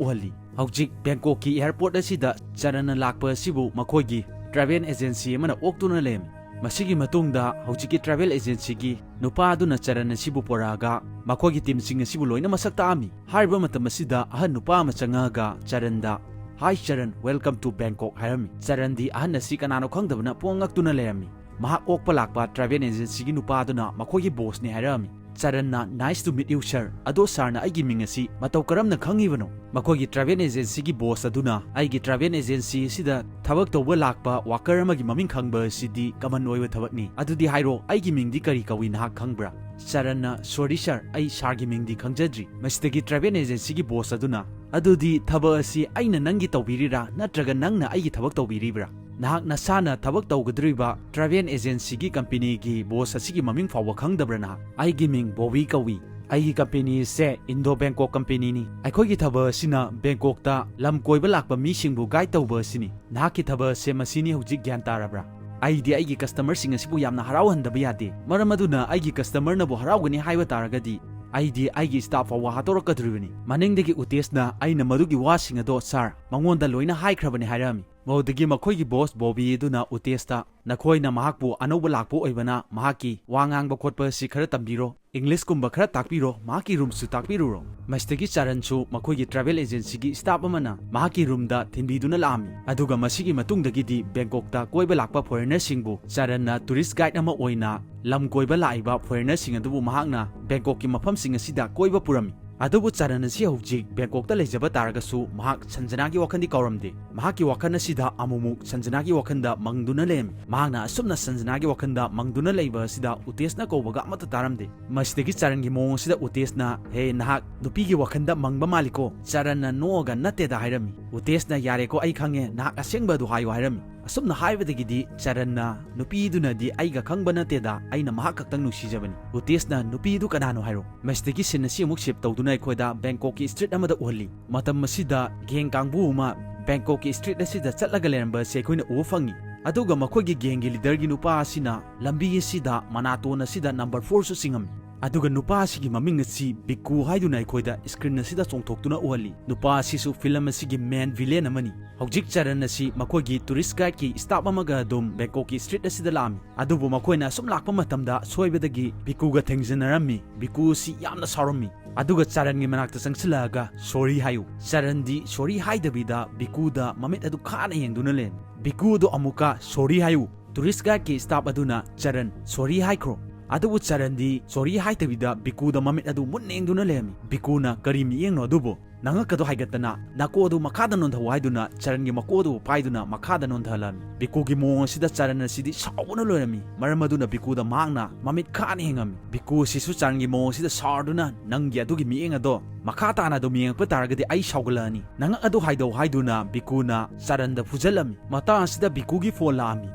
ꯎꯍꯜꯂꯤ꯫ ꯍꯧꯖꯤꯛ ꯕꯦꯡꯀꯣꯛꯀꯤ ꯑꯦꯌꯔꯄꯣꯔꯠ ꯑꯁꯤꯗ ꯆꯔꯟꯅ ꯂꯥꯛꯄ ꯑꯁꯤꯕꯨ ꯃꯈꯣꯏꯒꯤ ꯇ꯭ꯔꯥꯚꯦꯜ ꯑꯦꯖꯦꯟꯁꯤ ꯑꯃꯅ ꯑꯣꯛꯇꯨꯅ ꯂꯩꯔꯝꯃꯤ꯫ ꯃꯁꯤꯒꯤ ꯃꯇꯨꯡꯗ ꯍꯧꯖꯤꯛꯀꯤ ꯇ꯭ꯔꯥꯚꯦꯜ ꯑꯦꯖꯦꯟꯁꯤꯒꯤ ꯅꯨꯄꯥ ꯑꯗꯨꯅ ꯆꯔꯟ ꯑꯁꯤꯕꯨ ꯄꯨꯔꯛꯂꯒ ꯃꯈꯣꯏꯒꯤ ꯇꯤꯝꯁꯤꯡ ꯑꯁꯤꯕꯨ ꯂꯣꯏꯅ ꯃꯁꯛ ꯇꯥꯛꯂꯝꯃꯤ꯫ ꯍꯥꯏꯔꯤꯕ ꯃꯇꯝ ꯑꯁꯤꯗ ꯑꯍꯟ ꯅꯨꯄꯥ ꯑꯃ ꯆꯪꯂꯛꯂꯒ ꯆꯔꯟꯗ, "Hi Charan, welcome to Bangkok" ꯍꯥꯏꯔꯝꯃꯤ꯫ ꯆꯔꯟꯗꯤ ꯑꯍꯟ ꯑꯁꯤ ꯀꯅꯥꯅꯣ ꯈꯪꯗꯕꯅ ꯄꯨꯡꯉꯛ ꯉꯛꯇꯨꯅ ꯂꯩꯔꯝꯃꯤ꯫ ꯃꯍꯥꯛ ꯑꯣꯛꯄ ꯂꯥꯛꯄ ꯇ꯭ꯔꯥꯚꯦꯜ ꯑꯦꯖꯦꯟꯁꯤꯒꯤ ꯅꯨꯄꯥ ꯑꯗꯨꯅ ꯃꯈꯣꯏꯒꯤ ꯕꯣꯁꯅꯤ ꯍꯥꯏꯔꯛꯂꯝꯃꯤ꯫ ꯆꯔꯟꯅ, "Nice to meet you, sir꯫ ꯑꯗꯣ ꯁꯥꯔꯅ ꯑꯩꯒꯤ ꯃꯤꯡ ꯑꯁꯤ ꯃꯇꯧ ꯀꯔꯝꯅ ꯈꯪꯉꯤꯕꯅꯣ?" ꯃꯈꯣꯏꯒꯤ travel agencyꯒꯤ boss ꯑꯗꯨꯅ ꯑꯩꯒꯤ travel agency ꯑꯁꯤꯗ ꯊꯕꯛ ꯇꯧꯕ ꯂꯥꯛꯄ worker ꯑꯃꯒꯤ ꯃꯃꯤꯡ ꯈꯪꯕ ꯑꯁꯤꯗꯤ common ꯑꯣꯏꯕ ꯊꯕꯛꯅꯤ꯫ "ꯑꯗꯨꯗꯤ ꯍꯥꯏꯔꯣ, ꯑꯩꯒꯤ ꯃꯤꯡꯗꯤ ꯀꯔꯤ ꯀꯧꯏ ꯅꯍꯥꯛ ꯈꯪꯕ꯭ꯔꯥ?" ꯆꯔꯟꯅ, "Sorry sir, ꯑꯩ ꯁꯥꯔꯒꯤ ꯃꯤꯡꯗꯤ ꯈꯪꯖꯗ꯭ꯔꯤ꯫" ꯃꯁꯤꯗꯒꯤ travel agencyꯒꯤ boss ꯑꯗꯨꯅ, "ꯑꯗꯨꯗꯤ ꯊꯕꯛ ꯑꯁꯤ ꯑꯩꯅ ꯅꯪꯒꯤ ꯇꯧꯕꯤꯔꯤꯔꯥ, ꯅꯠꯇ꯭ꯔꯒ ꯅꯪꯅ ꯑꯩꯒꯤ ꯊꯕꯛ ꯇꯧꯕꯤꯔꯤꯕ꯭ꯔꯥ? ꯅꯍꯥꯛ ꯅꯁꯥꯅ ꯊꯕꯛ ꯇꯧꯒꯗꯧꯔꯤꯕ travel agencyꯒꯤ companyꯒꯤ boss ꯑꯁꯤꯒꯤ ꯃꯃꯤꯡ ꯐꯥꯎꯕ ꯈꯪꯗꯕ꯭ꯔꯥ ꯅꯍꯥꯛ?" "ꯑꯩꯒꯤ ꯃꯤꯡ ꯕꯣꯕꯤ ꯀꯧꯏ꯫ ꯑꯩꯒꯤ company ꯑꯁꯦ Indo Bangkok companyꯅꯤ꯫ ꯑꯩꯈꯣꯏꯒꯤ ꯊꯕꯛ ꯑꯁꯤꯅ ꯕꯦꯡꯀꯣꯛꯇ ꯂꯝ ꯀꯣꯏꯕ ꯂꯥꯛꯄ ꯃꯤꯁꯤꯡꯕꯨ guide ꯇꯧꯕ ꯑꯁꯤꯅꯤ꯫ ꯅꯍꯥꯛꯀꯤ ꯊꯕꯛ ꯑꯁꯦ ꯃꯁꯤꯅꯤ, ꯍꯧꯖꯤꯛ ꯒ꯭ꯌꯥꯟ ꯇꯥꯔꯕ꯭ꯔꯥ? ꯑꯩꯗꯤ ꯑꯩꯒꯤ customerꯁꯤꯡ ꯑꯁꯤꯕꯨ ꯌꯥꯝꯅ ꯍꯔꯥꯎꯍꯟꯗꯕ ꯌꯥꯗꯦ꯫ ꯃꯔꯝ ꯑꯗꯨꯅ ꯑꯩꯒꯤ customerꯅꯕꯨ ꯍꯔꯥꯎꯒꯅꯤ ꯍꯥꯏꯕ ꯇꯥꯔꯒꯗꯤ ꯑꯩꯗꯤ ꯑꯩꯒꯤ staff ꯐꯥꯎꯕ ꯍꯥꯠꯇꯣꯔꯛꯀꯗꯧꯔꯤꯕꯅꯤ꯫" ꯃꯅꯤꯡꯗꯒꯤ ꯎꯇꯦꯁꯅ ꯑꯩꯅ ꯃꯗꯨꯒꯤ ꯋꯥꯁꯤꯡ ꯑꯗꯣ, "Sir, ꯃꯉꯣꯟꯗ ꯂꯣꯏꯅ ꯍꯥꯏꯈ꯭ꯔꯕꯅꯤ," ꯍꯥꯏꯔꯛꯑꯝꯃꯤ꯫ ꯃꯗꯨꯗꯒꯤ ꯃꯈꯣꯏꯒꯤ boss ꯕꯣꯕꯤ ꯑꯗꯨꯅ ꯎꯇꯦꯁꯇ, "ꯅꯈꯣꯏꯅ ꯃꯍꯥꯛꯄꯨ ꯑꯅꯧꯕ ꯂꯥꯛꯄ ꯑꯣꯏꯕꯅ ꯃꯍꯥꯛꯀꯤ ꯋꯥ ꯉꯥꯡꯕ ꯈꯣꯠꯄ ꯑꯁꯤ ꯈꯔ ꯇꯝꯕꯤꯔꯣ, Englishꯀꯨꯝꯕ ꯈꯔ ꯇꯥꯛꯄꯤꯔꯣ, ꯃꯍꯥꯛꯀꯤ roomꯁꯨ ꯇꯥꯛꯄꯤꯔꯨꯔꯣ꯫" ꯃꯁꯤꯗꯒꯤ ꯆꯔꯟꯁꯨ ꯃꯈꯣꯏꯒꯤ travel agencyꯒꯤ staff ꯑꯃꯅ ꯃꯍꯥꯛꯀꯤ roomꯗ ꯊꯤꯟꯕꯤꯗꯨꯅ ꯂꯥꯛꯑꯝꯃꯤ꯫ ꯑꯗꯨꯒ ꯃꯁꯤꯒꯤ ꯃꯇꯨꯡꯗꯒꯤꯗꯤ ꯕꯦꯡꯀꯣꯛꯇ ꯀꯣꯏꯕ ꯂꯥꯛꯄ foreignerꯁꯤꯡꯕꯨ ꯆꯔꯟꯅ tourist guide ꯑꯃ ꯑꯣꯏꯅ ꯂꯝ ꯀꯣꯏꯕ ꯂꯥꯛꯏꯕ foreignerꯁꯤꯡ ꯑꯗꯨꯕꯨ ꯃꯍꯥꯛꯅ ꯕꯦꯡꯀꯣꯛꯀꯤ ꯃꯐꯝꯁꯤꯡ ꯑꯁꯤꯗ ꯀꯣꯏꯕ ꯄꯨꯔꯝꯃꯤ꯫ ꯑꯗꯨꯕꯨ ꯆꯔꯟ ꯑꯁꯤ ꯍꯧꯖꯤꯛ ꯕꯦꯡꯀꯣꯛꯇ ꯂꯩꯖꯕ ꯇꯥꯔꯒꯁꯨ ꯃꯍꯥꯛ ꯁꯟꯖꯅꯥꯒꯤ ꯋꯥꯈꯜꯗꯤ ꯀꯥꯎꯔꯝꯗꯦ꯫ ꯃꯍꯥꯛꯀꯤ ꯋꯥꯈꯜ ꯑꯁꯤꯗ ꯑꯃꯨꯛꯃꯨꯛ ꯁꯟꯖꯅꯥꯒꯤ ꯋꯥꯈꯜꯗ ꯃꯪꯗꯨꯅ ꯂꯩꯔꯝꯃꯤ꯫ ꯃꯍꯥꯛꯅ ꯑꯁꯨꯝꯅ ꯁꯟꯖꯅꯥꯒꯤ ꯋꯥꯈꯜꯗ ꯃꯪꯗꯨꯅ ꯂꯩꯕ ꯑꯁꯤꯗ ꯎꯇꯦꯁꯅ ꯀꯧꯕꯒ ꯑꯃꯠꯇ ꯇꯥꯔꯝꯗꯦ꯫ ꯃꯁꯤꯗꯒꯤ ꯆꯔꯟꯒꯤ ꯃꯑꯣꯡ ꯑꯁꯤꯗ ꯎꯇꯦꯁꯅ, "ꯍꯦ, ꯅꯍꯥꯛ ꯅꯨꯄꯤꯒꯤ ꯋꯥꯈꯜꯗ ꯃꯪꯕ ꯃꯥꯜꯂꯤꯀꯣ?" ꯆꯔꯟꯅ ꯅꯣꯛꯑꯒ, "ꯅꯠꯇꯦꯗ" ꯍꯥꯏꯔꯝꯃꯤ꯫ ꯎꯇꯦꯁꯅ, "ꯌꯥꯔꯦꯀꯣ, ꯑꯩ ꯈꯪꯉꯦ, ꯅꯍꯥꯛ ꯑꯁꯦꯡꯕ ꯑꯗꯨ ꯍꯥꯏꯌꯨ" ꯍꯥꯏꯔꯝꯃꯤ꯫ ꯑꯁꯨꯝꯅ ꯍꯥꯏꯕꯗꯒꯤꯗꯤ ꯆꯔꯟꯅ, "ꯅꯨꯄꯤꯗꯨꯅꯗꯤ ꯑꯩꯒ ꯈꯪꯕ ꯅꯠꯇꯦꯗ, ꯑꯩꯅ ꯃꯍꯥꯛ ꯈꯛꯇꯪ ꯅꯨꯡꯁꯤꯖꯕꯅꯤ꯫" ꯎꯇꯦꯁꯅ, "ꯅꯨꯄꯤꯗꯨ ꯀꯅꯥꯅꯣ ꯍꯥꯏꯔꯣ?" ꯃꯁꯤꯗꯒꯤ scene ꯑꯁꯤ ꯑꯃꯨꯛ shift ꯇꯧꯗꯨꯅ ꯑꯩꯈꯣꯏꯗ ꯕꯦꯡꯀꯣꯛꯀꯤ street ꯑꯃꯗ ꯎꯍꯜꯂꯤ꯫ ꯃꯇꯝ ꯑꯁꯤꯗ gang ꯀꯥꯡꯕꯨ ꯑꯃ ꯕꯦꯡꯀꯣꯛꯀꯤ street ꯑꯁꯤꯗ ꯆꯠꯂꯒ ꯂꯩꯔꯝꯕ ꯑꯁꯤ ꯑꯩꯈꯣꯏꯅ ꯎꯕ ꯐꯪꯉꯤ꯫ ꯑꯗꯨꯒ ꯃꯈꯣꯏꯒꯤ gangꯒꯤ leaderꯒꯤ ꯅꯨꯄꯥ ꯑꯁꯤꯅ ꯂꯝꯕꯤ ꯑꯁꯤꯗ ꯃꯅꯥꯇꯣꯟ ꯑꯁꯤꯗ number fourꯁꯨ ꯆꯤꯡꯉꯝꯃꯤ꯫ ꯑꯗꯨꯒ ꯅꯨꯄꯥ ꯑꯁꯤꯒꯤ ꯃꯃꯤꯡ ꯑꯁꯤ ꯕꯤꯀꯨ ꯍꯥꯏꯗꯨꯅ ꯑꯩꯈꯣꯏꯗ screen ꯑꯁꯤꯗ ꯆꯣꯡꯊꯣꯛꯇꯨꯅ ꯎꯍꯜꯂꯤ꯫ ꯅꯨꯄꯥ ꯑꯁꯤꯁꯨ film ꯑꯁꯤꯒꯤ main villain ꯑꯃꯅꯤ꯫ ꯍꯧꯖꯤꯛ ꯆꯔꯟ ꯑꯁꯤ ꯃꯈꯣꯏꯒꯤ tourist guideꯀꯤ staff ꯑꯃꯒ ꯑꯗꯨꯝ ꯕꯦꯡꯀꯣꯛꯀꯤ street ꯑꯁꯤꯗ ꯂꯥꯛꯑꯝꯃꯤ꯫ ꯑꯗꯨꯕꯨ ꯃꯈꯣꯏꯅ ꯑꯁꯨꯝ ꯂꯥꯛꯄ ꯃꯇꯝꯗ ꯁꯣꯏꯕꯗꯒꯤ ꯕꯤꯀꯨꯒ ꯊꯦꯡꯖꯤꯟꯅꯔꯝꯃꯤ꯫ ꯕꯤꯀꯨ ꯑꯁꯤ ꯌꯥꯝꯅ ꯁꯥꯎꯔꯝꯃꯤ꯫ ꯑꯗꯨꯒ ꯆꯔꯟꯒꯤ ꯃꯅꯥꯛꯇ ꯆꯪꯁꯤꯜꯂꯛꯑꯒ, "Sorry ꯍꯥꯏꯌꯨ꯫" ꯆꯔꯟꯗꯤ sorry ꯍꯥꯏꯗꯕꯤꯗ ꯕꯤꯀꯨꯗ ꯃꯃꯤꯠ ꯑꯗꯨ ꯈꯥꯅ ꯌꯦꯡꯗꯨꯅ ꯂꯩꯔꯝꯃꯤ꯫ ꯕꯤꯀꯨ ꯑꯗꯨ ꯑꯃꯨꯛꯀ "Sorry ꯍꯥꯏꯌꯨ꯫" Tourist guideꯀꯤ staff ꯑꯗꯨꯅ, "ꯆꯔꯟ, sorry ꯍꯥꯏꯈ꯭ꯔꯣ꯫" ꯑꯗꯨꯕꯨ ꯆꯔꯟꯗꯤ sorry ꯍꯥꯏꯗꯕꯤꯗ ꯕꯤꯀꯨꯗ ꯃꯃꯤꯠ ꯑꯗꯨ ꯃꯨꯟꯅ ꯌꯦꯡꯗꯨꯅ ꯂꯩꯔꯝꯃꯤ꯫ ꯕꯤꯀꯨꯅ "ꯀꯔꯤ ꯃꯤꯠꯌꯦꯡꯅꯣ ꯑꯗꯨꯕꯨ? ꯅꯉꯛ ꯑꯗꯨ ꯍꯥꯏꯒꯠꯇꯅ ꯅꯀꯣꯛ ꯑꯗꯨ ꯃꯈꯥꯗ ꯅꯣꯟꯊꯧ" ꯍꯥꯏꯗꯨꯅ ꯆꯔꯟꯒꯤ ꯃꯀꯣꯛ ꯑꯗꯨꯕꯨ ꯄꯥꯏꯗꯨꯅ ꯃꯈꯥꯗ ꯅꯣꯟꯊꯍꯜꯂꯝꯃꯤ꯫ ꯕꯤꯀꯨꯒꯤ ꯃꯑꯣꯡ ꯑꯁꯤꯗ ꯆꯔꯟ ꯑꯁꯤꯗꯤ ꯁꯥꯎꯕꯅ ꯂꯣꯏꯔꯝꯃꯤ꯫ ꯃꯔꯝ ꯑꯗꯨꯅ ꯕꯤꯀꯨꯗ ꯃꯍꯥꯛꯅ ꯃꯃꯤꯠ ꯈꯥꯅ ꯌꯦꯡꯉꯝꯃꯤ꯫ ꯕꯤꯀꯨ ꯑꯁꯤꯁꯨ ꯆꯔꯟꯒꯤ ꯃꯑꯣꯡ ꯑꯁꯤꯗ ꯁꯥꯎꯔꯗꯨꯅ "ꯅꯪꯒꯤ ꯑꯗꯨꯒꯤ ꯃꯤꯠꯌꯦꯡ ꯑꯗꯣ ꯃꯈꯥ ꯇꯥꯅ ꯑꯗꯨꯝ ꯌꯦꯡꯉꯛꯄ ꯇꯥꯔꯒꯗꯤ ꯑꯩ ꯁꯥꯎꯒꯠꯂꯛꯑꯅꯤ꯫ ꯅꯉꯛ ꯑꯗꯨ ꯍꯥꯏꯗꯧ" ꯍꯥꯏꯗꯨꯅ ꯕꯤꯀꯨꯅ ꯆꯔꯟꯗ ꯐꯨꯖꯜꯂꯝꯃꯤ꯫ ꯃꯇꯥꯡ ꯑꯁꯤꯗ ꯕꯤꯀꯨꯒꯤ phone ꯂꯥꯛꯑꯝꯃꯤ꯫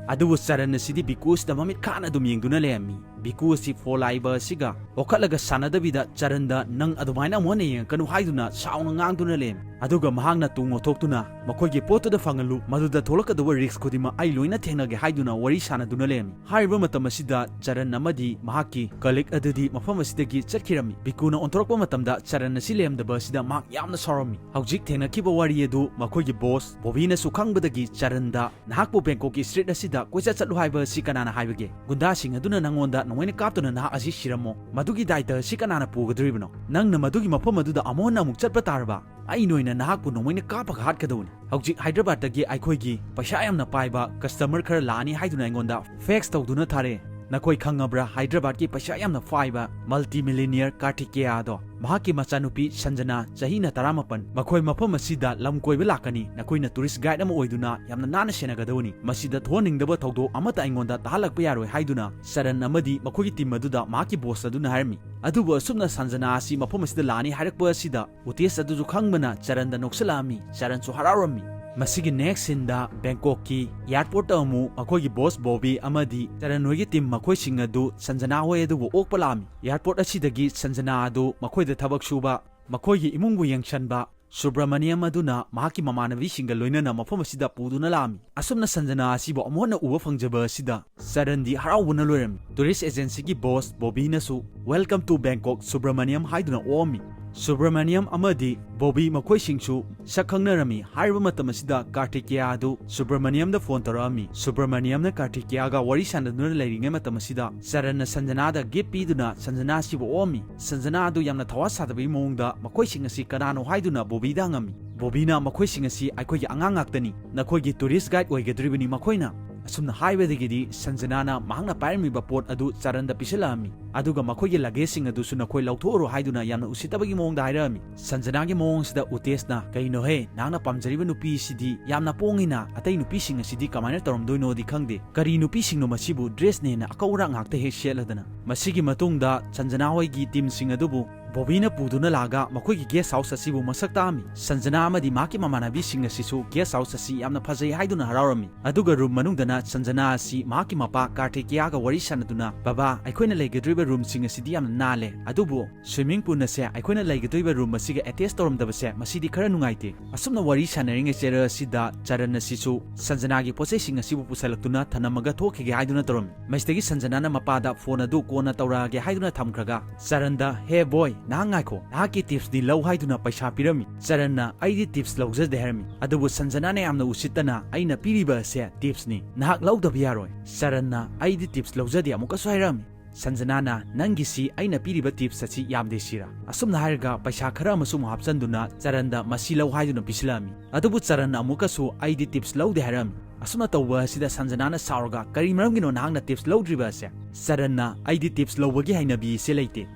ꯑꯗꯨꯕꯨ ꯆꯔꯟ ꯑꯁꯤꯗꯤ ꯕꯤꯀꯨ ꯑꯁꯤꯗ ꯃꯃꯤꯠ ꯈꯥꯅ ꯑꯗꯨꯝ ꯌꯦꯡꯗꯨꯅ ꯂꯩꯔꯝꯃꯤ꯫ ꯕꯤꯀꯨ ꯑꯁꯤ phone ꯂꯥꯛꯏꯕ ꯑꯁꯤꯒ ꯋꯥꯈꯠꯂꯒ ꯁꯥꯟꯅꯗꯕꯤꯗ ꯆꯔꯟꯗ "ꯅꯪ ꯑꯗꯨꯃꯥꯏꯅ ꯑꯃꯨꯛ ꯍꯟꯅ ꯌꯦꯡꯉꯛꯀꯅꯨ" ꯍꯥꯏꯗꯨꯅ ꯁꯥꯎꯅ ꯉꯥꯡꯗꯨꯅ ꯂꯩꯔꯝꯃꯤ꯫ ꯑꯗꯨꯒ ꯃꯍꯥꯛꯅ ꯇꯨꯡ ꯑꯣꯟꯊꯣꯛꯇꯨꯅ "ꯃꯈꯣꯏꯒꯤ ꯄꯣꯠꯇꯨꯗ ꯐꯪꯍꯜꯂꯨ, ꯃꯗꯨꯗ ꯊꯣꯛꯂꯛꯀꯗꯧꯕ risk ꯈꯨꯗꯤꯡꯃꯛ ꯑꯩ ꯂꯣꯏꯅ ꯊꯦꯡꯅꯒꯦ" ꯍꯥꯏꯗꯨꯅ ꯋꯥꯔꯤ ꯁꯥꯟꯅꯗꯨꯅ ꯂꯩꯔꯝꯃꯤ꯫ ꯍꯥꯏꯔꯤꯕ ꯃꯇꯝ ꯑꯁꯤꯗ ꯆꯔꯟ ꯑꯃꯗꯤ ꯃꯍꯥꯛꯀꯤ colleague ꯑꯗꯨꯗꯤ ꯃꯐꯝ ꯑꯁꯤꯗꯒꯤ ꯆꯠꯈꯤꯔꯝꯃꯤ꯫ ꯕꯤꯀꯨꯅ ꯑꯣꯟꯊꯣꯔꯛꯄ ꯃꯇꯝꯗ ꯆꯔꯟ ꯑꯁꯤ ꯂꯩꯔꯝꯗꯕ ꯑꯁꯤꯗ ꯃꯍꯥꯛ ꯌꯥꯝꯅ ꯁꯥꯎꯔꯝꯃꯤ꯫ ꯍꯧꯖꯤꯛ ꯊꯦꯡꯅꯈꯤꯕ ꯋꯥꯔꯤ ꯑꯗꯨ ꯃꯈꯣꯏꯒꯤ boss ꯕꯣꯕꯤꯅꯁꯨ ꯈꯪꯕꯗꯒꯤ ꯆꯔꯟꯗ "ꯅꯍꯥꯛꯄꯨ ꯕꯦꯡꯀꯣꯛꯀꯤ street ꯑꯁꯤꯗ ꯀꯣꯏꯆꯠ ꯆꯠꯂꯨ ꯍꯥꯏꯕ ꯑꯁꯤ ꯀꯅꯥꯅ ꯍꯥꯏꯕꯒꯦ? ꯒꯨꯟꯗꯥꯁꯤꯡ ꯑꯗꯨꯅ ꯅꯉꯣꯟꯗ ꯅꯣꯡꯃꯩꯅ ꯀꯥꯞꯇꯨꯅ ꯅꯍꯥꯛ ꯑꯁꯤ ꯁꯤꯔꯝꯃꯣ꯫ ꯃꯗꯨꯒꯤ ꯗꯥꯏꯇ ꯑꯁꯤ ꯀꯅꯥꯅ ꯄꯨꯒꯗꯧꯔꯤꯕꯅꯣ? ꯅꯪꯅ ꯃꯗꯨꯒꯤ ꯃꯐꯝ ꯑꯗꯨꯗ ꯑꯃꯨꯛ ꯍꯟꯅ ꯑꯃꯨꯛ ꯆꯠꯄ ꯇꯥꯔꯕ, ꯑꯩ ꯅꯣꯏꯅ ꯅꯍꯥꯛꯄꯨ ꯅꯣꯡꯃꯩꯅ ꯀꯥꯞꯄꯒ ꯍꯥꯠꯀꯗꯧꯅꯤ꯫ ꯍꯧꯖꯤꯛ ꯍꯥꯏꯗ꯭ꯔꯕꯥꯗꯇꯒꯤ ꯑꯩꯈꯣꯏꯒꯤ ꯄꯩꯁꯥ ꯌꯥꯝꯅ ꯄꯥꯏꯕ customer ꯈꯔ ꯂꯥꯛꯑꯅꯤ ꯍꯥꯏꯗꯨꯅ ꯑꯩꯉꯣꯟꯗ fax ꯇꯧꯗꯨꯅ ꯊꯥꯔꯛꯑꯦ꯫ ꯅꯈꯣꯏ ꯈꯪꯉꯕ꯭ꯔꯥ, ꯍꯥꯏꯗ꯭ꯔꯕꯥꯗꯀꯤ ꯄꯩꯁꯥ ꯌꯥꯝꯅ ꯄꯥꯏꯕ multi millionaire ꯀꯥꯔꯇꯤꯀꯦꯌꯥꯗꯣ? ꯃꯍꯥꯛꯀꯤ ꯃꯆꯥꯅꯨꯄꯤ ꯁꯟꯖꯅꯥ, ꯆꯍꯤꯅ ꯇꯔꯥꯃꯥꯄꯟ, ꯃꯈꯣꯏ ꯃꯐꯝ ꯑꯁꯤꯗ ꯂꯝ ꯀꯣꯏꯕ ꯂꯥꯛꯀꯅꯤ꯫ ꯅꯈꯣꯏꯅ tourist guide ꯑꯃ ꯑꯣꯏꯗꯨꯅ ꯌꯥꯝꯅ ꯅꯥꯟꯅ ꯁꯦꯟꯅꯒꯗꯕꯅꯤ꯫ ꯃꯁꯤꯗ ꯊꯣꯛꯍꯟꯅꯤꯡꯗꯕ ꯊꯧꯗꯣꯛ ꯑꯃꯠꯇ ꯑꯩꯉꯣꯟꯗ ꯇꯥꯍꯜꯂꯛꯄ ꯌꯥꯔꯣꯏ" ꯍꯥꯏꯗꯨꯅ ꯆꯔꯟ ꯑꯃꯗꯤ ꯃꯈꯣꯏꯒꯤ team ꯑꯗꯨꯗ ꯃꯍꯥꯛꯀꯤ boss ꯑꯗꯨꯅ ꯍꯥꯏꯔꯝꯃꯤ꯫ ꯑꯗꯨꯕꯨ ꯑꯁꯨꯝꯅ ꯁꯟꯖꯅꯥ ꯑꯁꯤ ꯃꯐꯝ ꯑꯁꯤꯗ ꯂꯥꯛꯑꯅꯤ ꯍꯥꯏꯔꯛꯄ ꯑꯁꯤꯗ ꯎꯇꯦꯁ ꯑꯗꯨꯁꯨ ꯈꯪꯕꯅ ꯆꯔꯟꯗ ꯅꯣꯛꯁꯤꯜꯂꯛꯑꯝꯃꯤ꯫ ꯆꯔꯟꯁꯨ ꯍꯔꯥꯎꯔꯝꯃꯤ꯫ ꯃꯁꯤꯒꯤ next sceneꯗ ꯕꯦꯡꯀꯣꯛꯀꯤ airportꯇ ꯑꯃꯨꯛ ꯃꯈꯣꯏꯒꯤ boss ꯕꯣꯕꯤ ꯑꯃꯗꯤ ꯆꯔꯟ ꯍꯣꯏꯒꯤ team ꯃꯈꯣꯏꯁꯤꯡ ꯑꯗꯨ ꯁꯟꯖꯅꯥ ꯍꯣꯏ ꯑꯗꯨꯕꯨ ꯑꯣꯛꯄ ꯂꯥꯛꯑꯝꯃꯤ꯫ Airport ꯑꯁꯤꯗꯒꯤ ꯁꯟꯖꯅꯥ ꯑꯗꯨ ꯃꯈꯣꯏꯗ ꯊꯕꯛ ꯁꯨꯕ, ꯃꯈꯣꯏꯒꯤ ꯏꯃꯨꯡꯕꯨ ꯌꯦꯡꯁꯤꯟꯕ ꯁꯨꯕ꯭ꯔꯃꯅꯤꯌꯝ ꯑꯗꯨꯅ ꯃꯍꯥꯛꯀꯤ ꯃꯃꯥꯟꯅꯕꯤꯁꯤꯡꯒ ꯂꯣꯏꯅꯅ ꯃꯐꯝ ꯑꯁꯤꯗ ꯄꯨꯗꯨꯅ ꯂꯥꯛꯑꯝꯃꯤ꯫ ꯑꯁꯨꯝꯅ ꯁꯟꯖꯅꯥ ꯑꯁꯤꯕꯨ ꯑꯃꯨꯛ ꯍꯟꯅ ꯎꯕ ꯐꯪꯖꯕ ꯑꯁꯤꯗ ꯆꯔꯟꯗꯤ ꯍꯔꯥꯎꯕꯅ ꯂꯣꯏꯔꯝꯃꯤ꯫ Tourist agencyꯒꯤ boss ꯕꯣꯕꯤꯅꯁꯨ "Welcome to Bangkok, Subramaniam" ꯍꯥꯏꯗꯨꯅ ꯑꯣꯛꯑꯝꯃꯤ꯫ ꯁꯨꯕ꯭ꯔꯃꯅꯤꯌꯝ ꯑꯃꯗꯤ ꯕꯣꯕꯤ ꯃꯈꯣꯏꯁꯤꯡꯁꯨ ꯁꯛ ꯈꯪꯅꯔꯝꯃꯤ꯫ ꯍꯥꯏꯔꯤꯕ ꯃꯇꯝ ꯑꯁꯤꯗ ꯀꯥꯔꯇꯤꯀꯦꯌꯥ ꯑꯗꯨ ꯁꯨꯕ꯭ꯔꯃꯅꯤꯌꯝꯗ phone ꯇꯧꯔꯛꯑꯝꯃꯤ꯫ ꯁꯨꯕ꯭ꯔꯃꯅꯤꯌꯝꯅ ꯀꯥꯔꯇꯤꯀꯦꯌꯥꯒ ꯋꯥꯔꯤ ꯁꯥꯟꯅꯗꯨꯅ ꯂꯩꯔꯤꯉꯩ ꯃꯇꯝ ꯑꯁꯤꯗ ꯆꯔꯟꯅ ꯁꯟꯖꯅꯥꯗ gift ꯄꯤꯗꯨꯅ ꯁꯟꯖꯅꯥ ꯑꯁꯤꯕꯨ ꯑꯣꯛꯑꯝꯃꯤ꯫ ꯁꯟꯖꯅꯥ ꯑꯗꯨ ꯌꯥꯝꯅ ꯊꯋꯥ ꯁꯥꯗꯕꯒꯤ ꯃꯑꯣꯡꯗ ꯃꯈꯣꯏꯁꯤꯡ ꯑꯁꯤ ꯀꯅꯥꯅꯣ ꯍꯥꯏꯗꯨꯅ ꯕꯣꯕꯤꯗ ꯍꯪꯉꯝꯃꯤ꯫ ꯕꯣꯕꯤꯅ "ꯃꯈꯣꯏꯁꯤꯡ ꯑꯁꯤ ꯑꯩꯈꯣꯏꯒꯤ ꯑꯉꯥꯡ ꯉꯥꯛꯇꯅꯤ꯫ ꯅꯈꯣꯏꯒꯤ tourist guide ꯑꯣꯏꯒꯗꯧꯔꯤꯕꯅꯤ ꯃꯈꯣꯏꯅ" ꯑꯁꯨꯝꯅ ꯍꯥꯏꯕꯗꯒꯤꯗꯤ ꯁꯟꯖꯅꯥꯅ ꯃꯍꯥꯛꯅ ꯄꯥꯏꯔꯝꯃꯤꯕ ꯄꯣꯠ ꯑꯗꯨ ꯆꯔꯟꯗ ꯄꯤꯁꯤꯜꯂꯛꯑꯝꯃꯤ, ꯑꯗꯨꯒ ꯃꯈꯣꯏꯒꯤ ꯂꯒꯦꯖꯁꯤꯡ ꯑꯗꯨꯁꯨ ꯅꯈꯣꯏ ꯂꯧꯊꯣꯛꯎꯔꯣ ꯍꯥꯏꯗꯨꯅ ꯌꯥꯝꯅ ꯎꯁꯤꯠꯇꯕꯒꯤ ꯃꯑꯣꯡꯗ ꯍꯥꯏꯔꯛꯑꯝꯃꯤ꯫ ꯁꯟꯖꯅꯥꯒꯤ ꯃꯑꯣꯡꯁꯤꯗ ꯎꯇꯦꯖꯅ, "ꯀꯩꯅꯣꯍꯦ, ꯅꯍꯥꯛꯅ ꯄꯥꯝꯖꯔꯤꯕ ꯅꯨꯄꯤꯁꯤꯗꯤ ꯌꯥꯝꯅ ꯄꯣꯡꯉꯤꯅ, ꯑꯇꯩ ꯅꯨꯄꯤꯁꯤꯡ ꯑꯁꯤꯗꯤ ꯀꯃꯥꯏꯅ ꯇꯧꯔꯝꯗꯣꯏꯅꯣꯗꯤ ꯈꯪꯗꯦ꯫ ꯀꯔꯤ ꯅꯨꯄꯤꯁꯤꯡꯅꯣ ꯃꯁꯤꯕꯨ, ꯗ꯭ꯔꯦꯁꯅ ꯍꯦꯟꯅ ꯑꯀꯧ ꯑꯔꯥꯛ ꯉꯥꯛꯇ ꯍꯦꯛ ꯁꯦꯠꯂꯗꯅ?" ꯃꯁꯤꯒꯤ ꯃꯇꯨꯡꯗ ꯁꯟꯖꯅꯥ ꯍꯣꯏꯒꯤ ꯇꯤꯝꯁꯤꯡ ꯑꯗꯨꯕꯨ ꯕꯣꯕꯤꯅ ꯄꯨꯗꯨꯅ ꯂꯥꯛꯑꯒ ꯃꯈꯣꯏꯒꯤ ꯒꯦꯁ ꯍꯥꯎꯁ ꯑꯁꯤꯕꯨ ꯃꯁꯛ ꯇꯥꯛꯑꯝꯃꯤ꯫ ꯁꯟꯖꯅꯥ ꯑꯃꯗꯤ ꯃꯍꯥꯛꯀꯤ ꯃꯃꯥꯟꯅꯕꯤꯁꯤꯡ ꯑꯁꯤꯁꯨ ꯒꯦꯁ ꯍꯥꯎꯁ ꯑꯁꯤ ꯌꯥꯝꯅ ꯐꯖꯩ ꯍꯥꯏꯗꯨꯅ ꯍꯔꯥꯎꯔꯝꯃꯤ꯫ ꯑꯗꯨꯒ ꯔꯨꯝ ꯃꯅꯨꯡꯗꯅ ꯁꯟꯖꯅꯥ ꯑꯁꯤ ꯃꯍꯥꯛꯀꯤ ꯃꯄꯥ ꯀꯥꯔꯇꯤꯀꯦꯌꯥꯒ ꯋꯥꯔꯤ ꯁꯥꯟꯅꯗꯨꯅ, "ꯕꯕꯥ, ꯑꯩꯈꯣꯏꯅ ꯂꯩꯒꯗꯧꯔꯤꯕ ꯔꯨꯝꯁꯤꯡ ꯑꯁꯤꯗꯤ ꯌꯥꯝꯅ ꯅꯥꯜꯂꯦ, ꯑꯗꯨꯕꯨ ꯁ꯭ꯋꯤꯃꯤꯡ ꯄꯨꯜ ꯑꯁꯦ ꯑꯩꯈꯣꯏꯅ ꯂꯩꯒꯗꯧꯔꯤꯕ ꯔꯨꯝ ꯑꯁꯤꯒ ꯑꯦꯇꯦꯆ ꯇꯧꯔꯝꯗꯕꯁꯦ ꯃꯁꯤꯗꯤ ꯈꯔ ꯅꯨꯡꯉꯥꯏꯇꯦ"꯫ ꯑꯁꯨꯝꯅ ꯋꯥꯔꯤ ꯁꯥꯟꯅꯔꯤꯉꯩ ꯆꯦꯔ ꯑꯁꯤꯗ ꯆꯔꯟ ꯑꯁꯤꯁꯨ ꯁꯟꯖꯅꯥꯒꯤ ꯄꯣꯠꯆꯩꯁꯤꯡ ꯑꯁꯤꯕꯨ ꯄꯨꯁꯜꯂꯛꯇꯨꯅ ꯊꯅꯝꯃꯒ ꯊꯣꯛꯈꯤꯒꯦ ꯍꯥꯏꯗꯨꯅ ꯇꯧꯔꯝꯃꯤ꯫ ꯃꯁꯤꯗꯒꯤ ꯁꯟꯖꯅꯥꯅ ꯃꯄꯥꯗ ꯐꯣꯟ ꯑꯗꯨ ꯀꯣꯟꯅ ꯇꯧꯔꯛꯑꯒꯦ ꯍꯥꯏꯗꯨꯅ ꯊꯝꯈ꯭ꯔꯒ ꯆꯔꯟꯗ, "ꯍꯦ ꯕꯣꯏ, ꯅꯍꯥꯛ ꯉꯥꯏꯈꯣ, ꯅꯍꯥꯛꯀꯤ ꯇꯤꯞꯁꯇꯤ ꯂꯧ" ꯍꯥꯏꯗꯨꯅ ꯄꯩꯁꯥ ꯄꯤꯔꯝꯃꯤ꯫ ꯆꯔꯟꯅ, "ꯑꯩꯗꯤ ꯇꯤꯞꯁ ꯂꯧꯖꯗꯦ" ꯍꯥꯏꯔꯝꯃꯤ꯫ ꯑꯗꯨꯕꯨ ꯁꯟꯖꯅꯥꯅ ꯌꯥꯝꯅ ꯎꯁꯤꯠꯇꯅ, "ꯑꯩꯅ ꯄꯤꯔꯤꯕ ꯑꯁꯦ ꯇꯤꯞꯁꯅꯤ, ꯅꯍꯥꯛ ꯂꯧꯗꯕ ꯌꯥꯔꯣꯏ"꯫ ꯆꯔꯟꯅ, "ꯑꯩꯗꯤ ꯇꯤꯞꯁ ꯂꯧꯖꯗꯦ" ꯑꯃꯨꯛꯀꯁꯨ ꯍꯥꯏꯔꯝꯃꯤ꯫ ꯁꯟꯖꯅꯥꯅ, "ꯅꯪꯒꯤꯁꯤ ꯑꯩꯅ ꯄꯤꯔꯤꯕ ꯇꯤꯞꯁ ꯑꯁꯤ ꯌꯥꯝꯗꯦ ꯁꯤꯔꯥ?" ꯑꯁꯨꯝꯅ ꯍꯥꯏꯔꯒ ꯄꯩꯁꯥ ꯈꯔ ꯑꯃꯁꯨ ꯑꯃꯨꯛ ꯍꯥꯞꯆꯟꯗꯨꯅ ꯆꯔꯟꯗ ꯃꯁꯤ ꯂꯧ ꯍꯥꯏꯗꯨꯅ ꯄꯤꯁꯤꯜꯂꯛꯑꯝꯃꯤ꯫ ꯑꯗꯨꯕꯨ ꯆꯔꯟꯅ ꯑꯃꯨꯛꯀꯁꯨ "ꯑꯩꯗꯤ ꯇꯤꯞꯁ ꯂꯧꯗꯦ" ꯍꯥꯏꯔꯝꯃꯤ꯫ ꯑꯁꯨꯝꯅ ꯇꯧꯕ ꯑꯁꯤꯗ ꯁꯟꯖꯅꯥꯅ ꯁꯥꯎꯔꯒ, "ꯀꯔꯤ ꯃꯔꯝꯒꯤꯅꯣ ꯅꯍꯥꯛꯅ ꯇꯤꯞꯁ ꯂꯧꯗ꯭ꯔꯤꯕ ꯑꯁꯦ?" ꯆꯔꯟꯅ, "ꯑꯩꯗꯤ ꯇꯤꯞꯁ ꯂꯧꯕꯒꯤ ꯍꯩꯅꯕꯤ ꯑꯁꯤ ꯂꯩꯇꯦ"꯫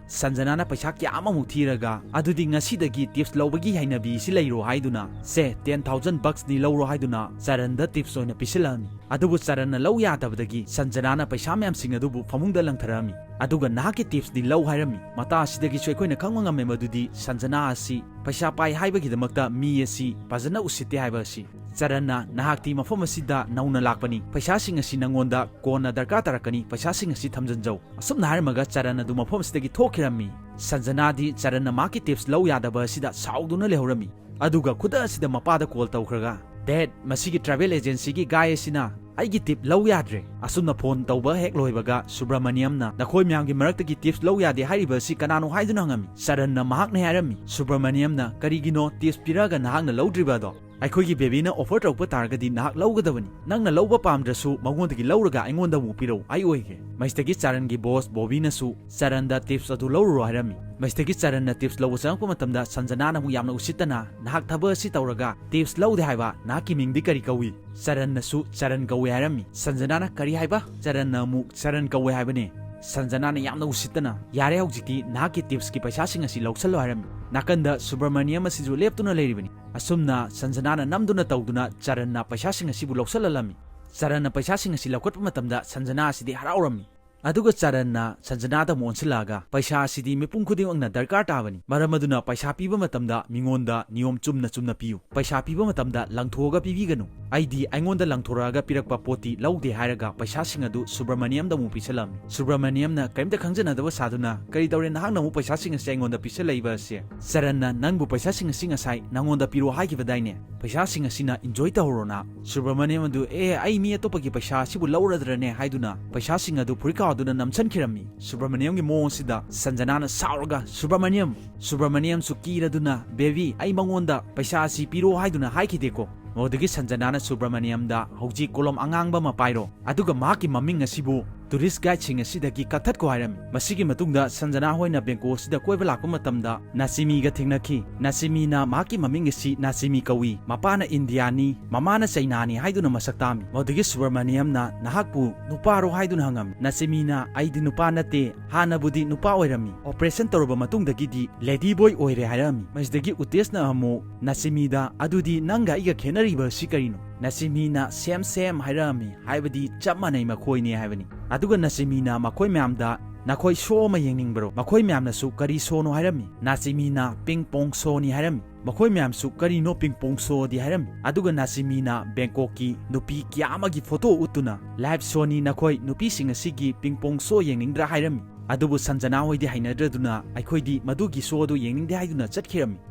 ꯁꯟꯖꯅꯥꯅ ꯄꯩꯁꯥ ꯀꯌꯥ ꯑꯃꯃꯨꯛ ꯊꯤꯔꯒ, "ꯑꯗꯨꯗꯤ ꯉꯁꯤꯗꯒꯤ ꯇꯤꯞꯁ ꯂꯧꯕꯒꯤ ꯍꯩꯅꯕꯤ ꯑꯁꯤ ꯂꯩꯔꯣ" ꯍꯥꯏꯗꯨꯅ, "ꯁꯦ, ten thousand bucksꯅꯤ, ꯂꯧꯔꯣ" ꯍꯥꯏꯗꯨꯅ ꯆꯔꯟꯗ ꯇꯤꯞꯁ ꯑꯣꯏꯅ ꯄꯤꯁꯤꯜꯂꯛꯑꯝꯃꯤ꯫ ꯑꯗꯨꯕꯨ ꯆꯔꯟꯅ ꯂꯧ ꯌꯥꯗꯕꯗꯒꯤ ꯁꯟꯖꯅꯥꯅ ꯄꯩꯁꯥ ꯃꯌꯥꯝꯁꯤꯡ ꯑꯗꯨꯕꯨ ꯐꯃꯨꯡꯗ ꯂꯪꯊꯔꯛꯑꯝꯃꯤ꯫ ꯑꯗꯨꯒ "ꯅꯍꯥꯛꯀꯤ ꯇꯤꯞꯁꯇꯤ ꯂꯧ" ꯍꯥꯏꯔꯝꯃꯤ꯫ ꯃꯇꯥ ꯑꯁꯤꯗꯒꯤꯁꯨ ꯑꯩꯈꯣꯏꯅ ꯈꯪꯕ ꯉꯝꯃꯦ ꯃꯗꯨꯗꯤ ꯁꯟꯖꯅꯥ ꯑꯁꯤ ꯄꯩꯁꯥ ꯄꯥꯏ ꯍꯥꯏꯕꯒꯤꯗꯃꯛꯇ ꯃꯤ ꯑꯁꯤ ꯐꯖꯅ ꯎꯁꯤꯠꯇꯦ ꯍꯥꯏꯕ ꯑꯁꯤ꯫ ꯆꯔꯟꯅ, "ꯅꯍꯥꯛꯇꯤ ꯃꯐꯝ ꯑꯁꯤꯗ ꯅꯧꯅ ꯂꯥꯛꯄꯅꯤ, ꯄꯩꯁꯥꯁꯤꯡ ꯑꯁꯤ ꯅꯉꯣꯟꯗ ꯀꯣꯟꯅ ꯗꯔꯀꯥꯔ ꯇꯥꯔꯛꯀꯅꯤ, ꯄꯩꯁꯥꯁꯤꯡ ꯑꯁꯤ ꯊꯝꯖꯤꯟꯖꯧ"꯫ ꯑꯁꯨꯝꯅ ꯍꯥꯏꯔꯝꯃꯒ ꯆꯔꯟ ꯑꯗꯨ ꯃꯐꯝ ꯑꯁꯤꯗꯒꯤ ꯊꯣꯛꯈꯤꯔꯝꯃꯤ꯫ ꯁꯟꯖꯅꯥꯗꯤ ꯆꯔꯟꯅ ꯃꯍꯥꯛꯀꯤ ꯇꯤꯞꯁ ꯂꯧ ꯌꯥꯗꯕ ꯑꯁꯤꯗ ꯁꯥꯎꯗꯨꯅ ꯂꯩꯍꯧꯔꯝꯃꯤ꯫ ꯑꯗꯨꯒ ꯈꯨꯗꯛ ꯑꯁꯤꯗ ꯃꯄꯥꯗ ꯀꯣꯜ ꯇꯧꯈ꯭ꯔꯒ, "ꯗꯦꯗ, ꯃꯁꯤꯒꯤ ꯇ꯭ꯔꯥꯚꯦꯜ ꯑꯦꯖꯦꯟꯁꯤꯒꯤ ꯒꯥꯏ ꯑꯁꯤꯅ ꯑꯩꯒꯤ ꯇꯤꯞ ꯂꯧ ꯌꯥꯗ꯭ꯔꯦ"꯫ ꯑꯁꯨꯝꯅ ꯐꯣꯟ ꯇꯧꯕ ꯍꯦꯛ ꯂꯣꯏꯕꯒ ꯁꯨꯕ꯭ꯔꯃꯅꯤꯌꯝꯅ, "ꯅꯈꯣꯏ ꯃꯌꯥꯝꯒꯤ ꯃꯔꯛꯇꯒꯤ ꯇꯤꯞꯁ ꯂꯧ ꯌꯥꯗꯦ ꯍꯥꯏꯔꯤꯕ ꯑꯁꯤ ꯀꯅꯥꯅꯣ?" ꯍꯥꯏꯗꯨꯅ ꯍꯪꯉꯝꯃꯤ꯫ ꯆꯔꯟꯅ ꯃꯍꯥꯛꯅꯤ ꯍꯥꯏꯔꯝꯃꯤ꯫ ꯁꯨꯕ꯭ꯔꯃꯅꯤꯌꯝꯅ, "ꯀꯔꯤꯒꯤꯅꯣ ꯇꯤꯞꯁ ꯄꯤꯔꯛꯑꯒ ꯅꯍꯥꯛꯅ ꯂꯧꯗ꯭ꯔꯤꯕ ꯑꯗꯣ?" ꯑꯩꯈꯣꯏꯒꯤ ꯕꯦꯕꯤꯅ offer ꯇꯧꯔꯛꯄ ꯇꯥꯔꯒꯗꯤ ꯅꯍꯥꯛ ꯂꯧꯒꯗꯕꯅꯤ꯫ ꯅꯪꯅ ꯂꯧꯕ ꯄꯥꯝꯗ꯭ꯔꯁꯨ ꯃꯉꯣꯟꯗꯒꯤ ꯂꯧꯔꯒ ꯑꯩꯉꯣꯟꯗ ꯑꯃꯨꯛ ꯄꯤꯔꯛꯎ, ꯑꯩ ꯑꯣꯏꯒꯦ꯫ ꯃꯁꯤꯗꯒꯤ ꯆꯔꯟꯒꯤ boss ꯕꯣꯕꯤꯅꯁꯨ ꯆꯔꯟꯗ tips ꯑꯗꯨ ꯂꯧꯔꯨꯔꯣ ꯍꯥꯏꯔꯝꯃꯤ꯫ ꯃꯁꯤꯗꯒꯤ ꯆꯔꯟꯅ tips ꯂꯧꯕ ꯆꯪꯉꯛꯄ ꯃꯇꯝꯗ ꯁꯟꯖꯅꯥꯅ ꯑꯃꯨꯛ ꯌꯥꯝꯅ ꯎꯁꯤꯠꯇꯅ, "ꯅꯍꯥꯛ ꯊꯕꯛ ꯑꯁꯤ ꯇꯧꯔꯒ tips ꯂꯧꯗꯦ ꯍꯥꯏꯕ, ꯅꯍꯥꯛꯀꯤ ꯃꯤꯡꯗꯤ ꯀꯔꯤ ꯀꯧꯏ?" ꯆꯔꯟꯅꯁꯨ ꯆꯔꯟ ꯀꯧꯏ ꯍꯥꯏꯔꯝꯃꯤ꯫ ꯁꯟꯖꯅꯥꯅ, "ꯀꯔꯤ ꯍꯥꯏꯕ?" ꯆꯔꯟꯅ ꯑꯃꯨꯛ, "ꯆꯔꯟ ꯀꯧꯏ ꯍꯥꯏꯕꯅꯦ꯫" ꯁꯟꯖꯅꯥꯅ ꯌꯥꯝꯅ ꯎꯁꯤꯠꯇꯅ, "ꯌꯥꯔꯦ, ꯍꯧꯖꯤꯛꯇꯤ ꯅꯍꯥꯛꯀꯤ tipsꯀꯤ ꯄꯩꯁꯥꯁꯤꯡ ꯑꯁꯤ ꯂꯧꯁꯜꯂꯣ" ꯍꯥꯏꯔꯝꯃꯤ꯫ ꯅꯥꯀꯟꯗ ꯁꯨꯕ꯭ꯔꯃꯅꯤꯌꯝ ꯑꯁꯤꯁꯨ ꯂꯦꯞꯇꯨꯅ ꯂꯩꯔꯤꯕꯅꯤ꯫ ꯑꯁꯨꯝꯅ ꯁꯟꯖꯅꯥꯅ ꯅꯝꯗꯨꯅ ꯇꯧꯗꯨꯅ ꯆꯔꯟꯅ ꯄꯩꯁꯥꯁꯤꯡ ꯑꯁꯤꯕꯨ ꯂꯧꯁꯜꯍꯜꯂꯝꯃꯤ꯫ ꯆꯔꯟꯅ ꯄꯩꯁꯥꯁꯤꯡ ꯑꯁꯤ ꯂꯧꯈꯠꯄ ꯃꯇꯝꯗ ꯁꯟꯖꯅꯥ ꯑꯁꯤꯗꯤ ꯍꯔꯥꯎꯔꯝꯃꯤ꯫ ꯑꯗꯨꯒ ꯆꯔꯟꯅ ꯁꯟꯖꯅꯥꯗ ꯑꯃꯨꯛ ꯑꯣꯟꯁꯤꯜꯂꯛꯑꯒ, "ꯄꯩꯁꯥ ꯑꯁꯤꯗꯤ ꯃꯤꯄꯨꯝ ꯈꯨꯗꯤꯡꯃꯛꯅ ꯗꯔꯀꯥꯔ ꯇꯥꯕꯅꯤ꯫ ꯃꯔꯝ ꯑꯗꯨꯅ ꯄꯩꯁꯥ ꯄꯤꯕ ꯃꯇꯝꯗ ꯃꯤꯉꯣꯟꯗ ꯅꯤꯌꯣꯝ ꯆꯨꯝꯅ ꯆꯨꯝꯅ ꯄꯤꯌꯨ꯫ ꯄꯩꯁꯥ ꯄꯤꯕ ꯃꯇꯝꯗ ꯂꯪꯊꯣꯛꯑꯒ ꯄꯤꯕꯤꯒꯅꯨ꯫ ꯑꯩꯗꯤ ꯑꯩꯉꯣꯟꯗ ꯂꯪꯊꯣꯔꯛꯑꯒ ꯄꯤꯔꯛꯄ ꯄꯣꯠꯇꯤ ꯂꯧꯗꯦ" ꯍꯥꯏꯔꯒ ꯄꯩꯁꯥꯁꯤꯡ ꯑꯗꯨ ꯁꯨꯕ꯭ꯔꯃꯅꯤꯌꯝꯗ ꯑꯃꯨꯛ ꯄꯤꯁꯜꯂꯝꯃꯤ꯫ ꯁꯨꯕ꯭ꯔꯃꯅꯤꯌꯝꯅ ꯀꯔꯤꯝꯇ ꯈꯪꯖꯅꯗꯕ ꯁꯥꯗꯨꯅ, "ꯀꯔꯤ ꯇꯧꯔꯦ, ꯅꯍꯥꯛꯅ ꯑꯃꯨꯛ ꯄꯩꯁꯥꯁꯤꯡ ꯑꯁꯤ ꯑꯩꯉꯣꯟꯗ ꯄꯤꯁꯜꯂꯛꯏꯕ ꯑꯁꯦ?" "ꯆꯔꯟꯅ ꯅꯪꯕꯨ ꯄꯩꯁꯥꯁꯤꯡ ꯑꯁꯤ ꯉꯁꯥꯏ ꯅꯉꯣꯟꯗ ꯄꯤꯔꯛꯑꯣ ꯍꯥꯏꯈꯤꯕꯗꯥꯏꯅꯦ? ꯄꯩꯁꯥꯁꯤꯡ ꯑꯁꯤꯅ enjoy ꯇꯧꯍꯧꯔꯣꯅ꯫" ꯁꯨꯕ꯭ꯔꯃꯅꯤꯌꯝ ꯑꯗꯨ, "ꯑꯦ, ꯑꯩ ꯃꯤ ꯑꯇꯣꯞꯄꯒꯤ ꯄꯩꯁꯥ ꯑꯁꯤꯕꯨ ꯂꯧꯔꯗ꯭ꯔꯅꯦ?" ꯍꯥꯏꯗꯨꯅ ꯄꯩꯁꯥꯁꯤꯡ ꯑꯗꯨ ꯐꯨꯔꯤꯠꯈꯥꯎ ꯑꯗꯨꯅ ꯅꯝꯁꯤꯟꯈꯤꯔꯝꯃꯤ꯫ ꯁꯨꯕ꯭ꯔꯃꯅꯤꯌꯝꯒꯤ ꯃꯑꯣꯡ ꯑꯁꯤꯗ ꯁꯟꯖꯅꯥꯅ ꯁꯥꯎꯔꯒ, "ꯁꯨꯕ꯭ꯔꯃꯅꯤꯌꯝ!" ꯁꯨꯕ꯭ꯔꯃꯅꯤꯌꯝꯁꯨ ꯀꯤꯔꯗꯨꯅ, "ꯕꯦꯕꯤ, ꯑꯩ ꯃꯉꯣꯟꯗ ꯄꯩꯁꯥ ꯑꯁꯤ ꯄꯤꯔꯛꯑꯣ ꯍꯥꯏꯗꯨꯅ ꯍꯥꯏꯈꯤꯗꯦꯀꯣ?" ꯃꯗꯨꯗꯒꯤ ꯁꯟꯖꯅꯥꯅ ꯁꯨꯕ꯭ꯔꯃꯅꯤꯌꯝꯗ, "ꯍꯧꯖꯤꯛ ꯀꯣꯂꯣꯝ ꯑꯉꯥꯡꯕ ꯑꯃ ꯄꯥꯏꯔꯣ, ꯑꯗꯨꯒ ꯃꯍꯥꯛꯀꯤ ꯃꯃꯤꯡ ꯑꯁꯤꯕꯨ tourist guideꯁꯤꯡ ꯑꯁꯤꯗꯒꯤ ꯀꯛꯊꯠꯈꯣ" ꯍꯥꯏꯔꯝꯃꯤ꯫ ꯃꯁꯤꯒꯤ ꯃꯇꯨꯡꯗ ꯁꯟꯖꯅꯥ ꯍꯣꯏꯅ ꯕꯦꯡꯀꯣꯛ ꯑꯁꯤꯗ ꯀꯣꯏꯕ ꯂꯥꯛꯄ ꯃꯇꯝꯗ ꯅꯥꯁꯤꯃꯤꯒ ꯊꯦꯡꯅꯈꯤ꯫ ꯅꯥꯁꯤꯃꯤꯅ ꯃꯍꯥꯛꯀꯤ ꯃꯃꯤꯡ ꯑꯁꯤ ꯅꯥꯁꯤꯃꯤ ꯀꯧꯏ, ꯃꯄꯥꯅ ꯏꯟꯗꯤꯌꯥꯅꯤ, ꯃꯃꯥꯅ ꯆꯩꯅꯥꯅꯤ ꯍꯥꯏꯗꯨꯅ ꯃꯁꯛ ꯇꯥꯛꯑꯝꯃꯤ꯫ ꯃꯗꯨꯗꯒꯤ ꯁꯨꯕ꯭ꯔꯃꯅꯤꯌꯝꯅ, "ꯅꯍꯥꯛꯄꯨ ꯅꯨꯄꯥꯔꯣ?" ꯍꯥꯏꯗꯨꯅ ꯍꯪꯉꯝꯃꯤ꯫ ꯅꯥꯁꯤꯃꯤꯅ, "ꯑꯩꯗꯤ ꯅꯨꯄꯥ ꯅꯠꯇꯦ, ꯍꯥꯟꯅꯕꯨꯗꯤ ꯅꯨꯄꯥ ꯑꯣꯏꯔꯝꯃꯤ, operation ꯇꯧꯔꯕ ꯃꯇꯨꯡꯗꯒꯤꯗꯤ lady boy ꯑꯣꯏꯔꯦ" ꯍꯥꯏꯔꯛꯑꯝꯃꯤ꯫ ꯃꯁꯤꯗꯒꯤ ꯎꯇꯦꯁꯅ ꯑꯃꯨꯛ ꯅꯥꯁꯤꯃꯤꯗ, "ꯑꯗꯨꯗꯤ ꯅꯪꯒ ꯑꯩꯒ ꯈꯦꯠꯅꯔꯤꯕ ꯑꯁꯤ ꯀꯔꯤꯅꯣ?" ꯅꯥꯁꯤꯃꯤꯅ, "Same, same" ꯍꯥꯏꯔꯛꯑꯝꯃꯤ, ꯍꯥꯏꯕꯗꯤ ꯆꯞ ꯃꯥꯟꯅꯩ ꯃꯈꯣꯏꯅꯤ ꯍꯥꯏꯕꯅꯤ꯫ ꯑꯗꯨꯒ ꯅꯥꯁꯤꯃꯤꯅ ꯃꯈꯣꯏ ꯃꯌꯥꯝꯗ, "ꯅꯈꯣꯏ show ꯑꯃ ꯌꯦꯡꯅꯤꯡꯕ꯭ꯔꯣ?" ꯃꯈꯣꯏ ꯃꯌꯥꯝꯅꯁꯨ, "ꯀꯔꯤ showꯅꯣ?" ꯍꯥꯏꯔꯝꯃꯤ꯫ ꯅꯥꯁꯤꯃꯤꯅ, "Ping pong showꯅꯤ" ꯍꯥꯏꯔꯝꯃꯤ꯫ ꯃꯈꯣꯏ ꯃꯌꯥꯝꯁꯨ, "ꯀꯔꯤꯅꯣ ping pong showꯗꯤ?" ꯍꯥꯏꯔꯝꯃꯤ꯫ ꯑꯗꯨꯒ ꯅꯥꯁꯤꯃꯤꯅ ꯕꯦꯡꯀꯣꯛꯀꯤ ꯅꯨꯄꯤ ꯀꯌꯥ ꯑꯃꯒꯤ photo ꯎꯠꯇꯨꯅ, "Live showꯅꯤ, ꯅꯈꯣꯏ ꯅꯨꯄꯤꯁꯤꯡ ꯑꯁꯤꯒꯤ ping pong show ꯌꯦꯡꯅꯤꯡꯗ꯭ꯔꯥ?" ꯍꯥꯏꯔꯝꯃꯤ꯫ ꯑꯗꯨꯕꯨ ꯁꯟꯖꯅꯥ ꯍꯣꯏꯗꯤ ꯍꯩꯅꯗ꯭ꯔꯗꯨꯅ, "ꯑꯩꯈꯣꯏꯗꯤ ꯃꯗꯨꯒꯤ show ꯑꯗꯨ ꯌꯦꯡꯅꯤꯡꯗꯦ" ꯍꯥꯏꯗꯨꯅ ꯆꯠꯈꯤꯔꯝꯃꯤ꯫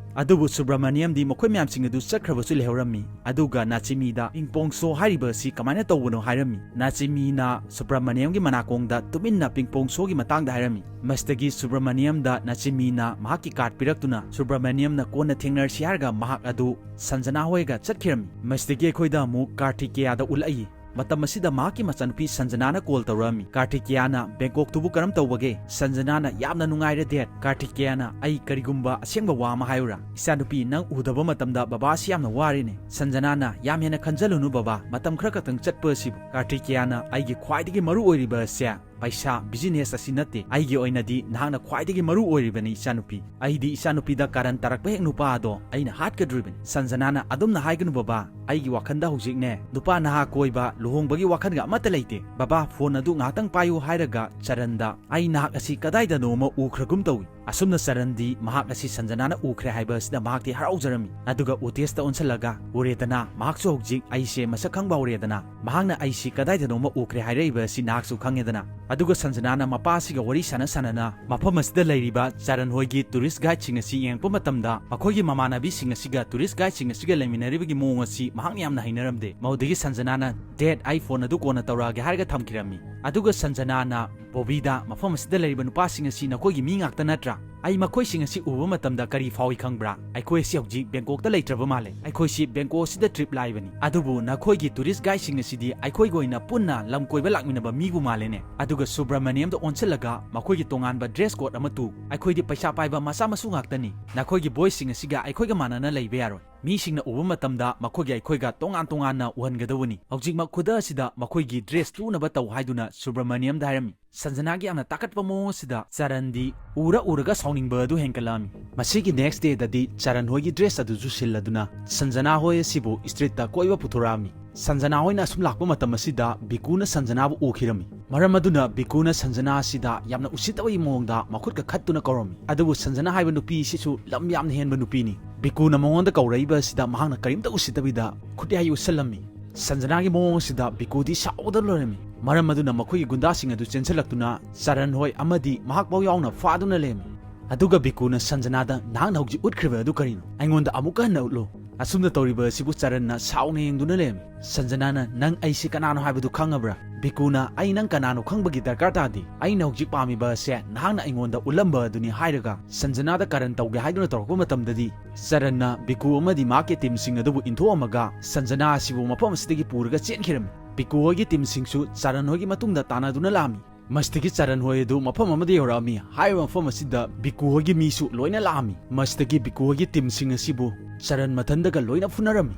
ꯑꯗꯨꯕꯨ ꯁꯨꯕ꯭ꯔꯃꯅꯤꯌꯝꯗꯤ ꯃꯈꯣꯏ ꯃꯌꯥꯝꯁꯤꯡ ꯑꯗꯨ ꯆꯠꯈ꯭ꯔꯕꯁꯨ ꯂꯩꯍꯧꯔꯝꯃꯤ꯫ ꯑꯗꯨꯒ ꯅꯥꯆꯤꯃꯤꯗ ꯄꯤꯡꯄꯣꯡ ꯁꯣ ꯍꯥꯏꯔꯤꯕ ꯑꯁꯤ ꯀꯃꯥꯏꯅ ꯇꯧꯕꯅꯣ ꯍꯥꯏꯔꯝꯃꯤ꯫ ꯅꯥꯆꯤꯃꯤꯅ ꯁꯨꯕ꯭ꯔꯃꯅꯤꯌꯝꯒꯤ ꯃꯅꯥꯀꯣꯡꯗ ꯇꯨꯃꯤꯟꯅ ꯄꯤꯡꯄꯣꯡ ꯁꯣꯒꯤ ꯃꯇꯥꯡꯗ ꯍꯥꯏꯔꯝꯃꯤ꯫ ꯃꯁꯤꯗꯒꯤ ꯁꯨꯕ꯭ꯔꯃꯅꯤꯌꯝꯗ ꯅꯥꯆꯤꯃꯤꯅ ꯃꯍꯥꯛꯀꯤ ꯀꯥꯔꯗ ꯄꯤꯔꯛꯇꯨꯅ ꯁꯨꯕ꯭ꯔꯃꯅꯤꯌꯝꯅ ꯀꯣꯟꯅ ꯊꯦꯡꯅꯔꯁꯤ ꯍꯥꯏꯔꯒ ꯃꯍꯥꯛ ꯑꯗꯨ ꯁꯟꯖꯅꯥ ꯍꯣꯏꯒ ꯆꯠꯈꯤꯔꯝꯃꯤ꯫ ꯃꯁꯤꯗꯒꯤ ꯑꯩꯈꯣꯏꯗ ꯑꯃꯨꯛ ꯀꯥꯔꯇꯤꯀꯦꯌꯥꯗ ꯎꯠꯂꯛꯏ꯫ ꯃꯇꯝ ꯑꯁꯤꯗ ꯃꯍꯥꯛꯀꯤ ꯃꯆꯥꯅꯨꯄꯤ ꯁꯟꯖꯅꯥꯅ ꯀꯣꯜ ꯇꯧꯔꯛꯑꯝꯃꯤ꯫ ꯀꯥꯔꯇꯤꯀꯦꯌꯥꯅ, "ꯕꯦꯡꯀꯣꯛꯇꯨꯕꯨ ꯀꯔꯝ ꯇꯧꯕꯒꯦ?" ꯁꯟꯖꯅꯥꯅ, "ꯌꯥꯝꯅ ꯅꯨꯡꯉꯥꯏꯔꯦ ꯗꯦꯗ꯫" ꯀꯥꯔꯇꯤꯀꯦꯌꯥꯅ, "ꯑꯩ ꯀꯔꯤꯒꯨꯝꯕ ꯑꯁꯦꯡꯕ ꯋꯥ ꯑꯃ ꯍꯥꯏꯌꯨꯔꯥ? ꯏꯆꯥꯅꯨꯄꯤ, ꯅꯪ ꯎꯗꯕ ꯃꯇꯝꯗ ꯕꯕꯥꯁꯤ ꯌꯥꯝꯅ ꯋꯥꯔꯦꯅꯦ꯫" ꯁꯟꯖꯅꯥꯅ, "ꯌꯥꯝ ꯍꯦꯟꯅ ꯈꯟꯖꯜꯂꯨꯅꯨ ꯕꯕꯥ, ꯃꯇꯝ ꯈꯔ ꯈꯛꯇꯪ ꯆꯠꯄ ꯑꯁꯤꯕꯨ꯫" ꯀꯥꯔꯇꯤꯀꯦꯌꯥꯅ, "ꯑꯩꯒꯤ ꯈ꯭ꯋꯥꯏꯗꯒꯤ ꯃꯔꯨ ꯑꯣꯏꯔꯤꯕ ꯑꯁꯦ ꯄꯩꯁꯥ, ꯕꯤꯖꯤꯅꯦꯁ ꯑꯁꯤ ꯅꯠꯇꯦ꯫ ꯑꯩꯒꯤ ꯑꯣꯏꯅꯗꯤ ꯅꯍꯥꯛꯅ ꯈ꯭ꯋꯥꯏꯗꯒꯤ ꯃꯔꯨ ꯑꯣꯏꯔꯤꯕꯅꯤ ꯏꯆꯥꯅꯨꯄꯤ꯫ ꯑꯩꯗꯤ ꯏꯆꯥꯅꯨꯄꯤꯗ ꯀꯥꯔꯟ ꯇꯥꯔꯛꯄ ꯍꯦꯛ ꯅꯨꯄꯥ ꯑꯗꯣ ꯑꯩꯅ ꯍꯥꯠꯀꯗꯧꯔꯤꯕꯅꯤ꯫" ꯁꯟꯖꯅꯥꯅ, "ꯑꯗꯨꯝꯅ ꯍꯥꯏꯒꯅꯨ ꯕꯕꯥ, ꯑꯩꯒꯤ ꯋꯥꯈꯟꯗ ꯍꯧꯖꯤꯛꯅꯦ ꯅꯨꯄꯥ ꯅꯍꯥ ꯀꯣꯏꯕ, ꯂꯨꯍꯣꯡꯕꯒꯤ ꯋꯥꯈꯟꯒ ꯑꯃꯠꯇ ꯂꯩꯇꯦ꯫ ꯕꯕꯥ, ꯐꯣꯟ ꯑꯗꯨ ꯉꯥꯏꯍꯥꯛꯇꯪ ꯄꯥꯏꯌꯨ" ꯍꯥꯏꯔꯒ ꯆꯔꯟꯗ, "ꯑꯩ ꯅꯍꯥꯛ ꯑꯁꯤ ꯀꯗꯥꯏꯗꯅꯣ ꯑꯃ ꯎꯈ꯭ꯔꯒꯨꯝ ꯇꯧꯏ꯫" ꯑꯁꯨꯝꯅ ꯆꯔꯟꯗꯤ ꯃꯍꯥꯛ ꯑꯁꯤ ꯁꯟꯖꯅꯥꯅ ꯎꯈ꯭ꯔꯦ ꯍꯥꯏꯕ ꯑꯁꯤꯗ ꯃꯍꯥꯛꯇꯤ ꯍꯔꯥꯎꯖꯔꯝꯃꯤ꯫ ꯑꯗꯨꯒ ꯎꯇꯦꯁꯇ ꯑꯣꯟꯁꯤꯜꯂꯒ, "ꯎꯔꯦꯗꯅ, ꯃꯍꯥꯛꯁꯨ ꯍꯧꯖꯤꯛ ꯑꯩꯁꯦ ꯃꯁꯛ ꯈꯪꯕ ꯍꯧꯔꯦꯗꯅ꯫ ꯃꯍꯥꯛꯅ ꯑꯩꯁꯤ ꯀꯗꯥꯏꯗꯅꯣꯃ ꯎꯈ꯭ꯔꯦ ꯍꯥꯏꯔꯛꯏꯕ ꯑꯁꯤ ꯅꯍꯥꯛꯁꯨ ꯈꯪꯉꯦꯗꯅ꯫" ꯑꯗꯨꯒ ꯁꯟꯖꯅꯥꯅ ꯃꯄꯥ ꯑꯁꯤꯒ ꯋꯥꯔꯤ ꯁꯥꯟꯅ ꯁꯥꯟꯅꯅ ꯃꯐꯝ ꯑꯁꯤꯗ ꯂꯩꯔꯤꯕ ꯆꯔꯟ ꯍꯣꯏꯒꯤ ꯇꯨꯔꯤꯁ ꯒꯥꯏꯗꯁꯤꯡ ꯑꯁꯤ ꯌꯦꯡꯉꯛꯄ ꯃꯇꯝꯗ ꯃꯈꯣꯏꯒꯤ ꯃꯃꯥꯟꯅꯕꯤꯁꯤꯡ ꯑꯁꯤꯒ ꯇꯨꯔꯤꯁ ꯒꯥꯏꯗꯁꯤꯡ ꯑꯁꯤꯒ ꯂꯩꯃꯤꯟꯅꯔꯤꯕꯒꯤ ꯃꯑꯣꯡ ꯑꯁꯤ ꯃꯍꯥꯛꯅ ꯌꯥꯝꯅ ꯍꯩꯅꯔꯝꯗꯦ꯫ ꯃꯗꯨꯗꯒꯤ ꯁꯟꯖꯅꯥꯅ, "ꯗꯦꯗ, ꯑꯩ ꯐꯣꯟ ꯑꯗꯨ ꯀꯣꯟꯅ ꯇꯧꯔꯛꯑꯒꯦ" ꯍꯥꯏꯔꯒ ꯊꯝꯈꯤꯔꯝꯃꯤ꯫ ꯑꯗꯨꯒ ꯁꯟꯖꯅꯥꯅ ꯕꯣꯕꯤꯗ, "ꯃꯐꯝ ꯑꯁꯤꯗ ꯂꯩꯔꯤꯕ ꯅꯨꯄꯥꯁꯤꯡ ꯑꯁꯤ ꯅꯈꯣꯏꯒꯤ ꯃꯤ ꯉꯥꯛꯇ ꯅꯠꯇ꯭ꯔꯥ? ꯑꯩ ꯃꯈꯣꯏꯁꯤꯡ ꯑꯁꯤ ꯎꯕ ꯃꯇꯝꯗ ꯀꯔꯤ ꯐꯥꯎꯏ ꯈꯪꯕ꯭ꯔꯥ? ꯑꯩꯈꯣꯏ ꯑꯁꯤ ꯍꯧꯖꯤꯛ ꯕꯦꯡꯀꯣꯛꯇ ꯂꯩꯇ꯭ꯔꯕ ꯃꯥꯜꯂꯦ꯫ ꯑꯩꯈꯣꯏꯁꯤ ꯕꯦꯡꯀꯣꯛ ꯑꯁꯤꯗ ꯇ꯭ꯔꯤꯞ ꯂꯥꯛꯏꯕꯅꯤ꯫ ꯑꯗꯨꯕꯨ ꯅꯈꯣꯏꯒꯤ ꯇꯨꯔꯤꯁ ꯒꯥꯏꯗꯁꯤꯡ ꯑꯁꯤꯗꯤ ꯑꯩꯈꯣꯏꯒ ꯑꯣꯏꯅ ꯄꯨꯟꯅ ꯂꯝ ꯀꯣꯏꯕ ꯂꯥꯛꯃꯤꯟꯅꯕ ꯃꯤꯕꯨ ꯃꯥꯜꯂꯦꯅꯦ꯫" ꯑꯗꯨꯒ ꯁꯨꯕ꯭ꯔꯃꯅꯤꯌꯝꯗ ꯑꯣꯟꯁꯤꯜꯂꯒ ꯃꯈꯣꯏꯒꯤ ꯇꯣꯉꯥꯟꯕ ꯗ꯭ꯔꯦꯁ ꯀꯣꯗ ꯑꯃ ꯇꯨ꯫ "ꯑꯩꯈꯣꯏꯗꯤ ꯄꯩꯁꯥ ꯄꯥꯏꯕ ꯃꯆꯥ ꯃꯁꯨ ꯉꯥꯛꯇꯅꯤ꯫ ꯅꯈꯣꯏꯒꯤ ꯕꯣꯏꯁꯤꯡ ꯑꯁꯤꯒ ꯑꯩꯈꯣꯏꯒ ꯃꯥꯟꯅꯅ ꯂꯩꯕ ꯌꯥꯔꯣꯏ꯫ ꯃꯤꯁꯤꯡꯅ ꯎꯕ ꯃꯇꯝꯗ ꯃꯈꯣꯏꯒꯤ ꯑꯩꯈꯣꯏꯒ ꯇꯣꯉꯥꯟ ꯇꯣꯉꯥꯟꯅ ꯎꯍꯟꯒꯗꯧꯕꯅꯤ꯫ ꯍꯧꯖꯤꯛꯃꯛ ꯈꯨꯗꯛ ꯑꯁꯤꯗ ꯃꯈꯣꯏꯒꯤ ꯗ꯭ꯔꯦꯁ ꯇꯨꯅꯕ ꯇꯧ" ꯍꯥꯏꯗꯨꯅ ꯁꯨꯕ꯭ꯔꯃꯅꯤꯌꯝꯗ ꯍꯥꯏꯔꯝꯃꯤ꯫ ꯁꯟꯖꯅꯥꯒꯤ ꯌꯥꯝꯅ ꯇꯥꯈꯠꯄ ꯃꯑꯣꯡ ꯑꯁꯤꯗ ꯆꯔꯟꯗꯤ ꯎꯔ ꯎꯔꯒ ꯁꯥꯎꯅꯤꯡꯕ ꯑꯗꯨ ꯍꯦꯟꯒꯠꯂꯛꯑꯝꯃꯤ꯫ ꯃꯁꯤꯒꯤ ꯅꯦꯛꯁ ꯗꯦꯗꯗꯤ ꯆꯔꯟ ꯍꯣꯏꯒꯤ ꯗ꯭ꯔꯦꯁ ꯑꯗꯨꯁꯨ ꯁꯤꯜꯂꯗꯨꯅ ꯁꯟꯖꯅꯥ ꯍꯣꯏ ꯑꯁꯤꯕꯨ ꯁ꯭ꯇ꯭ꯔꯤꯠꯇ ꯀꯣꯏꯕ ꯄꯨꯊꯣꯔꯛꯑꯝꯃꯤ꯫ ꯁꯟꯖꯅꯥ ꯍꯣꯏꯅ ꯑꯁꯨꯝ ꯂꯥꯛꯄ ꯃꯇꯝ ꯑꯁꯤꯗ ꯕꯤꯀꯨꯅ ꯁꯟꯖꯅꯥꯕꯨ ꯎꯈꯤꯔꯝꯃꯤ꯫ ꯃꯔꯝ ꯑꯗꯨꯅ ꯕꯤꯀꯨꯅ ꯁꯟꯖꯅꯥ ꯑꯁꯤꯗ ꯌꯥꯝꯅ ꯎꯁꯤꯠꯇꯕꯒꯤ ꯃꯑꯣꯡꯗ ꯃꯈꯨꯠꯀ ꯈꯠꯇꯨꯅ ꯀꯧꯔꯝꯃꯤ꯫ ꯑꯗꯨꯕꯨ ꯁꯟꯖꯅꯥ ꯍꯥꯏꯕ ꯅꯨꯄꯤ ꯑꯁꯤꯁꯨ ꯂꯝ ꯌꯥꯝꯅ ꯍꯦꯟꯕ ꯅꯨꯄꯤꯅꯤ꯫ ꯕꯤꯀꯨꯅ ꯃꯉꯣꯟꯗ ꯀꯧꯔꯛꯏꯕ ꯑꯁꯤꯗ ꯃꯍꯥꯛꯅ ꯀꯔꯤꯝꯇ ꯎꯁꯤꯠꯇꯕꯤꯗ ꯈꯨꯠꯌꯥꯏ ꯎꯠꯁꯜꯂꯝꯃꯤ꯫ ꯁꯟꯖꯅꯥꯒꯤ ꯃꯑꯣꯡ ꯑꯁꯤꯗ ꯕꯤꯀꯨꯗꯤ ꯁꯥꯎꯕꯗ ꯂꯣꯏꯔꯝꯃꯤ꯫ ꯃꯔꯝ ꯑꯗꯨꯅ ꯃꯈꯣꯏꯒꯤ ꯒꯨꯟꯗꯥꯁꯤꯡ ꯑꯗꯨ ꯆꯦꯟꯁꯤꯜꯂꯛꯇꯨꯅ ꯆꯔꯟ ꯍꯣꯏ ꯑꯃꯗꯤ ꯃꯍꯥꯛꯐꯥꯎ ꯌꯥꯎꯅ ꯐꯥꯗꯨꯅ ꯂꯩꯔꯝꯃꯤ꯫ ꯑꯗꯨꯒ ꯕꯤꯀꯨꯅ ꯁꯟꯖꯅꯥꯗ, "ꯅꯍꯥꯛꯅ ꯍꯧꯖꯤꯛ ꯎꯠꯈ꯭ꯔꯤꯕ ꯑꯗꯨ ꯀꯔꯤꯅꯣ? ꯑꯩꯉꯣꯟꯗ ꯑꯃꯨꯛꯀ ꯍꯟꯅ ꯎꯠꯂꯨ"꯫ ꯑꯁꯨꯝꯅ ꯇꯧꯔꯤꯕ ꯑꯁꯤꯕꯨ ꯆꯔꯟꯅ ꯁꯥꯎꯅ ꯌꯦꯡꯗꯨꯅ ꯂꯩꯔꯝꯃꯤ꯫ ꯁꯟꯖꯅꯥꯅ, "ꯅꯪ ꯑꯩꯁꯤ ꯀꯅꯥꯅꯣ ꯍꯥꯏꯕꯗꯨ ꯈꯪꯉꯕ꯭ꯔꯥ?" ꯕꯤꯀꯨꯅ, "ꯑꯩ ꯅꯪ ꯀꯅꯥꯅꯣ ꯈꯪꯕꯒꯤ ꯗꯔꯀꯥꯔ ꯇꯥꯗꯦ꯫ ꯑꯩꯅ ꯍꯧꯖꯤꯛ ꯄꯥꯝꯃꯤꯕ ꯑꯁꯦ ꯅꯍꯥꯛꯅ ꯑꯩꯉꯣꯟꯗ ꯎꯠꯂꯝꯕ ꯑꯗꯨꯅꯤ" ꯍꯥꯏꯔꯒ ꯁꯟꯖꯅꯥꯗ ꯀꯔꯟ ꯇꯧꯒꯦ ꯍꯥꯏꯗꯨꯅ ꯇꯧꯔꯛꯄ ꯃꯇꯝꯗꯗꯤ ꯆꯔꯟꯅ ꯕꯤꯀꯨ ꯑꯃꯗꯤ ꯃꯍꯥꯛꯀꯤ ꯇꯤꯝꯁꯤꯡ ꯑꯗꯨꯕꯨ ꯏꯟꯊꯣꯛꯑꯝꯃꯒ ꯁꯟꯖꯅꯥ ꯑꯁꯤꯕꯨ ꯃꯐꯝ ꯑꯁꯤꯗꯒꯤ ꯄꯨꯔꯒ ꯆꯦꯟꯈꯤꯔꯝꯃꯤ꯫ ꯕꯤꯀꯨ ꯍꯣꯏꯒꯤ ꯇꯤꯝꯁꯤꯡꯁꯨ ꯆꯔꯟ ꯍꯣꯏꯒꯤ ꯃꯇꯨꯡꯗ ꯇꯥꯟꯅꯗꯨꯅ ꯂꯥꯛꯑꯝꯃꯤ꯫ ꯃꯁꯤꯗꯒꯤ ꯆꯔꯟ ꯍꯣꯏ ꯑꯗꯨ ꯃꯐꯝ ꯑꯃꯗ ꯌꯧꯔꯛꯑꯝꯃꯤ꯫ ꯍꯥꯏꯔꯤꯕ ꯃꯐꯝ ꯑꯁꯤꯗ ꯕꯤꯀꯨ ꯍꯣꯏꯒꯤ ꯃꯤꯁꯨ ꯂꯣꯏꯅ ꯂꯥꯛꯑꯝꯃꯤ꯫ ꯃꯁꯤꯗꯒꯤ ꯕꯤꯀꯨ ꯍꯣꯏꯒꯤ ꯇꯤꯝꯁꯤꯡ ꯑꯁꯤꯕꯨ ꯆꯔꯟ ꯃꯊꯟꯗꯒ ꯂꯣꯏꯅ ꯐꯨꯅꯔꯝꯃꯤ꯫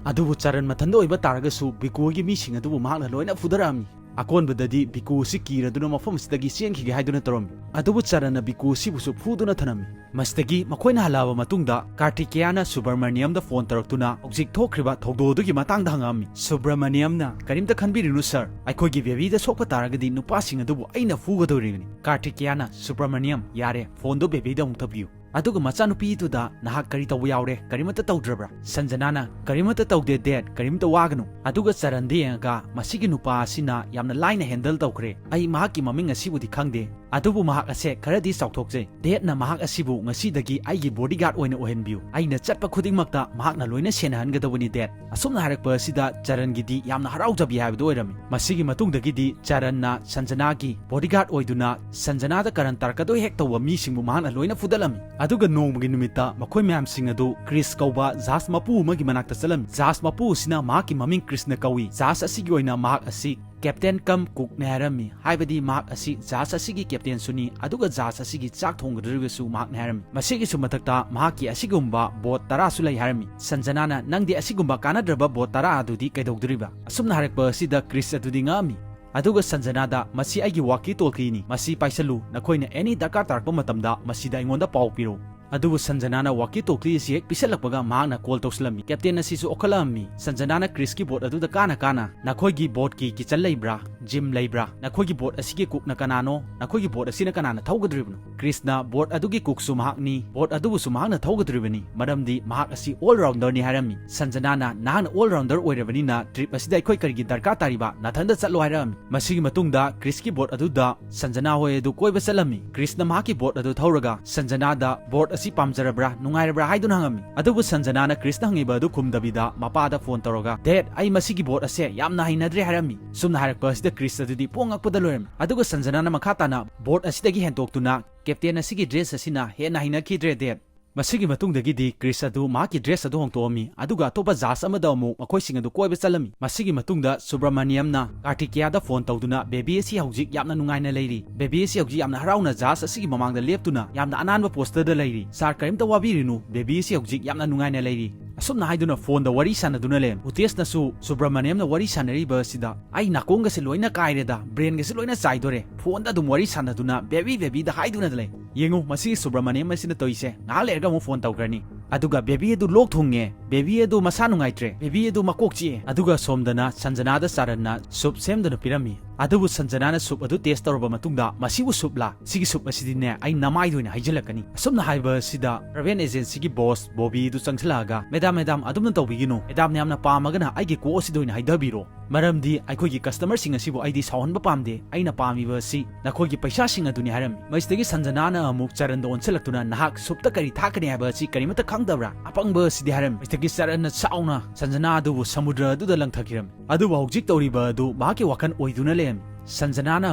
ꯑꯗꯨꯕꯨ ꯆꯔꯟ ꯃꯊꯟꯗ ꯑꯣꯏꯕ ꯇꯥꯔꯒꯁꯨ ꯕꯤꯀꯨ ꯍꯣꯏꯒꯤ ꯃꯤꯁꯤꯡ ꯑꯗꯨꯕꯨ ꯃꯍꯥꯛꯅ ꯂꯣꯏꯅ ꯐꯨꯗꯔꯛꯑꯝꯃꯤ꯫ ꯑꯀꯣꯟꯕꯗꯗꯤ ꯕꯤꯀꯨ ꯑꯁꯤ ꯀꯤꯔꯗꯨꯅ ꯃꯐꯝ ꯑꯁꯤꯗꯒꯤ ꯆꯦꯟꯈꯤꯒꯦ ꯍꯥꯏꯗꯨꯅ ꯇꯧꯔꯝꯃꯤ꯫ ꯑꯗꯨꯕꯨ ꯆꯔꯟꯅ ꯕꯤꯀꯨ ꯑꯁꯤꯕꯨꯁꯨ ꯐꯨꯗꯨꯅ ꯊꯅꯝꯃꯤ꯫ ꯃꯁꯤꯗꯒꯤ ꯃꯈꯣꯏꯅ ꯍꯜꯂꯛꯑꯕ ꯃꯇꯨꯡꯗ ꯀꯥꯔꯇꯤꯀꯦꯌꯥꯅ ꯁꯨꯕ꯭ꯔꯃꯅꯤꯌꯝꯗ ꯐꯣꯟ ꯇꯧꯔꯛꯇꯨꯅ ꯍꯧꯖꯤꯛ ꯊꯣꯛꯈ꯭ꯔꯤꯕ ꯊꯧꯗꯣꯛ ꯑꯗꯨꯒꯤ ꯃꯇꯥꯡꯗ ꯍꯪꯉꯛꯑꯝꯃꯤ꯫ ꯁꯨꯕ꯭ꯔꯃꯅꯤꯌꯝꯅ, "ꯀꯔꯤꯝꯇ ꯈꯟꯕꯤꯔꯨꯅꯨ ꯁꯔ, ꯑꯩꯈꯣꯏꯒꯤ ꯕꯦꯕꯤꯗ ꯁꯣꯛꯄ ꯇꯥꯔꯒꯗꯤ ꯅꯨꯄꯥꯁꯤꯡ ꯑꯗꯨꯕꯨ ꯑꯩꯅ ꯐꯨꯒꯗꯧꯔꯤꯕꯅꯤ"꯫ ꯀꯥꯔꯇꯤꯀꯦꯌꯥꯅ, "ꯁꯨꯕ꯭ꯔꯃꯅꯤꯌꯝ, ꯌꯥꯔꯦ, ꯐꯣꯟꯗꯣ ꯕꯦꯕꯤꯗ ꯑꯃꯨꯛ ꯊꯝꯕꯤꯌꯨ꯫ ꯑꯗꯨꯒ ꯃꯆꯥꯅꯨꯄꯤꯗꯨꯗ ꯅꯍꯥꯛ ꯀꯔꯤ ꯇꯧꯕ ꯌꯥꯎꯔꯦ? ꯀꯔꯤꯃꯠꯇ ꯇꯧꯗ꯭ꯔꯕ꯭ꯔꯥ?" ꯁꯟꯖꯅꯥꯅ, "ꯀꯔꯤꯃꯠꯇ ꯇꯧꯗꯦ ꯗꯦꯗ, ꯀꯔꯤꯝꯇ ꯋꯥꯒꯅꯨ"꯫ ꯑꯗꯨꯒ ꯆꯔꯟꯗ ꯌꯦꯡꯉꯒ, "ꯃꯁꯤꯒꯤ ꯅꯨꯄꯥ ꯑꯁꯤꯅ ꯌꯥꯝꯅ ꯂꯥꯏꯅ ꯍꯦꯟꯗꯜ ꯇꯧꯈ꯭ꯔꯦ꯫ ꯑꯩ ꯃꯍꯥꯛꯀꯤ ꯃꯃꯤꯡ ꯑꯁꯤꯕꯨꯗꯤ ꯈꯪꯗꯦ, ꯑꯗꯨꯕꯨ ꯃꯍꯥꯛ ꯑꯁꯦ ꯈꯔꯗꯤ ꯆꯥꯎꯊꯣꯛꯆꯩ꯫ ꯗꯦꯗꯅ ꯃꯍꯥꯛ ꯑꯁꯤꯕꯨ ꯉꯁꯤꯗꯒꯤ ꯑꯩꯒꯤ ꯕꯣꯗꯤꯒꯥꯔꯗ ꯑꯣꯏꯅ ꯑꯣꯏꯍꯟꯕꯤꯌꯨ꯫ ꯑꯩꯅ ꯆꯠꯄ ꯈꯨꯗꯤꯡꯃꯛꯇ ꯃꯍꯥꯛꯅ ꯂꯣꯏꯅ ꯁꯦꯟꯅꯍꯟꯒꯗꯧꯕꯅꯤ ꯗꯦꯗ"꯫ ꯑꯁꯨꯝꯅ ꯍꯥꯏꯔꯛꯄ ꯑꯁꯤꯗ ꯆꯔꯟꯒꯤꯗꯤ ꯌꯥꯝꯅ ꯍꯔꯥꯎꯖꯕꯤ ꯍꯥꯏꯕꯗꯨ ꯑꯣꯏꯔꯝꯃꯤ꯫ ꯃꯁꯤꯒꯤ ꯃꯇꯨꯡꯗꯒꯤꯗꯤ ꯆꯔꯟꯅ ꯁꯟꯖꯅꯥꯒꯤ ꯕꯣꯗꯤꯒꯥꯔꯗ ꯑꯣꯏꯗꯨꯅ ꯁꯟꯖꯅꯥꯗ ꯀꯔꯟ ꯇꯥꯔꯛꯀꯗꯣꯏ ꯍꯦꯛ ꯇꯧꯕ ꯃꯤꯁꯤꯡꯕꯨ ꯃꯍꯥꯛꯅ ꯂꯣꯏꯅ ꯐꯨꯗꯠꯂꯝꯃꯤ꯫ ꯑꯗꯨꯒ ꯅꯣꯡꯃꯒꯤ ꯅꯨꯃꯤꯠꯇ ꯃꯈꯣꯏ ꯃꯌꯥꯝꯁꯤꯡ ꯑꯗꯨ ꯀ꯭ꯔꯤꯁ ꯀꯧꯕ ꯖꯍꯥꯖ ꯃꯄꯨ ꯑꯃꯒꯤ ꯃꯅꯥꯛꯇ ꯆꯠꯂꯝꯃꯤ꯫ ꯖꯍꯥꯖ ꯃꯄꯨ ꯑꯁꯤꯅ ꯃꯍꯥꯛꯀꯤ ꯃꯃꯤꯡ ꯀ꯭ꯔꯤꯁꯅ ꯀꯧꯏ꯫ ꯖꯍꯥꯖ ꯑꯁꯤꯒꯤ ꯑꯣꯏꯅ ꯃꯍꯥꯛ ꯑꯁꯤ ꯀꯦꯞꯇꯦꯟ ꯀꯝ ꯀꯨꯛꯅꯦ ꯍꯥꯏꯔꯝꯃꯤ, ꯍꯥꯏꯕꯗꯤ ꯃꯍꯥꯛ ꯑꯁꯤ ꯖꯍꯥꯖ ꯑꯁꯤꯒꯤ ꯀꯦꯞꯇꯦꯟꯁꯨꯅꯤ, ꯑꯗꯨꯒ ꯖꯍꯥꯖ ꯑꯁꯤꯒꯤ ꯆꯥꯛ ꯊꯣꯡꯒꯗꯧꯔꯤꯕꯁꯨ ꯃꯍꯥꯛꯅꯦ ꯍꯥꯏꯔꯝꯃꯤ꯫ ꯃꯁꯤꯒꯤꯁꯨ ꯃꯊꯛꯇ ꯃꯍꯥꯛꯀꯤ ꯑꯁꯤꯒꯨꯝꯕ ꯕꯣꯠ ꯇꯔꯥꯁꯨ ꯂꯩ ꯍꯥꯏꯔꯝꯃꯤ꯫ ꯁꯟꯖꯅꯥꯅ, "ꯅꯪꯗꯤ ꯑꯁꯤꯒꯨꯝꯕ ꯀꯥꯟꯅꯗ꯭ꯔꯕ ꯕꯣꯠ ꯇꯔꯥ ꯑꯗꯨꯗꯤ ꯀꯩꯗꯧꯗꯣꯔꯤꯕ?" ꯑꯁꯨꯝꯅ ꯍꯥꯏꯔꯛꯄ ꯑꯁꯤꯗ ꯀ꯭ꯔꯤꯁ ꯑꯗꯨꯗꯤ ꯉꯛꯑꯝꯃꯤ꯫ ꯑꯗꯨꯒ ꯁꯟꯖꯅꯥꯗ, "ꯃꯁꯤ ꯑꯩꯒꯤ ꯋꯥꯀꯤ ꯇꯣꯜꯀꯤꯅꯤ, ꯃꯁꯤ ꯄꯥꯏꯁꯜꯂꯨ, ꯅꯈꯣꯏꯅ ꯑꯦꯅꯤ ꯗꯔꯀꯥꯔ ꯇꯥꯔꯛꯄ ꯃꯇꯝꯗ ꯃꯁꯤꯗ ꯑꯩꯉꯣꯟꯗ ꯄꯥꯎ ꯄꯤꯔꯛꯎ"꯫ ꯑꯗꯨꯕꯨ ꯁꯟꯖꯅꯥꯅ walkie talkie ꯑꯁꯤ ꯍꯦꯛ ꯄꯤꯁꯜꯂꯛꯄꯒ ꯃꯍꯥꯛꯅ call ꯇꯧꯁꯤꯜꯂꯝꯃꯤ꯫ Captain ꯑꯁꯤꯁꯨ ꯑꯣꯈꯠꯂꯛꯑꯝꯃꯤ꯫ ꯁꯟꯖꯅꯥꯅ ꯀ꯭ꯔꯤꯁꯀꯤ boat ꯑꯗꯨꯗ ꯀꯥꯅ ꯀꯥꯅ, "ꯅꯈꯣꯏꯒꯤ boatꯀꯤ kitchen ꯂꯩꯕ꯭ꯔꯥ? Gym ꯂꯩꯕ꯭ꯔꯥ? ꯅꯈꯣꯏꯒꯤ boat ꯑꯁꯤꯒꯤ cookꯅ ꯀꯅꯥꯅꯣ? ꯅꯈꯣꯏꯒꯤ boat ꯑꯁꯤꯅ ꯀꯅꯥꯅ ꯊꯧꯒꯗꯧꯔꯤꯕꯅꯣ?" ꯀ꯭ꯔꯤꯁꯅ boat ꯑꯗꯨꯒꯤ cookꯁꯨ ꯃꯍꯥꯛꯅꯤ, boat ꯑꯗꯨꯕꯨꯁꯨ ꯃꯍꯥꯛꯅ ꯊꯧꯒꯗꯧꯔꯤꯕꯅꯤ, ꯃꯔꯝꯗꯤ ꯃꯍꯥꯛ ꯑꯁꯤ all rounder ꯅꯤ ꯍꯥꯏꯔꯝꯃꯤ꯫ ꯁꯟꯖꯅꯥꯅ, "ꯅꯍꯥꯛꯅ all rounder ꯑꯣꯏꯔꯕꯅꯤꯅ trip ꯑꯁꯤꯗ ꯑꯩꯈꯣꯏ ꯀꯔꯤꯒꯤ ꯗꯔꯀꯥꯔ ꯇꯥꯔꯤꯕ? ꯅꯊꯟꯗ ꯆꯠꯂꯣ" ꯍꯥꯏꯔꯛꯑꯝꯃꯤ꯫ ꯃꯁꯤꯒꯤ ꯃꯇꯨꯡꯗ ꯀ꯭ꯔꯤꯁꯀꯤ boat ꯑꯗꯨꯗ ꯁꯟꯖꯅꯥ ꯍꯣꯏ ꯑꯗꯨ ꯀꯣꯏꯕ ꯆꯠꯂꯝꯃꯤ꯫ ꯀ꯭ꯔꯤꯁꯅ ꯃꯍꯥꯛꯀꯤ boat ꯑꯗꯨ ꯊꯧꯔꯒ ꯁꯟꯖꯅꯥꯗ boat ꯑꯁꯤ ꯄꯥꯝꯖꯔꯕ꯭ꯔꯥ, ꯅꯨꯡꯉꯥꯏꯔꯕ꯭ꯔꯥ ꯍꯥꯏꯗꯨꯅ ꯍꯪꯉꯝꯃꯤ꯫ ꯑꯗꯨꯕꯨ ꯁꯟꯖꯅꯥꯅ ꯀ꯭ꯔꯤꯁꯅ ꯍꯪꯉꯤꯕ ꯑꯗꯨ ꯈꯨꯝꯗꯕꯤꯗ ꯃꯄꯥꯗ phone ꯇꯧꯔꯒ, "Dad, ꯑꯩ ꯃꯁꯤꯒꯤ boat ꯑꯁꯦ ꯌꯥꯝꯅ ꯍꯩꯅꯗ꯭ꯔꯦ" ꯍꯥꯏꯔꯝꯃꯤ꯫ ꯁꯨꯝꯅ ꯍꯥꯏꯔꯛꯄ ꯑꯁꯤꯗ ꯀ꯭ꯔꯤꯁ ꯑꯗꯨꯗꯤ ꯄꯣꯡꯉꯛꯄꯗ ꯂꯣꯏꯔꯝꯃꯤ꯫ ꯑꯗꯨꯒ ꯁꯟꯖꯅꯥꯅ ꯃꯈꯥ ꯇꯥꯅ, "Boat ꯑꯁꯤꯗꯒꯤ ꯍꯦꯟꯗꯣꯛꯇꯨꯅ Captain ꯑꯁꯤꯒꯤ dress ꯑꯁꯤꯅ ꯍꯦꯟꯅ ꯍꯩꯅꯈꯤꯗ꯭ꯔꯦ, Dad"꯫ ꯃꯁꯤꯒꯤ ꯃꯇꯨꯡꯗꯒꯤꯗꯤ ꯀ꯭ꯔꯤꯁ ꯑꯗꯨ ꯃꯍꯥꯛꯀꯤ dress ꯑꯗꯨ ꯍꯣꯡꯗꯣꯛꯑꯝꯃꯤ, ꯑꯗꯨꯒ ꯑꯇꯣꯞꯄ ꯖꯍꯥꯖ ꯑꯃꯗ ꯑꯃꯨꯛ ꯃꯈꯣꯏꯁꯤꯡ ꯑꯗꯨ ꯀꯣꯏꯕ ꯆꯠꯂꯝꯃꯤ꯫ ꯃꯁꯤꯒꯤ ꯃꯇꯨꯡꯗ ꯁꯨꯕ꯭ꯔꯃꯅꯤꯌꯝꯅ ꯀꯥꯔꯇꯤꯀꯦꯌꯥꯗ phone ꯇꯧꯗꯨꯅ, "Baby ꯑꯁꯤ ꯍꯧꯖꯤꯛ ꯌꯥꯝꯅ ꯅꯨꯡꯉꯥꯏꯅ ꯂꯩꯔꯤ꯫ Baby ꯑꯁꯤ ꯍꯧꯖꯤꯛ ꯌꯥꯝꯅ ꯍꯔꯥꯎꯅ ꯖꯍꯥꯖ ꯑꯁꯤꯒꯤ ꯃꯃꯥꯡꯗ ꯂꯦꯞꯇꯨꯅ ꯌꯥꯝꯅ ꯑꯅꯥꯟꯕ postureꯗ ꯂꯩꯔꯤ꯫ Sir, ꯀꯔꯤꯝꯇ ꯋꯥꯕꯤꯔꯨꯅꯨ, baby ꯑꯁꯤ ꯍꯧꯖꯤꯛ ꯌꯥꯝꯅ ꯅꯨꯡꯉꯥꯏꯅ ꯂꯩꯔꯤ"꯫ ꯑꯁꯨꯝꯅ ꯍꯥꯏꯗꯨꯅ phoneꯗ ꯋꯥꯔꯤ ꯁꯥꯟꯅꯗꯨꯅ ꯂꯩꯔꯝꯃꯤ꯫ ꯎꯇꯦꯁꯅꯁꯨ ꯁꯨꯕ꯭ꯔꯃꯅꯤꯌꯝꯅ ꯋꯥꯔꯤ ꯁꯥꯟꯅꯔꯤꯕ ꯑꯁꯤꯗ, "ꯑꯩ ꯅꯥꯀꯣꯡꯒꯁꯦ ꯂꯣꯏꯅ ꯀꯥꯏꯔꯦꯗ, brainꯒꯁꯦ ꯂꯣꯏꯅ ꯆꯥꯏꯗꯣꯔꯦ꯫ Phoneꯗ ꯑꯗꯨꯝ ꯋꯥꯔꯤ ꯁꯥꯟꯅꯗꯨꯅ baby, babyꯗ ꯍꯥꯏꯗꯨꯅ ꯂꯩ꯫ ꯌꯦꯡꯉꯨ, ꯃꯁꯤꯒꯤ ꯁꯨꯕ꯭ꯔꯃꯅꯤꯌꯝ ꯑꯁꯤꯅ ꯇꯧꯔꯤꯁꯦ꯫ ꯉꯥꯏꯍꯥꯛ ꯂꯩꯔꯒ ꯑꯃꯨꯛ phone ꯇꯧꯈ꯭ꯔꯅꯤ꯫ ꯑꯗꯨꯒ baby ꯑꯗꯨ ꯂꯣꯛ ꯊꯨꯡꯉꯦ, baby ꯑꯗꯨ ꯃꯁꯥ ꯅꯨꯡꯉꯥꯏꯇ꯭ꯔꯦ, baby ꯑꯗꯨ ꯃꯀꯣꯛ ꯆꯤꯛꯑꯦ꯫ ꯑꯗꯨꯒ ꯁꯣꯝꯗꯅ ꯁꯟꯖꯅꯥꯗ ꯆꯔꯟꯅ soup ꯁꯦꯝꯗꯨꯅ ꯄꯤꯔꯝꯃꯤ꯫ ꯑꯗꯨꯕꯨ ꯁꯟꯖꯅꯥꯅ soup ꯑꯗꯨ taste ꯇꯧꯔꯕ ꯃꯇꯨꯡꯗ, "ꯃꯁꯤꯕꯨ soupꯂꯥ? ꯁꯤꯒꯤ soup ꯑꯁꯤꯗꯤꯅꯦ, ꯑꯩ ꯅꯃꯥꯏꯗ ꯑꯣꯏꯅ ꯍꯩꯖꯤꯜꯂꯛꯀꯅꯤ"꯫ ꯑꯁꯨꯝꯅ ꯍꯥꯏꯕ ꯑꯁꯤꯗ travel agencyꯒꯤ boss ꯕꯣꯕꯤ ꯑꯗꯨ ꯆꯪꯁꯤꯜꯂꯛꯑꯒ, "Madam, madam, ꯑꯗꯨꯝꯅ ꯇꯧꯕꯤꯒꯤꯅꯨ꯫ Madamꯅ ꯌꯥꯝꯅ ꯄꯥꯝꯃꯒꯅ ꯑꯩꯒꯤ ꯀꯣꯛ ꯑꯁꯤꯗ ꯑꯣꯏꯅ ꯍꯩꯊꯕꯤꯔꯣ꯫ ꯃꯔꯝꯗꯤ ꯑꯩꯈꯣꯏꯒꯤ customerꯁꯤꯡ ꯑꯁꯤꯕꯨ ꯑꯩꯗꯤ ꯁꯥꯎꯍꯟꯕ ꯄꯥꯝꯗꯦ꯫ ꯑꯩꯅ ꯄꯥꯝꯃꯤꯕ ꯑꯁꯤ ꯅꯈꯣꯏꯒꯤ ꯄꯩꯁꯥꯁꯤꯡ ꯑꯗꯨꯅꯤ" ꯍꯥꯏꯔꯝꯃꯤ꯫ ꯃꯁꯤꯗꯒꯤ ꯁꯟꯖꯅꯥꯅ ꯑꯃꯨꯛ ꯆꯔꯟꯗ ꯑꯣꯟꯁꯤꯜꯂꯛꯇꯨꯅ, "ꯅꯍꯥꯛ soupꯇ ꯀꯔꯤ ꯊꯥꯛꯀꯅꯤ ꯍꯥꯏꯕ ꯑꯁꯤ ꯀꯔꯤꯃꯠꯇ ꯈꯪꯗꯕ꯭ꯔꯥ? ꯑꯄꯪꯕ ꯑꯁꯤꯗꯤ" ꯍꯥꯏꯔꯝꯃꯤ꯫ ꯃꯁꯤꯗꯒꯤ ꯆꯔꯟꯅ ꯁꯥꯎꯅ ꯁꯟꯖꯅꯥ ꯑꯗꯨꯕꯨ ꯁꯃꯨꯗ꯭ꯔ ꯑꯗꯨꯗ ꯂꯪꯊꯈꯤꯔꯝꯃꯤ꯫ ꯑꯗꯨꯕꯨ ꯍꯧꯖꯤꯛ ꯇꯧꯔꯤꯕ ꯑꯗꯨ ꯃꯍꯥꯛꯀꯤ ꯋꯥꯈꯜ ꯑꯣꯏꯗꯨꯅ ꯂꯩꯔꯝꯃꯤ꯫ ꯁꯟꯖꯅꯥꯅ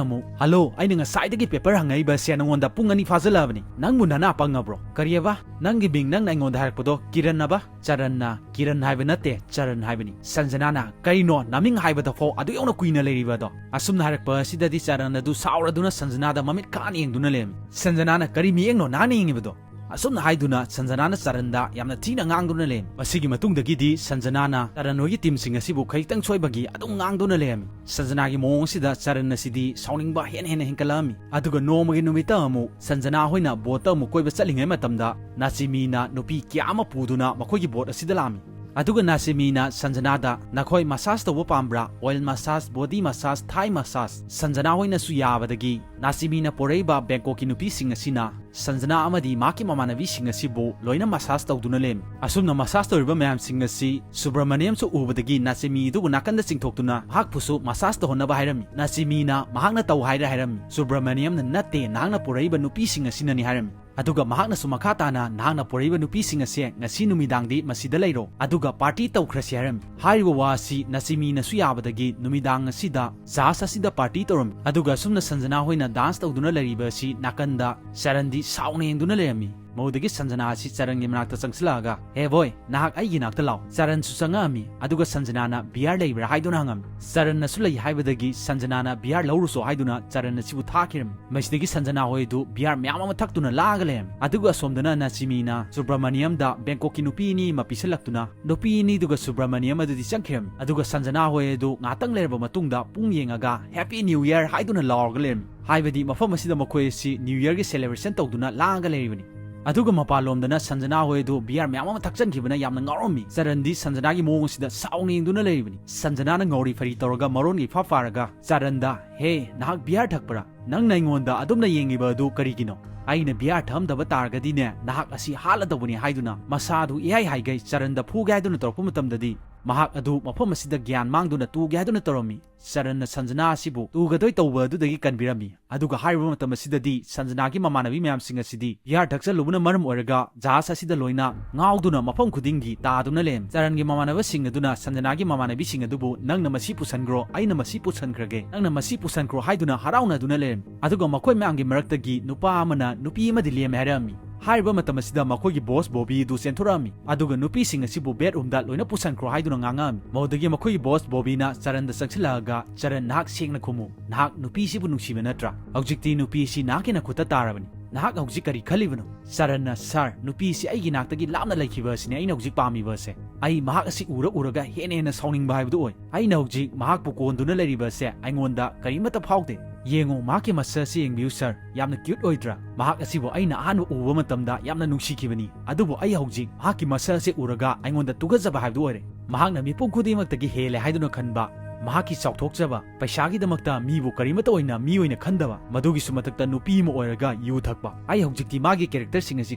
ꯑꯃꯨꯛ, "Hello, ꯑꯩꯅ ꯉꯁꯥꯏꯗꯒꯤ paper ꯍꯪꯉꯛꯏꯕ ꯑꯁꯦ ꯅꯉꯣꯟꯗ ꯄꯨꯡ ꯑꯅꯤ ꯐꯥꯖꯤꯜꯂꯛꯑꯕꯅꯤ꯫ ꯅꯪꯕꯨ ꯅꯅꯥ ꯄꯪꯉꯕ꯭ꯔꯣ?" "ꯀꯔꯤꯑꯕ? ꯅꯪꯒꯤ ꯃꯤꯡ ꯅꯪꯅ ꯑꯩꯉꯣꯟꯗ ꯍꯥꯏꯔꯛꯄꯗꯣ ꯀꯤꯔꯟ ꯑꯕ?" "ꯆꯔꯟꯅ, ꯀꯤꯔꯟ ꯍꯥꯏꯕ ꯅꯠꯇꯦ, ꯆꯔꯟ ꯍꯥꯏꯕꯅꯤ"꯫ ꯁꯟꯖꯅꯥꯅ, "ꯀꯔꯤꯅꯣ? ꯅꯃꯤꯡ ꯍꯥꯏꯕꯗ ꯐꯥꯎ ꯑꯗꯨ ꯌꯧꯅ ꯀꯨꯏꯅ ꯂꯩꯔꯤꯕ ꯑꯗꯣ?" ꯑꯁꯨꯝꯅ ꯍꯥꯏꯔꯛꯄ ꯑꯁꯤꯗꯗꯤ ꯆꯔꯟ ꯑꯗꯨ ꯁꯥꯎꯔꯗꯨꯅ ꯁꯟꯖꯅꯥꯗ ꯃꯃꯤꯠ ꯈꯥꯅ ꯌꯦꯡꯗꯨꯅ ꯂꯩꯔꯝꯃꯤ꯫ ꯁꯟꯖꯅꯥꯅ, "ꯀꯔꯤ ꯃꯤꯠꯌꯦꯡꯅꯣ ꯅꯍꯥꯛꯅ ꯌꯦꯡꯉꯤꯕꯗꯣ?" ꯑꯁꯨꯝꯅ ꯍꯥꯏꯗꯨꯅ ꯁꯟꯖꯅꯥꯅ ꯆꯔꯟꯗ ꯌꯥꯝꯅ ꯊꯤꯅ ꯉꯥꯡꯗꯨꯅ ꯂꯩꯔꯝꯃꯤ꯫ ꯃꯁꯤꯒꯤ ꯃꯇꯨꯡꯗꯒꯤꯗꯤ ꯁꯟꯖꯅꯥꯅ ꯆꯔꯟ ꯍꯣꯏꯒꯤ ꯇꯤꯝꯁꯤꯡ ꯑꯁꯤꯕꯨ ꯈꯖꯤꯛꯇꯪ ꯁꯣꯏꯕꯒꯤ ꯑꯗꯨꯝ ꯉꯥꯡꯗꯨꯅ ꯂꯩꯔꯝꯃꯤ꯫ ꯁꯟꯖꯅꯥꯒꯤ ꯃꯑꯣꯡ ꯑꯁꯤꯗ ꯆꯔꯟ ꯑꯁꯤꯗꯤ ꯁꯥꯎꯅꯤꯡꯕ ꯍꯦꯟꯅ ꯍꯦꯟꯅ ꯍꯦꯟꯒꯠꯂꯛꯑꯝꯃꯤ꯫ ꯑꯗꯨꯒ ꯅꯣꯡꯃꯒꯤ ꯅꯨꯃꯤꯠꯇ ꯑꯃꯨꯛ ꯁꯟꯖꯅꯥ ꯍꯣꯏꯅ ꯕꯣꯠꯇ ꯑꯃꯨꯛ ꯀꯣꯏꯕ ꯆꯠꯂꯤꯉꯩ ꯃꯇꯝꯗ ꯅꯥꯆꯦꯃꯤꯅ ꯅꯨꯄꯤ ꯀꯌꯥ ꯑꯃ ꯄꯨꯗꯨꯅ ꯃꯈꯣꯏꯒꯤ ꯕꯣꯠ ꯑꯁꯤꯗ ꯂꯥꯛꯑꯝꯃꯤ꯫ ꯑꯗꯨꯒ ꯅꯥꯆꯦꯃꯤꯅ ꯁꯟꯖꯅꯥꯗ, "ꯅꯈꯣꯏ ꯃꯁꯥꯖ ꯇꯧꯕ ꯄꯥꯝꯕ꯭ꯔꯥ? ꯑꯣꯏꯜ ꯃꯁꯥꯖ, ꯕꯣꯗꯤ ꯃꯁꯥꯖ, ꯊꯥꯏ ꯃꯁꯥꯖ?" ꯁꯟꯖꯅꯥ ꯍꯣꯏꯅꯁꯨ ꯌꯥꯕꯗꯒꯤ ꯅꯥꯆꯦꯃꯤꯅ ꯄꯣꯔꯛꯏꯕ ꯕꯦꯡꯀꯣꯛꯀꯤ ꯅꯨꯄꯤꯁꯤꯡ ꯑꯁꯤꯅ ꯁꯟꯖꯅꯥ ꯑꯃꯗꯤ ꯃꯍꯥꯛꯀꯤ ꯃꯃꯥꯟꯅꯕꯤꯁꯤꯡ ꯑꯁꯤꯕꯨ ꯂꯣꯏꯅ ꯃꯁꯥꯖ ꯇꯧꯗꯨꯅ ꯂꯩꯔꯝꯃꯤ꯫ ꯑꯁꯨꯝꯅ ꯃꯁꯥꯖ ꯇꯧꯔꯤꯕ ꯃꯌꯥꯝꯁꯤꯡ ꯑꯁꯤ ꯁꯨꯕ꯭ꯔꯃꯅꯤꯌꯝꯁꯨ ꯎꯕꯗꯒꯤ ꯅꯥꯆꯦꯃꯤ ꯑꯗꯨꯕꯨ ꯅꯥꯀꯟꯗ ꯆꯤꯡꯊꯣꯛꯇꯨꯅ ꯃꯍꯥꯛꯄꯨꯁꯨ ꯃꯁꯥꯖ ꯇꯧꯍꯟꯅꯕ ꯍꯥꯏꯔꯝꯃꯤ꯫ ꯅꯥꯆꯦꯃꯤꯅ ꯃꯍꯥꯛꯅ ꯇꯧ ꯍꯥꯏꯔꯦ ꯍꯥꯏꯔꯝꯃꯤ꯫ ꯁꯨꯕ꯭ꯔꯃꯅꯤꯌꯝꯅ "ꯅꯠꯇꯦ, ꯅꯍꯥꯛꯅ ꯄꯨꯔꯛꯏꯕ ꯅꯨꯄꯤꯁꯤꯡ ꯑꯁꯤꯅꯅꯤ" ꯍꯥꯏꯔꯝꯃꯤ꯫ ꯑꯗꯨꯒ ꯃꯍꯥꯛꯅꯁꯨ ꯃꯈꯥ ꯇꯥꯅ, "ꯅꯍꯥꯛꯅ ꯄꯨꯔꯛꯏꯕ ꯅꯨꯄꯤꯁꯤꯡ ꯑꯁꯦ ꯉꯁꯤ ꯅꯨꯃꯤꯗꯥꯡꯗꯤ ꯃꯁꯤꯗ ꯂꯩꯔꯣ, ꯑꯗꯨꯒ ꯄꯥꯔꯇꯤ ꯇꯧꯈ꯭ꯔꯁꯤ" ꯍꯥꯏꯔꯝꯃꯤ꯫ ꯍꯥꯏꯔꯤꯕ ꯋꯥ ꯑꯁꯤ ꯅꯥꯆꯦꯃꯤꯅꯁꯨ ꯌꯥꯕꯗꯒꯤ ꯅꯨꯃꯤꯗꯥꯡ ꯑꯁꯤꯗ ꯖꯍꯥꯖ ꯑꯁꯤꯗ ꯄꯥꯔꯇꯤ ꯇꯧꯔꯝꯃꯤ꯫ ꯑꯗꯨꯒ ꯑꯁꯨꯝꯅ ꯁꯟꯖꯅꯥ ꯍꯣꯏꯅ ꯗꯥꯟꯁ ꯇꯧꯗꯨꯅ ꯂꯩꯔꯤꯕ ꯑꯁꯤ ꯅꯥꯀꯟꯗ ꯆꯔꯟꯗꯤ ꯁꯥꯎꯅ ꯌꯦꯡꯗꯨꯅ ꯂꯩꯔꯝꯃꯤ꯫ ꯃꯗꯨꯗꯒꯤ ꯁꯟꯖꯅꯥ ꯑꯁꯤ ꯆꯔꯟꯒꯤ ꯃꯅꯥꯛꯇ ꯆꯪꯁꯤꯜꯂꯛꯑꯒ, "ꯍꯦ ꯕꯣꯏ, ꯅꯍꯥꯛ ꯑꯩꯒꯤ ꯅꯥꯛꯇ ꯂꯥꯛꯑꯣ꯫" ꯆꯔꯟꯁꯨ ꯆꯪꯉꯛꯑꯝꯃꯤ꯫ ꯑꯗꯨꯒ ꯁꯟꯖꯅꯥꯅ, "ꯕꯤꯌꯥꯔ ꯂꯩꯕ꯭ꯔꯥ?" ꯍꯥꯏꯗꯨꯅ ꯍꯪꯉꯝꯃꯤ꯫ ꯆꯔꯟꯅꯁꯨ ꯂꯩ ꯍꯥꯏꯕꯗꯒꯤ ꯁꯟꯖꯅꯥꯅ, "ꯕꯤꯌꯥꯔ ꯂꯧꯔꯨꯁꯣ" ꯍꯥꯏꯗꯨꯅ ꯆꯔꯟ ꯑꯁꯤꯕꯨ ꯊꯥꯈꯤꯔꯝꯃꯤ꯫ ꯃꯁꯤꯗꯒꯤ ꯁꯟꯖꯅꯥ ꯍꯣꯏ ꯑꯗꯨ ꯕꯤꯌꯥꯔ ꯃꯌꯥꯝ ꯑꯃ ꯊꯛꯇꯨꯅ ꯂꯥꯛꯑꯒ ꯂꯩꯔꯝꯃꯤ꯫ ꯑꯗꯨꯒ ꯑꯁꯣꯝꯗꯅ ꯅꯥꯆꯦꯃꯤꯅ ꯁꯨꯕ꯭ꯔꯃꯅꯤꯌꯝꯗ ꯕꯦꯡꯀꯣꯛꯀꯤ ꯅꯨꯄꯤ ꯑꯅꯤ ꯑꯃ ꯄꯤꯁꯜꯂꯛꯇꯨꯅ, ꯅꯨꯄꯤ ꯑꯅꯤꯗꯨꯒ ꯁꯨꯕ꯭ꯔꯃꯅꯤꯌꯝ ꯑꯗꯨꯗꯤ ꯆꯪꯈꯤꯔꯝꯃꯤ꯫ ꯑꯗꯨꯒ ꯁꯟꯖꯅꯥ ꯍꯣꯏ ꯑꯗꯨ ꯉꯥꯛꯇꯪ ꯂꯩꯔꯕ ꯃꯇꯨꯡꯗ ꯄꯨꯡ ꯌꯦꯡꯉꯒ "Happy New Year" ꯍꯥꯏꯗꯨꯅ ꯂꯥꯎꯔꯒ ꯂꯩꯔꯝꯃꯤ꯫ ꯍꯥꯏꯕꯗꯤ ꯃꯐꯝ ꯑꯁꯤꯗ ꯃꯈꯣꯏ ꯑꯁꯤ New Year ꯒꯤ celebration ꯇꯧꯗꯨꯅ ꯂꯥꯡꯉꯒ ꯂꯩꯔꯤꯕꯅꯤ꯫ ꯑꯗꯨꯒ ꯃꯄꯥꯟꯂꯣꯝꯗꯅ ꯁꯟꯖꯅꯥ ꯍꯣꯏ ꯑꯗꯨ ꯕꯤꯌꯥꯔ ꯃꯌꯥꯝ ꯑꯃ ꯊꯛꯆꯟꯈꯤꯕꯅ ꯌꯥꯝꯅ ꯉꯥꯎꯔꯝꯃꯤ꯫ ꯆꯔꯟꯗꯤ ꯁꯟꯖꯅꯥꯒꯤ ꯃꯑꯣꯡ ꯑꯁꯤꯗ ꯁꯥꯎꯅ ꯌꯦꯡꯗꯨꯅ ꯂꯩꯔꯤꯕꯅꯤ꯫ ꯁꯟꯖꯅꯥꯅ ꯉꯧꯔꯤ ꯐꯔꯤ ꯇꯧꯔꯒ ꯃꯔꯣꯟꯒ ꯏꯐꯥ ꯐꯥꯔꯒ ꯆꯔꯟꯗ, "ꯍꯦ, ꯅꯍꯥꯛ ꯕꯤꯌꯥꯔ ꯊꯛꯄ꯭ꯔꯥ? ꯅꯪꯅ ꯑꯩꯉꯣꯟꯗ ꯑꯗꯨꯝꯅ ꯌꯦꯡꯉꯤꯕ ꯑꯗꯨ ꯀꯔꯤꯒꯤꯅꯣ? ꯑꯩꯅ ꯕꯤꯌꯥꯔ ꯊꯛꯑꯝꯗꯕ ꯇꯥꯔꯒꯗꯤꯅꯦ, ꯅꯍꯥꯛ ꯑꯁꯤ ꯍꯥꯠꯂꯗꯧꯕꯅꯤ" ꯍꯥꯏꯗꯨꯅ ꯃꯁꯥ ꯑꯗꯨ ꯏꯍꯥꯏ ꯍꯥꯏꯒꯩ ꯆꯔꯟꯗ ꯐꯨꯒꯦ ꯍꯥꯏꯗꯨꯅ ꯇꯧꯔꯛꯄ ꯃꯇꯝꯗꯗꯤ ꯃꯍꯥꯛ ꯑꯗꯨ ꯃꯐꯝ ꯑꯁꯤꯗ ꯒ꯭ꯌꯥꯟ ꯃꯥꯡꯗꯨꯅ ꯇꯨꯒꯦ ꯍꯥꯏꯗꯨꯅ ꯇꯧꯔꯝꯃꯤ꯫ ꯆꯔꯟꯅ ꯁꯟꯖꯅꯥ ꯑꯁꯤꯕꯨ ꯇꯨꯒꯗꯣꯏ ꯇꯧꯕ ꯑꯗꯨꯗꯒꯤ ꯀꯟꯕꯤꯔꯝꯃꯤ꯫ ꯑꯗꯨꯒ ꯍꯥꯏꯔꯤꯕ ꯃꯇꯝ ꯑꯁꯤꯗꯗꯤ ꯁꯟꯖꯅꯥꯒꯤ ꯃꯃꯥꯟꯅꯕꯤ ꯃꯌꯥꯝꯁꯤꯡ ꯑꯁꯤꯗꯤ ꯕꯤꯌꯥꯔ ꯊꯛꯆꯜꯂꯨꯕꯅ ꯃꯔꯝ ꯑꯣꯏꯔꯒ ꯖꯍꯥꯖ ꯑꯁꯤꯗ ꯂꯣꯏꯅ ꯉꯥꯎꯗꯨꯅ ꯃꯐꯝ ꯈꯨꯗꯤꯡꯒꯤ ꯇꯥꯗꯨꯅ ꯂꯩꯔꯝꯃꯤ꯫ ꯆꯔꯟꯒꯤ ꯃꯃꯥꯟꯅꯕꯁꯤꯡ ꯑꯗꯨꯅ ꯁꯟꯖꯅꯥꯒꯤ ꯃꯃꯥꯟꯅꯕꯤꯁꯤꯡ ꯑꯗꯨꯕꯨ, "ꯅꯪꯅ ꯃꯁꯤ ꯄꯨꯁꯟꯈ꯭ꯔꯣ, ꯑꯩꯅ ꯃꯁꯤ ꯄꯨꯁꯟꯈ꯭ꯔꯒꯦ, ꯅꯪꯅ ꯃꯁꯤ ꯄꯨꯁꯟꯈ꯭ꯔꯣ" ꯍꯥꯏꯗꯨꯅ ꯍꯔꯥꯎꯅꯗꯨꯅ ꯂꯩꯔꯝꯃꯤ꯫ ꯑꯗꯨꯒ ꯃꯈꯣꯏ ꯃꯌꯥꯝꯒꯤ ꯃꯔꯛꯇꯒꯤ ꯅꯨꯄꯥ ꯑꯃꯅ ꯅꯨꯄꯤ ꯑꯃꯗꯤ ꯂꯦꯝꯃꯦ ꯍꯥꯏꯔꯝꯃꯤ꯫ ꯍꯥꯏꯔꯤꯕ ꯃꯇꯝ ꯑꯁꯤꯗ ꯃꯈꯣꯏꯒꯤ ꯕꯣꯁ ꯕꯣꯕꯤ ꯑꯗꯨ ꯆꯦꯟꯊꯣꯔꯛꯑꯝꯃꯤ꯫ ꯑꯗꯨꯒ ꯅꯨꯄꯤꯁꯤꯡ ꯑꯁꯤꯕꯨ ꯕꯦꯠꯔꯨꯝꯗ ꯂꯣꯏꯅ ꯄꯨꯁꯟꯈ꯭ꯔꯣ ꯍꯥꯏꯗꯨꯅ ꯉꯥꯡꯉꯛꯑꯝꯃꯤ꯫ ꯃꯗꯨꯗꯒꯤ ꯃꯈꯣꯏꯒꯤ ꯕꯣꯁ ꯕꯣꯕꯤꯅ ꯆꯔꯟꯗ ꯆꯪꯁꯤꯜꯂꯛꯑꯒ, "ꯆꯔꯟ, ꯅꯍꯥꯛ ꯁꯦꯡꯅ ꯈꯨꯝꯃꯨ꯫ ꯅꯍꯥꯛ ꯅꯨꯄꯤꯁꯤꯕꯨ ꯅꯨꯡꯁꯤꯕ ꯅꯠꯇ꯭ꯔꯥ? ꯍꯧꯖꯤꯛꯇꯤ ꯅꯨꯄꯤ ꯑꯁꯤ ꯅꯍꯥꯛꯀꯤ ꯅꯈꯨꯠꯇ ꯇꯥꯔꯕꯅꯤ꯫ ꯅꯍꯥꯛ ꯍꯧꯖꯤꯛ ꯀꯔꯤ ꯈꯜꯂꯤꯕꯅꯣ? ꯆꯔꯟꯅ, "ꯁꯥꯔ, ꯅꯨꯄꯤꯁꯤ ꯑꯩꯒꯤ ꯅꯥꯛꯇꯒꯤ ꯂꯥꯞꯅ ꯂꯩꯈꯤꯕ ꯑꯁꯤꯅꯤ ꯑꯩꯅ ꯍꯧꯖꯤꯛ ꯄꯥꯝꯃꯤꯕ ꯑꯁꯦ꯫ ꯑꯩ ꯃꯍꯥꯛ ꯑꯁꯤ ꯎꯔ ꯎꯔꯒ ꯍꯦꯟꯅ ꯍꯦꯟꯅ ꯁꯥꯎꯅꯤꯡꯕ ꯍꯥꯏꯕꯗꯨ ꯑꯣꯏ꯫ ꯑꯩꯅ ꯍꯧꯖꯤꯛ ꯃꯍꯥꯛꯄꯨ ꯀꯣꯟꯗꯨꯅ ꯂꯩꯔꯤꯕ ꯑꯁꯦ ꯑꯩꯉꯣꯟꯗ ꯀꯔꯤꯃꯠꯇ ꯐꯥꯎꯗꯦ꯫ ꯌꯦꯡꯉꯨ, ꯃꯍꯥꯛꯀꯤ ꯃꯁꯛ ꯑꯁꯤ ꯌꯦꯡꯕꯤꯌꯨ ꯁꯥꯔ, ꯌꯥꯝꯅ ꯀ꯭ꯌꯨꯠ ꯑꯣꯏꯗ꯭ꯔꯥ? ꯃꯍꯥꯛ ꯑꯁꯤꯕꯨ ꯑꯩꯅ ꯑꯍꯥꯟꯕ ꯎꯕ ꯃꯇꯝꯗ ꯌꯥꯝꯅ ꯅꯨꯡꯁꯤꯈꯤꯕꯅꯤ, ꯑꯗꯨꯕꯨ ꯑꯩ ꯍꯧꯖꯤꯛ ꯃꯍꯥꯛꯀꯤ ꯃꯁꯛ ꯑꯁꯤ ꯎꯔꯒ ꯑꯩꯉꯣꯟꯗ ꯇꯨꯒꯠꯆꯕ ꯍꯥꯏꯕꯗꯨ ꯑꯣꯏꯔꯦ꯫ ꯃꯍꯥꯛꯅ ꯃꯤꯄꯨꯝ ꯈꯨꯗꯤꯡꯃꯛꯇꯒꯤ ꯍꯦꯜꯂꯦ ꯍꯥꯏꯗꯨꯅ ꯈꯟꯕ, ꯃꯍꯥꯛꯀꯤ ꯆꯥꯎꯊꯣꯛꯆꯕ, ꯄꯩꯁꯥꯒꯤꯗꯃꯛꯇ ꯃꯤꯕꯨ ꯀꯔꯤꯃꯠꯇ ꯑꯣꯏꯅ ꯃꯤ ꯑꯣꯏꯅ ꯈꯟꯗꯕ, ꯃꯗꯨꯒꯤꯁꯨ ꯃꯊꯛꯇ ꯅꯨꯄꯤ ꯑꯃ ꯑꯣꯏꯔꯒ ꯌꯨ ꯊꯛꯄ꯫ ꯑꯩ ꯍꯧꯖꯤꯛꯇꯤ ꯃꯥꯒꯤ ꯀꯦꯔꯦꯛꯇꯔꯁꯤꯡ ꯑꯁꯤ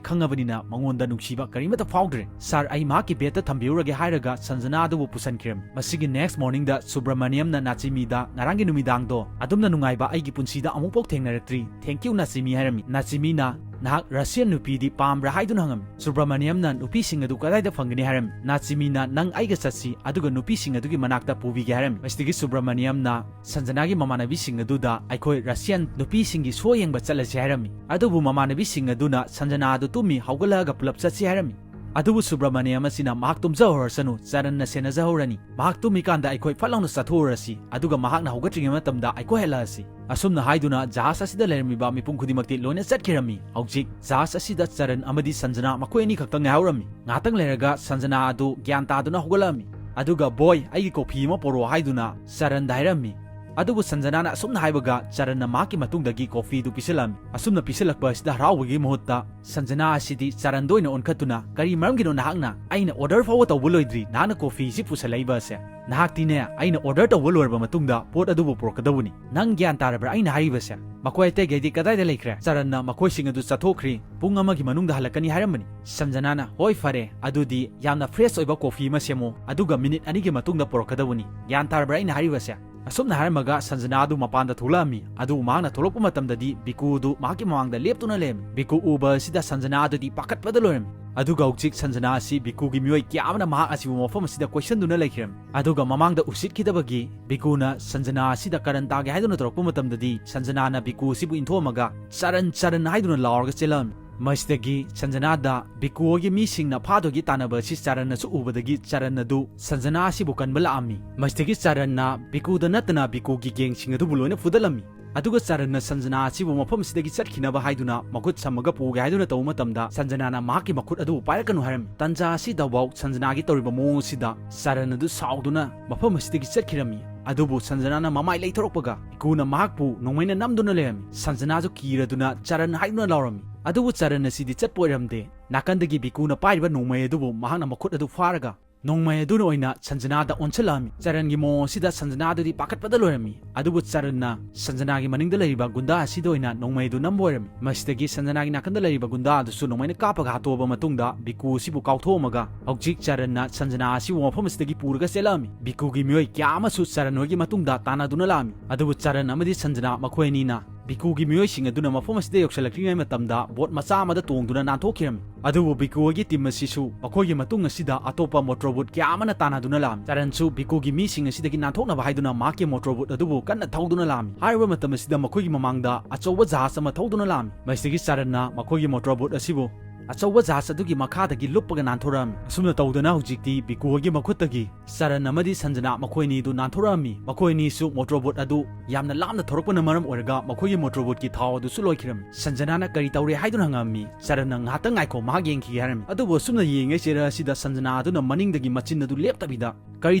ꯈꯪꯉꯕꯅꯤꯅ ꯃꯉꯣꯟꯗ ꯅꯨꯡꯁꯤꯕ ꯀꯔꯤꯃꯠꯇ ꯐꯥꯎꯗ꯭ꯔꯦ꯫ ꯁꯥꯔ, ꯑꯩ ꯃꯍꯥꯛꯀꯤ ꯕꯦꯗꯇ ꯊꯝꯕꯤꯔꯨꯔꯒꯦ" ꯍꯥꯏꯔꯒ ꯁꯟꯖꯅꯥ ꯑꯗꯨꯕꯨ ꯄꯨꯁꯟꯈꯤꯔꯝꯃꯤ꯫ ꯃꯁꯤꯒꯤ ꯅꯦꯛꯁ ꯃꯣꯔꯅꯤꯡꯗ ꯁꯨꯕ꯭ꯔꯃꯅꯤꯌꯝꯅ ꯅꯥꯆꯤꯃꯤꯗ, "ꯉꯔꯥꯡꯒꯤ ꯅꯨꯃꯤꯗꯥꯡꯗꯣ ꯑꯗꯨꯝꯅ ꯅꯨꯡꯉꯥꯏꯕ ꯑꯩꯒꯤ ꯄꯨꯟꯁꯤꯗ ꯑꯃꯨꯛꯐꯥꯎ ꯊꯦꯡꯅꯔꯛꯇ꯭ꯔꯤ꯫ Thank you, ꯅꯥꯆꯤꯃꯤ" ꯍꯥꯏꯔꯝꯃꯤ꯫ ꯅꯥꯆꯤꯃꯤꯅ, "ꯅꯍꯥꯛ ꯔꯁꯤꯌꯟ ꯅꯨꯄꯤꯗꯤ ꯄꯥꯝꯕ꯭ꯔꯥ?" ꯍꯥꯏꯗꯨꯅ ꯍꯪꯉꯝꯃꯤ꯫ ꯁꯨꯕ꯭ꯔꯃꯅꯤꯌꯝꯅ, "ꯅꯨꯄꯤꯁꯤꯡ ꯑꯗꯨ ꯀꯗꯥꯏꯗ ꯐꯪꯒꯅꯤ?" ꯍꯥꯏꯔꯝꯃꯤ꯫ ꯅꯥꯆꯤꯃꯤꯅ, "ꯅꯪ ꯑꯩꯒ ꯆꯠꯁꯤ, ꯑꯗꯨꯒ ꯅꯨꯄꯤꯁꯤꯡ ꯑꯗꯨꯒꯤ ꯃꯅꯥꯛꯇ ꯄꯨꯕꯤꯒꯦ" ꯍꯥꯏꯔꯝꯃꯤ꯫ ꯃꯁꯤꯗꯒꯤ ꯁꯨꯕ꯭ꯔꯃꯅꯤꯌꯝꯅ ꯁꯟꯖꯅꯥꯒꯤ ꯃꯃꯥꯟꯅꯕꯤꯁꯤꯡ ꯑꯗꯨꯗ, "ꯑꯩꯈꯣꯏ ꯔꯁꯤꯌꯟ ꯅꯨꯄꯤꯁꯤꯡꯒꯤ ꯁꯣ ꯌꯦꯡꯕ ꯆꯠꯂꯁꯤ" ꯍꯥꯏꯔꯝꯃꯤ꯫ ꯑꯗꯨꯕꯨ ꯃꯃꯥꯟꯅꯕꯤꯁꯤꯡ ꯑꯗꯨꯅ ꯁꯟꯖꯅꯥ ꯑꯗꯨ ꯇꯨꯝꯃꯤ, ꯍꯧꯒꯠꯂꯛꯑꯒ ꯄꯨꯂꯞ ꯆꯠꯁꯤ ꯍꯥꯏꯔꯝꯃꯤ꯫ ꯑꯗꯨꯕꯨ ꯁꯨꯕ꯭ꯔꯃꯅꯤꯌꯝ ꯑꯁꯤꯅ, "ꯃꯍꯥꯛ ꯇꯨꯝꯖꯍꯧꯔꯁꯅꯨ, ꯆꯔꯟꯅ ꯁꯦꯟꯅꯖꯍꯧꯔꯅꯤ꯫ ꯃꯍꯥꯛ ꯇꯨꯝꯃꯤꯀꯥꯟꯗ ꯑꯩꯈꯣꯏ ꯐꯠ ꯂꯥꯎꯅ ꯆꯠꯊꯣꯛꯎꯔꯁꯤ, ꯑꯗꯨꯒ ꯃꯍꯥꯛꯅ ꯍꯧꯒꯠꯇ꯭ꯔꯤꯉꯩ ꯃꯇꯝꯗ ꯑꯩꯈꯣꯏ ꯍꯜꯂꯛꯑꯁꯤ"꯫ ꯑꯁꯨꯝꯅ ꯍꯥꯏꯗꯨꯅ ꯖꯍꯥꯖ ꯑꯁꯤꯗ ꯂꯩꯔꯝꯃꯤꯕ ꯃꯤꯄꯨꯝ ꯈꯨꯗꯤꯡꯃꯛꯇꯤ ꯂꯣꯏꯅ ꯆꯠꯈꯤꯔꯝꯃꯤ꯫ ꯍꯧꯖꯤꯛ ꯖꯍꯥꯖ ꯑꯁꯤꯗ ꯆꯔꯟ ꯑꯃꯗꯤ ꯁꯟꯖꯅꯥ ꯃꯈꯣꯏ ꯑꯅꯤ ꯈꯛꯇ ꯉꯥꯏꯍꯧꯔꯝꯃꯤ꯫ ꯉꯥꯏꯍꯥꯛꯇꯪ ꯂꯩꯔꯒ ꯁꯟꯖꯅꯥ ꯑꯗꯨ ꯒ꯭ꯌꯥꯟ ꯇꯥꯗꯨꯅ ꯍꯧꯒꯠꯂꯛꯑꯝꯃꯤ꯫ ꯑꯗꯨꯒ, "ꯕꯣꯏ, ꯑꯩꯒꯤ ꯀꯣꯐꯤ ꯑꯃ ꯄꯣꯔꯛꯑꯣ" ꯍꯥꯏꯗꯨꯅ ꯆꯔꯟꯗ ꯍꯥꯏꯔꯝꯃꯤ꯫ ꯑꯗꯨꯕꯨ ꯁꯟꯖꯅꯥꯅ ꯑꯁꯨꯝꯅ ꯍꯥꯏꯕꯒ ꯆꯔꯟꯅ ꯃꯍꯥꯛꯀꯤ ꯃꯇꯨꯡꯗꯒꯤ ꯀꯣꯐꯤꯗꯨ ꯄꯤꯁꯤꯜꯂꯛꯑꯝꯃꯤ꯫ ꯑꯁꯨꯝꯅ ꯄꯤꯁꯤꯜꯂꯛꯄ ꯑꯁꯤꯗ ꯍꯔꯥꯎꯕꯒꯤ ꯃꯍꯨꯠꯇ ꯁꯟꯖꯅꯥ ꯑꯁꯤꯗꯤ ꯆꯔꯟꯗ ꯑꯣꯏꯅ ꯑꯣꯟꯈꯠꯇꯨꯅ, "ꯀꯔꯤ ꯃꯔꯝꯒꯤꯅꯣ ꯅꯍꯥꯛꯅ ꯑꯩꯅ ꯑꯣꯔꯗꯔ ꯐꯥꯎꯕ ꯇꯧꯕ ꯂꯣꯏꯗ꯭ꯔꯤ, ꯅꯍꯥꯛꯅ ꯀꯣꯐꯤꯁꯤ ꯄꯨꯁꯜꯂꯛꯏꯕ ꯑꯁꯦ? ꯅꯍꯥꯛꯇꯤꯅꯦ, ꯑꯩꯅ ꯑꯣꯔꯗꯔ ꯇꯧꯕ ꯂꯣꯏꯔꯕ ꯃꯇꯨꯡꯗ ꯄꯣꯠ ꯑꯗꯨꯕꯨ ꯄꯨꯔꯛꯀꯗꯧꯕꯅꯤ꯫ ꯅꯪ ꯒ꯭ꯌꯥꯟ ꯇꯥꯔꯕ꯭ꯔꯥ ꯑꯩꯅ ꯍꯥꯏꯔꯤꯕꯁꯦ?" "ꯃꯈꯣꯏ ꯑꯇꯩꯈꯩꯗꯤ ꯀꯗꯥꯏꯗ ꯂꯩꯈ꯭ꯔꯦ?" ꯆꯔꯟꯅ, "ꯃꯈꯣꯏꯁꯤꯡ ꯑꯗꯨ ꯆꯠꯊꯣꯛꯈ꯭ꯔꯤ, ꯄꯨꯡ ꯑꯃꯒꯤ ꯃꯅꯨꯡꯗ ꯍꯜꯂꯛꯀꯅꯤ" ꯍꯥꯏꯔꯝꯕꯅꯤ꯫ ꯁꯟꯖꯅꯥꯅ, "ꯍꯣꯏ, ꯐꯔꯦ, ꯑꯗꯨꯗꯤ ꯌꯥꯝꯅ ꯐ꯭ꯔꯦꯁ ꯑꯣꯏꯕ ꯀꯣꯐꯤ ꯑꯃ ꯁꯦꯝꯃꯨ, ꯑꯗꯨꯒ ꯃꯤꯅꯤꯠ ꯑꯅꯤꯒꯤ ꯃꯇꯨꯡꯗ ꯄꯨꯔꯛꯀꯗꯧꯕꯅꯤ꯫ ꯒ꯭ꯌꯥꯟ ꯇꯥꯔꯕ꯭ꯔꯥ ꯑꯩꯅ ꯍꯥꯏꯔꯤꯕꯁꯦ?" ꯑꯁꯨꯝꯅ ꯍꯥꯏꯔꯝꯃꯒ ꯁꯟꯖꯅꯥ ꯑꯗꯨ ꯃꯄꯥꯟꯗ ꯊꯣꯛꯂꯛꯑꯝꯃꯤ꯫ ꯑꯗꯨꯕꯨ ꯃꯍꯥꯛꯅ ꯊꯣꯛꯂꯛꯄ ꯃꯇꯝꯗꯗꯤ ꯕꯤꯀꯨ ꯑꯗꯨ ꯃꯍꯥꯛꯀꯤ ꯃꯃꯥꯡꯗ ꯂꯦꯞꯇꯨꯅ ꯂꯩꯔꯝꯃꯤ꯫ ꯕꯤꯀꯨ ꯎꯕ ꯑꯁꯤꯗ ꯁꯟꯖꯅꯥ ꯑꯗꯨꯗꯤ ꯄꯥꯈꯠꯄꯗ ꯂꯣꯏꯔꯝꯃꯤ꯫ ꯑꯗꯨꯒ ꯍꯧꯖꯤꯛ ꯁꯟꯖꯅꯥ ꯑꯁꯤ ꯕꯤꯀꯨꯒꯤ ꯃꯤꯑꯣꯏ ꯀꯌꯥ ꯑꯃꯅ ꯃꯍꯥꯛ ꯑꯁꯤꯕꯨ ꯃꯐꯝ ꯑꯁꯤꯗ ꯀꯣꯏꯁꯟꯗꯨꯅ ꯂꯩꯈꯤꯔꯝꯃꯤ꯫ ꯑꯗꯨꯒ ꯃꯃꯥꯡꯗ ꯎꯁꯤꯠꯈꯤꯗꯕꯒꯤ ꯕꯤꯀꯨꯅ ꯁꯟꯖꯅꯥ ꯑꯁꯤꯗ ꯀꯔꯟ ꯇꯥꯒꯦ ꯍꯥꯏꯗꯨꯅ ꯇꯧꯔꯛꯄ ꯃꯇꯝꯗꯗꯤ ꯁꯟꯖꯅꯥꯅ ꯕꯤꯀꯨ ꯑꯁꯤꯕꯨ ꯏꯟꯊꯣꯛꯑꯝꯃꯒ "ꯆꯔꯟ, ꯆꯔꯟ" ꯍꯥꯏꯗꯨꯅ ꯂꯥꯎꯔꯒ ꯆꯦꯜꯂꯝꯃꯤ꯫ ꯃꯁꯤꯗꯒꯤ ꯁꯟꯖꯅꯥꯗ ꯕꯤꯀꯨ ꯍꯣꯏꯒꯤ ꯃꯤꯁꯤꯡꯅ ꯐꯥꯗꯣꯏꯒꯤ ꯇꯥꯟꯅꯕ ꯑꯁꯤ ꯆꯔꯟꯅꯁꯨ ꯎꯕꯗꯒꯤ ꯆꯔꯟ ꯑꯗꯨ ꯁꯟꯖꯅꯥ ꯑꯁꯤꯕꯨ ꯀꯟꯕ ꯂꯥꯛꯑꯝꯃꯤ꯫ ꯃꯁꯤꯗꯒꯤ ꯆꯔꯟꯅ ꯕꯤꯀꯨꯗ ꯅꯠꯇꯅ ꯕꯤꯀꯨꯒꯤ ꯒꯦꯡꯁꯤꯡ ꯑꯗꯨꯕꯨ ꯂꯣꯏꯅ ꯐꯨꯗꯠꯂꯝꯃꯤ꯫ ꯑꯗꯨꯒ ꯆꯔꯟꯅ ꯁꯟꯖꯅꯥ ꯑꯁꯤꯕꯨ ꯃꯐꯝ ꯑꯁꯤꯗꯒꯤ ꯆꯠꯈꯤꯅꯕ ꯍꯥꯏꯗꯨꯅ ꯃꯈꯨꯠ ꯁꯝꯃꯒ ꯄꯨꯒꯦ ꯍꯥꯏꯗꯨꯅ ꯇꯧꯕ ꯃꯇꯝꯗ, ꯁꯟꯖꯅꯥꯅ ꯃꯍꯥꯛꯀꯤ ꯃꯈꯨꯠ ꯑꯗꯨꯕꯨ ꯄꯥꯏꯔꯛꯀꯅꯨ ꯍꯥꯏꯔꯝꯃꯤ꯫ ꯇꯟꯖꯥ ꯑꯁꯤꯗꯐꯥꯎ ꯁꯟꯖꯅꯥꯒꯤ ꯇꯧꯔꯤꯕ ꯃꯑꯣꯡ ꯑꯁꯤꯗ ꯆꯔꯟ ꯑꯗꯨ ꯁꯥꯎꯗꯨꯅ ꯃꯐꯝ ꯑꯁꯤꯗꯒꯤ ꯆꯠꯈꯤꯔꯝꯃꯤ꯫ ꯑꯗꯨꯕꯨ ꯁꯟꯖꯅꯥꯅ ꯃꯃꯥꯏ ꯂꯩꯊꯣꯔꯛꯄꯒ ꯕꯤꯀꯨꯅ ꯃꯍꯥꯛꯄꯨ ꯅꯣꯡꯃꯩꯅ ꯅꯝꯗꯨꯅ ꯂꯩꯔꯝꯃꯤ꯫ ꯁꯟꯖꯅꯥꯁꯨ ꯀꯤꯔꯗꯨꯅ ꯆꯔꯟ ꯍꯥꯏꯗꯨꯅ ꯂꯥꯎꯔꯝꯃꯤ꯫ ꯑꯗꯨꯕꯨ ꯆꯔꯟ ꯑꯁꯤꯗꯤ ꯆꯠꯄ ꯑꯣꯏꯔꯝꯗꯦ꯫ ꯅꯥꯀꯟꯗꯒꯤ ꯕꯤꯀꯨꯅ ꯄꯥꯏꯔꯤꯕ ꯅꯣꯡꯃꯩ ꯑꯗꯨꯕꯨ ꯃꯍꯥꯛꯅ ꯃꯈꯨꯠ ꯑꯗꯨ ꯐꯥꯔꯒ ꯅꯣꯡꯃꯩ ꯑꯗꯨꯅ ꯑꯣꯏꯅ ꯁꯟꯖꯅꯥꯗ ꯑꯣꯟꯁꯤꯜꯂꯛꯑꯝꯃꯤ꯫ ꯆꯔꯟꯒꯤ ꯃꯑꯣꯡ ꯑꯁꯤꯗ ꯁꯟꯖꯅꯥꯗꯨꯗꯤ ꯄꯥꯈꯠꯄꯗ ꯂꯣꯏꯔꯝꯃꯤ꯫ ꯑꯗꯨꯕꯨ ꯆꯔꯟꯅ ꯁꯟꯖꯅꯥꯒꯤ ꯃꯅꯤꯡꯗ ꯂꯩꯔꯤꯕ ꯒꯨꯟꯗꯥ ꯑꯁꯤꯗ ꯑꯣꯏꯅ ꯅꯣꯡꯃꯩ ꯑꯗꯨ ꯅꯝꯕ ꯑꯣꯏꯔꯝꯃꯤ꯫ ꯃꯁꯤꯗꯒꯤ ꯁꯟꯖꯅꯥꯒꯤ ꯅꯥꯀꯟꯗ ꯂꯩꯔꯤꯕ ꯒꯨꯟꯗꯥ ꯑꯗꯨꯁꯨ ꯅꯣꯡꯃꯩꯅ ꯀꯥꯞꯄꯒ ꯍꯥꯠꯇꯣꯛꯑꯕ ꯃꯇꯨꯡꯗ, ꯕꯤꯀꯨ ꯑꯁꯤꯕꯨ ꯀꯥꯎꯊꯣꯛꯑꯝꯃꯒ ꯍꯧꯖꯤꯛ ꯆꯔꯟꯅ ꯁꯟꯖꯅꯥ ꯑꯁꯤꯕꯨ ꯃꯐꯝ ꯑꯁꯤꯗꯒꯤ ꯄꯨꯔꯒ ꯆꯦꯜꯂꯛꯑꯝꯃꯤ꯫ ꯕꯤꯀꯨꯒꯤ ꯃꯤꯑꯣꯏ ꯀꯌꯥ ꯑꯃꯁꯨ ꯆꯔꯟ ꯍꯣꯏꯒꯤ ꯃꯇꯨꯡꯗ ꯇꯥꯟꯅꯗꯨꯅ ꯂꯥꯛꯑꯝꯃꯤ꯫ ꯑꯗꯨꯕꯨ ꯆꯔꯟ ꯑꯃꯗꯤ ꯁꯟꯖꯅꯥ ꯃꯈꯣꯏ ꯑꯅꯤꯅ ꯕꯤꯀꯨꯒꯤ ꯃꯤꯑꯣꯏꯁꯤꯡ ꯑꯗꯨꯅ ꯃꯐꯝ ꯑꯁꯤꯗ ꯌꯧꯁꯤꯜꯂꯛꯇ꯭ꯔꯤꯉꯩ ꯃꯇꯝꯗ ꯕꯣꯠ ꯃꯆꯥ ꯑꯃꯗ ꯇꯣꯡꯗꯨꯅ ꯅꯥꯟꯊꯣꯛꯈꯤꯔꯝꯃꯤ꯫ ꯑꯗꯨꯕꯨ ꯕꯤꯀꯨ ꯍꯣꯏꯒꯤ ꯇꯤꯝ ꯑꯁꯤꯁꯨ ꯃꯈꯣꯏꯒꯤ ꯃꯇꯨꯡ ꯑꯁꯤꯗ ꯑꯇꯣꯞꯄ ꯃꯣꯇꯣꯔ ꯕꯣꯠ ꯀꯌꯥ ꯑꯃꯅ ꯇꯥꯟꯅꯗꯨꯅ ꯂꯥꯛꯑꯝꯃꯤ꯫ ꯆꯔꯟꯁꯨ ꯕꯤꯀꯨꯒꯤ ꯃꯤꯁꯤꯡ ꯑꯁꯤꯗꯒꯤ ꯅꯥꯟꯊꯣꯛꯅꯕ ꯍꯥꯏꯗꯨꯅ ꯃꯍꯥꯛꯀꯤ ꯃꯣꯇꯣꯔ ꯕꯣꯠ ꯑꯗꯨꯕꯨ ꯀꯟꯅ ꯊꯧꯗꯨꯅ ꯂꯥꯛꯑꯝꯃꯤ꯫ ꯍꯥꯏꯔꯤꯕ ꯃꯇꯝ ꯑꯁꯤꯗ ꯃꯈꯣꯏꯒꯤ ꯃꯃꯥꯡꯗ ꯑꯆꯧꯕ ꯖꯍꯥꯖ ꯑꯃ ꯊꯧꯗꯨꯅ ꯂꯥꯛꯑꯝꯃꯤ꯫ ꯃꯁꯤꯗꯒꯤ ꯆꯔꯟꯅ ꯃꯈꯣꯏꯒꯤ ꯃꯣꯇꯣꯔ ꯕꯣꯠ ꯑꯁꯤꯕꯨ ꯑꯆꯧꯕ ꯖꯍꯥꯖ ꯑꯗꯨꯒꯤ ꯃꯈꯥꯗꯒꯤ ꯂꯨꯞꯄꯒ ꯅꯥꯟꯊꯣꯔꯛꯑꯝꯃꯤ꯫ ꯑꯁꯨꯝꯅ ꯇꯧꯗꯅ ꯍꯧꯖꯤꯛꯇꯤ ꯕꯤꯀꯨ ꯍꯣꯏꯒꯤ ꯃꯈꯨꯠꯇꯒꯤ ꯆꯔꯟ ꯑꯃꯗꯤ ꯁꯟꯖꯅꯥ ꯃꯈꯣꯏ ꯑꯅꯤꯗꯨ ꯅꯥꯟꯊꯣꯔꯛꯑꯝꯃꯤ꯫ ꯃꯈꯣꯏ ꯑꯅꯤꯁꯨ ꯃꯣꯇꯣꯔ ꯕꯣꯠ ꯑꯗꯨ ꯌꯥꯝꯅ ꯂꯥꯞꯅ ꯊꯧꯔꯛꯄꯅ ꯃꯔꯝ ꯑꯣꯏꯔꯒ ꯃꯈꯣꯏꯒꯤ ꯃꯣꯇꯣꯔ ꯕꯣꯠꯀꯤ ꯊꯥꯎ ꯑꯗꯨꯁꯨ ꯂꯣꯏꯈꯤꯔꯝꯃꯤ꯫ ꯁꯟꯖꯅꯥꯅ ꯀꯔꯤ ꯇꯧꯔꯦ ꯍꯥꯏꯗꯨꯅ ꯍꯪꯉꯝꯃꯤ꯫ ꯆꯔꯟꯅ "ꯉꯥꯏꯍꯥꯛꯇꯪ ꯉꯥꯏꯈꯣ, ꯃꯍꯥꯛ ꯌꯦꯡꯈꯤꯒꯦ" ꯍꯥꯏꯔꯝꯃꯤ꯫ ꯑꯗꯨꯕꯨ ꯑꯁꯨꯝꯅ ꯌꯦꯡꯉꯩ ꯆꯦꯔ ꯑꯁꯤꯗ ꯁꯟꯖꯅꯥ ꯑꯗꯨꯅ ꯃꯅꯤꯡꯗꯒꯤ ꯃꯆꯤꯟ ꯑꯗꯨ ꯂꯦꯞꯇꯕꯤꯗ, "ꯀꯔꯤ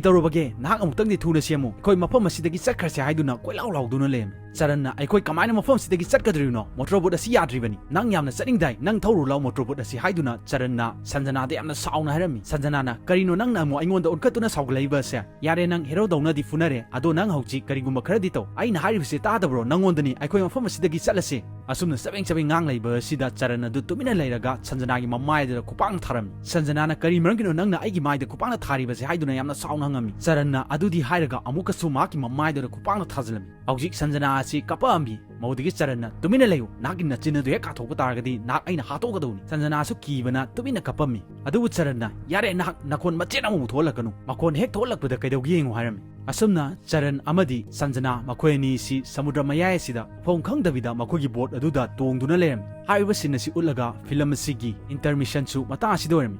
ꯇꯧꯔꯕꯒꯦ? ꯅꯍꯥꯛ ꯑꯃꯨꯛꯇꯪꯗꯤ ꯊꯨꯅ ꯁꯦꯝꯃꯨ꯫ ꯑꯩꯈꯣꯏ ꯃꯐꯝ ꯑꯁꯤꯗꯒꯤ ꯆꯠꯈ꯭ꯔꯁꯦ" ꯍꯥꯏꯗꯨꯅ ꯀꯣꯏꯂꯥꯎ ꯂꯥꯎꯗꯨꯅ ꯂꯩꯔꯝꯃꯤ꯫ ꯆꯔꯟꯅ, "ꯑꯩꯈꯣꯏ ꯀꯃꯥꯏꯅ ꯃꯐꯝ ꯑꯁꯤꯗꯒꯤ ꯆꯠꯀꯗꯧꯔꯤꯕꯅꯣ? ꯃꯣꯇꯣꯔ ꯕꯣꯠ ꯑꯁꯤ ꯌꯥꯗ꯭ꯔꯤꯕꯅꯤ꯫ ꯅꯪ ꯌꯥꯝꯅ ꯆꯠꯅꯤꯡꯗꯥꯏ? ꯅꯪ ꯊꯧꯔꯨ ꯂꯥꯎ ꯃꯣꯇꯣꯔ ꯕꯣꯠ ꯑꯁꯤ" ꯍꯥꯏꯗꯨꯅ ꯆꯔꯟꯅ ꯁꯟꯖꯅꯥꯗ ꯌꯥꯝꯅ ꯁꯥꯎꯅ ꯍꯥꯏꯔꯝꯃꯤ꯫ ꯁꯟꯖꯅꯥꯅ, "ꯀꯔꯤꯅꯣ ꯅꯪꯅ ꯑꯃꯨꯛ ꯑꯩꯉꯣꯟꯗ ꯑꯣꯟꯈꯠꯇꯨꯅ ꯁꯥꯎꯒꯠꯂꯛꯏꯕ ꯑꯁꯦ? ꯌꯥꯔꯦ, ꯅꯪ ꯍꯦꯔꯣꯗꯧꯅꯗꯤ ꯐꯨꯅꯔꯦ꯫ ꯑꯗꯣ ꯅꯪ ꯍꯧꯖꯤꯛ ꯀꯔꯤꯒꯨꯝꯕ ꯈꯔꯗꯤ ꯇꯧ꯫ ꯑꯩꯅ ꯍꯥꯏꯔꯤꯕꯁꯤ ꯇꯥꯗꯕ꯭ꯔꯣ? ꯅꯪꯉꯣꯟꯗꯅꯤ꯫ ꯑꯩꯈꯣꯏ ꯃꯐꯝ ꯑꯁꯤꯗꯒꯤ ꯆꯠꯂꯁꯤ"꯫ ꯑꯁꯨꯝꯅ ꯆꯕꯦꯡ ꯆꯕꯦꯡ ꯉꯥꯡ ꯂꯩꯕ ꯑꯁꯤꯗ ꯆꯔꯟ ꯑꯗꯨ ꯇꯨꯃꯤꯟꯅ ꯂꯩꯔꯒ ꯁꯟꯖꯅꯥꯒꯤ ꯃꯃꯥꯏꯗꯨꯗ ꯈꯨꯄꯥꯛꯅ ꯊꯥꯔꯝꯃꯤ꯫ ꯁꯟꯖꯅꯥꯅ, "ꯀꯔꯤ ꯃꯔꯝꯒꯤꯅꯣ ꯅꯪꯅ ꯑꯩꯒꯤ ꯃꯥꯏꯗ ꯈꯨꯄꯥꯛꯅ ꯊꯥꯔꯤꯕꯁꯦ?" ꯍꯥꯏꯗꯨꯅ ꯌꯥꯝꯅ ꯁꯥꯎꯅ ꯍꯪꯉꯝꯃꯤ꯫ ꯆꯔꯟꯅ ꯑꯗꯨꯗꯤ ꯍꯥꯏꯔꯒ ꯑꯃꯨꯛꯀꯁꯨ ꯃꯍꯥꯛꯀꯤ ꯃꯃꯥꯏꯗꯨꯗ ꯈꯨꯄꯥꯛꯅ ꯊꯥꯖꯤꯜꯂꯝꯃꯤ꯫ ꯍꯧꯖꯤꯛ ꯁꯟꯖꯅꯥ ꯑꯁꯤ ꯀꯞꯄꯛꯑꯝꯃꯤ꯫ ꯃꯧꯗꯒꯤ ꯆꯔꯟꯅ, "ꯇꯨꯃꯤꯟꯅ ꯂꯩꯌꯨ, ꯅꯍꯥꯛꯀꯤ ꯅꯆꯤꯟ ꯑꯗꯨ ꯍꯦꯛ ꯀꯥꯊꯣꯛꯄ ꯇꯥꯔꯒꯗꯤ ꯅꯍꯥꯛ ꯑꯩꯅ ꯍꯥꯠꯇꯣꯛꯀꯗꯧꯅꯤ"꯫ ꯁꯟꯖꯅꯥꯁꯨ ꯀꯤꯕꯅ ꯇꯨꯃꯤꯟꯅ ꯀꯞꯄꯝꯃꯤ꯫ ꯑꯗꯨꯕꯨ ꯆꯔꯟꯅ, "ꯌꯥꯔꯦ, ꯅꯍꯥꯛ ꯅꯈꯣꯟ ꯃꯆꯦꯠ ꯑꯃꯐꯥꯎ ꯊꯣꯛꯍꯜꯂꯛꯀꯅꯨ꯫ ꯃꯈꯣꯟ ꯍꯦꯛ ꯊꯣꯛꯍꯜꯂꯛꯄꯗ ꯀꯩꯗꯧꯒꯦ ꯌꯦꯡꯉꯨ" ꯍꯥꯏꯔꯝꯃꯤ꯫ ꯑꯁꯨꯝꯅ ꯆꯔꯟ ꯑꯃꯗꯤ ꯁꯟꯖꯅꯥ ꯃꯈꯣꯏ ꯑꯅꯤ ꯑꯁꯤ ꯁꯃꯨꯗ꯭ꯔ ꯃꯌꯥꯏ ꯑꯁꯤꯗ ꯃꯐꯝ ꯈꯪꯗꯕꯤꯗ ꯃꯈꯣꯏꯒꯤ ꯕꯣꯠ ꯑꯗꯨꯗ ꯇꯣꯡꯗꯨꯅ ꯂꯩꯔꯝꯃꯤ꯫ ꯍꯥꯏꯔꯤꯕ ꯁꯤꯟ ꯑꯁꯤ ꯎꯠꯂꯒ ꯐꯤꯂꯝ ꯑꯁꯤꯒꯤ ꯏꯟꯇꯔꯃꯤꯁꯟꯁꯨ ꯃꯇꯥꯡ ꯑꯁꯤꯗ ꯑꯣꯏꯔꯝꯃꯤ꯫